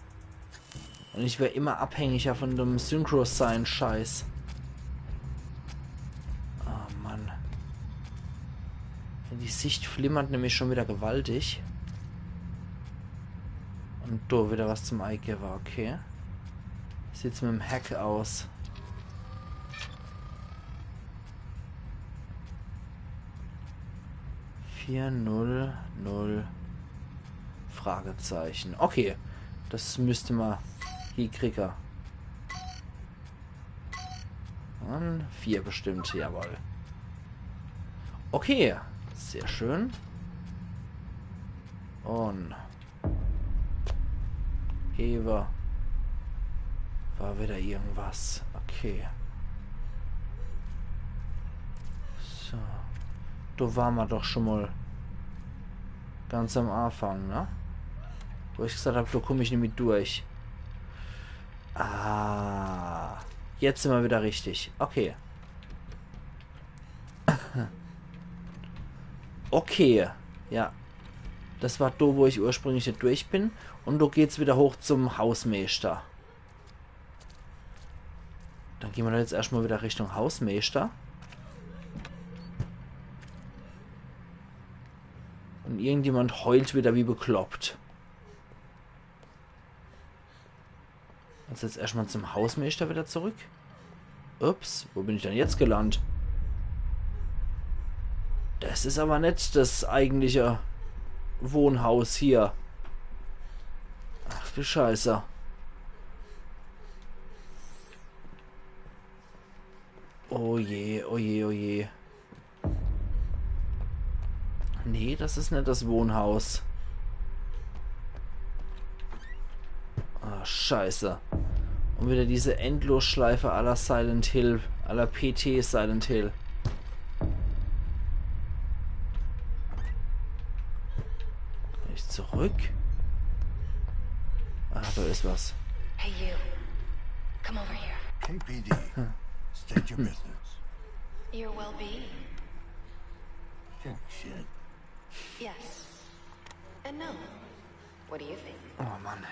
Und ich werde immer abhängiger von dem Synchro-Sign-Scheiß. Oh Mann. Die Sicht flimmert nämlich schon wieder gewaltig. Und da wieder was zum Eigewwe, okay. Sieht's mit dem Hack aus? Vier null null Fragezeichen. Okay, das müsste man hiekriegen. Und vier bestimmt, jawohl. Okay, sehr schön. Und Eva. War wieder irgendwas. Okay. So. Da waren wir doch schon mal ganz am Anfang, ne? Wo ich gesagt habe, da komme ich nicht mehr durch. Ah. Jetzt sind wir wieder richtig. Okay. Okay. Ja. Das war da, wo ich ursprünglich nicht durch bin. Und da geht's wieder hoch zum Hausmeister. Dann gehen wir da jetzt erstmal wieder Richtung Hausmeister. Und irgendjemand heult wieder wie bekloppt. Also jetzt erstmal zum Hausmeister wieder zurück. Ups, wo bin ich denn jetzt gelandet? Das ist aber nicht das eigentliche Wohnhaus hier. Ach du Scheiße. Oh je, oh je, oh je. Nee, das ist nicht das Wohnhaus. Ah, Scheiße. Und wieder diese Endlosschleife à la Silent Hill, à la P T Silent Hill. Kann ich zurück? Ah, da ist was. Hey, you. Come over here. K P D, state your business. Your well-being? Oh, shit. Yes. And no. What do you think? Oh Mann.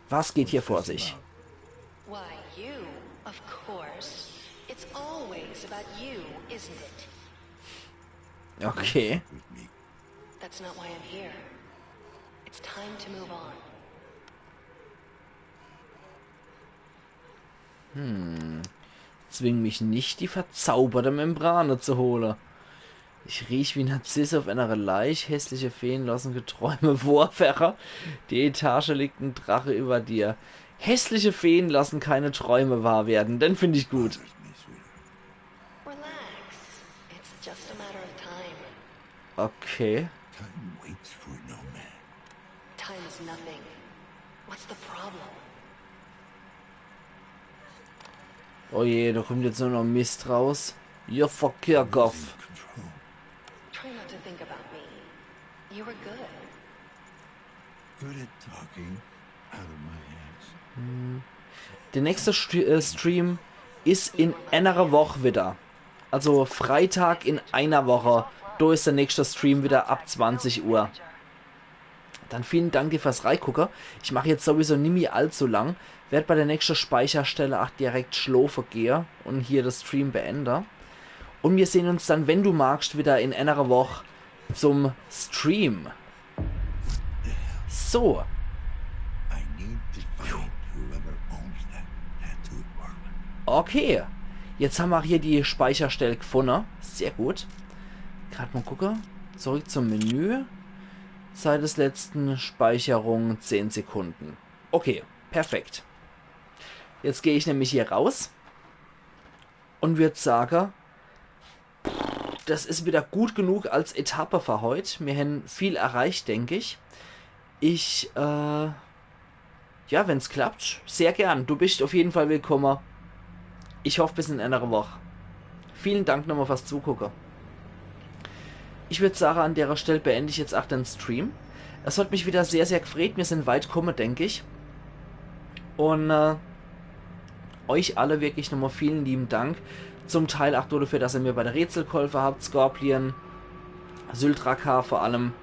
Was geht hier vor sich? Why, you, of course. It's always about you, isn't it? Okay. That's not why I'm here. It's time to move on. Hm. Zwing mich nicht, die verzauberte Membrane zu hole. Ich riech wie Narzisse auf einer Leich. Hässliche Feen lassen Träume wahr werre. Die Etage liegt ein Drache über dir. Hässliche Feen lassen keine Träume wahr werden. Den find ich gut. Relax. It's just a matter of time. Okay. Time waits for no man. Time is nothing. What's the problem? Oh je, da kommt jetzt nur noch Mist raus. Ja, fuck Kirchhoff. Control. Try not to think about me. You were good. Good at talking out of my ass. Der nächste St äh, Stream is in enere Woch wieder. Also Freitag in einer Woche. Da is der nächste Stream wieder ab zwanzig Uhr. Dann vielen Dank dir fürs Reigucke. Ich mach jetzt sowieso nimmi allzu lang. Werd bei der nächste Speicherstelle ach direkt schlofe gehe und hier das Stream beende. Und wir sehen uns dann, wenn du magst, wieder in enere Woch zum Stream. So, I need to find whoever owns that tattoo parlor. Okay, jetzt haben wir hier die Speicherstelle gefunden. Sehr gut. Grad mal gucken. Zurück zum Menü. Zeit des letzten Speicherung zehn Sekunden. Okay, perfekt. Jetzt gehe ich nämlich hier raus und würd sagen, das is wieder gut genug als Etappe für heut. Wir haben viel erreicht, denk ich. Ich, äh, ja, wenn's klappt, sehr gern. Du bist auf jeden Fall willkommen. Ich hoff, bis in enere Woch. Vielen Dank nochmal fürs Zugucke. Ich würd sagen, an derer Stelle beende ich jetzt ach den Stream. Es hat mich wieder sehr, sehr gefreut. Wir sind weit gekommen, denk ich. Und äh, euch alle wirklich nochmal vielen lieben Dank. Zum Teil ach dafür, dass ihr mir bei der Rätsel geholfen habt, Scorpion, Syldraka vor allem.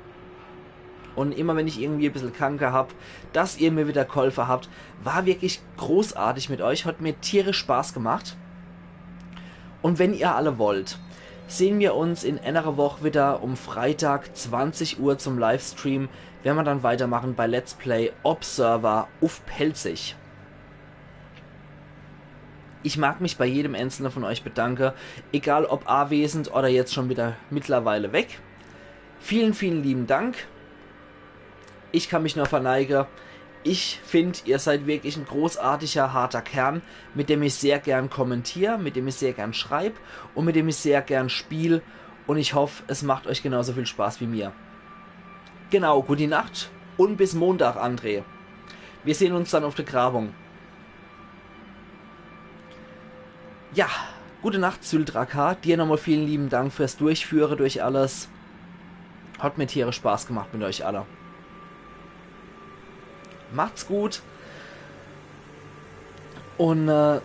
Und immer wenn ich irgendwie ein bisschen Kranke hab, dass ihr mir wieder geholfen habt. War wirklich großartig mit euch, hat mir tierisch Spaß gemacht. Und wenn ihr alle wollt, sehen wir uns in enere Woch wieder um Freitag zwanzig Uhr zum Livestream, wenn wir dann weitermachen bei Let's Play Observer uff Pälzisch. Ich mag mich bei jedem einzelnen von euch bedanken, egal ob anwesend oder jetzt schon wieder mittlerweile weg. Vielen, vielen lieben Dank. Ich kann mich nur verneige. Ich find, ihr seid wirklich ein großartiger, harter Kern, mit dem ich sehr gern kommentier, mit dem ich sehr gern schreib und mit dem ich sehr gern spiel. Und ich hoff, es macht euch genauso viel Spaß wie mir. Genau, gute Nacht und bis Montag, André. Wir sehen uns dann auf der Grabung. Ja, gute Nacht, Syldraka. Dir nochmal vielen lieben Dank fürs Durchführen durch alles. Hat mir tierisch Spaß gemacht mit euch alle. Macht's gut. Und äh,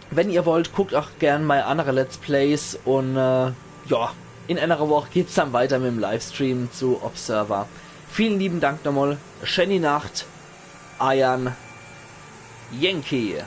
wenn ihr wollt, guckt auch gern mal andere Let's Plays. Und äh, ja, in einer Woche geht's dann weiter mit dem Livestream zu Observer. Vielen lieben Dank nochmal. Schöne Nacht. Eiern Yankee.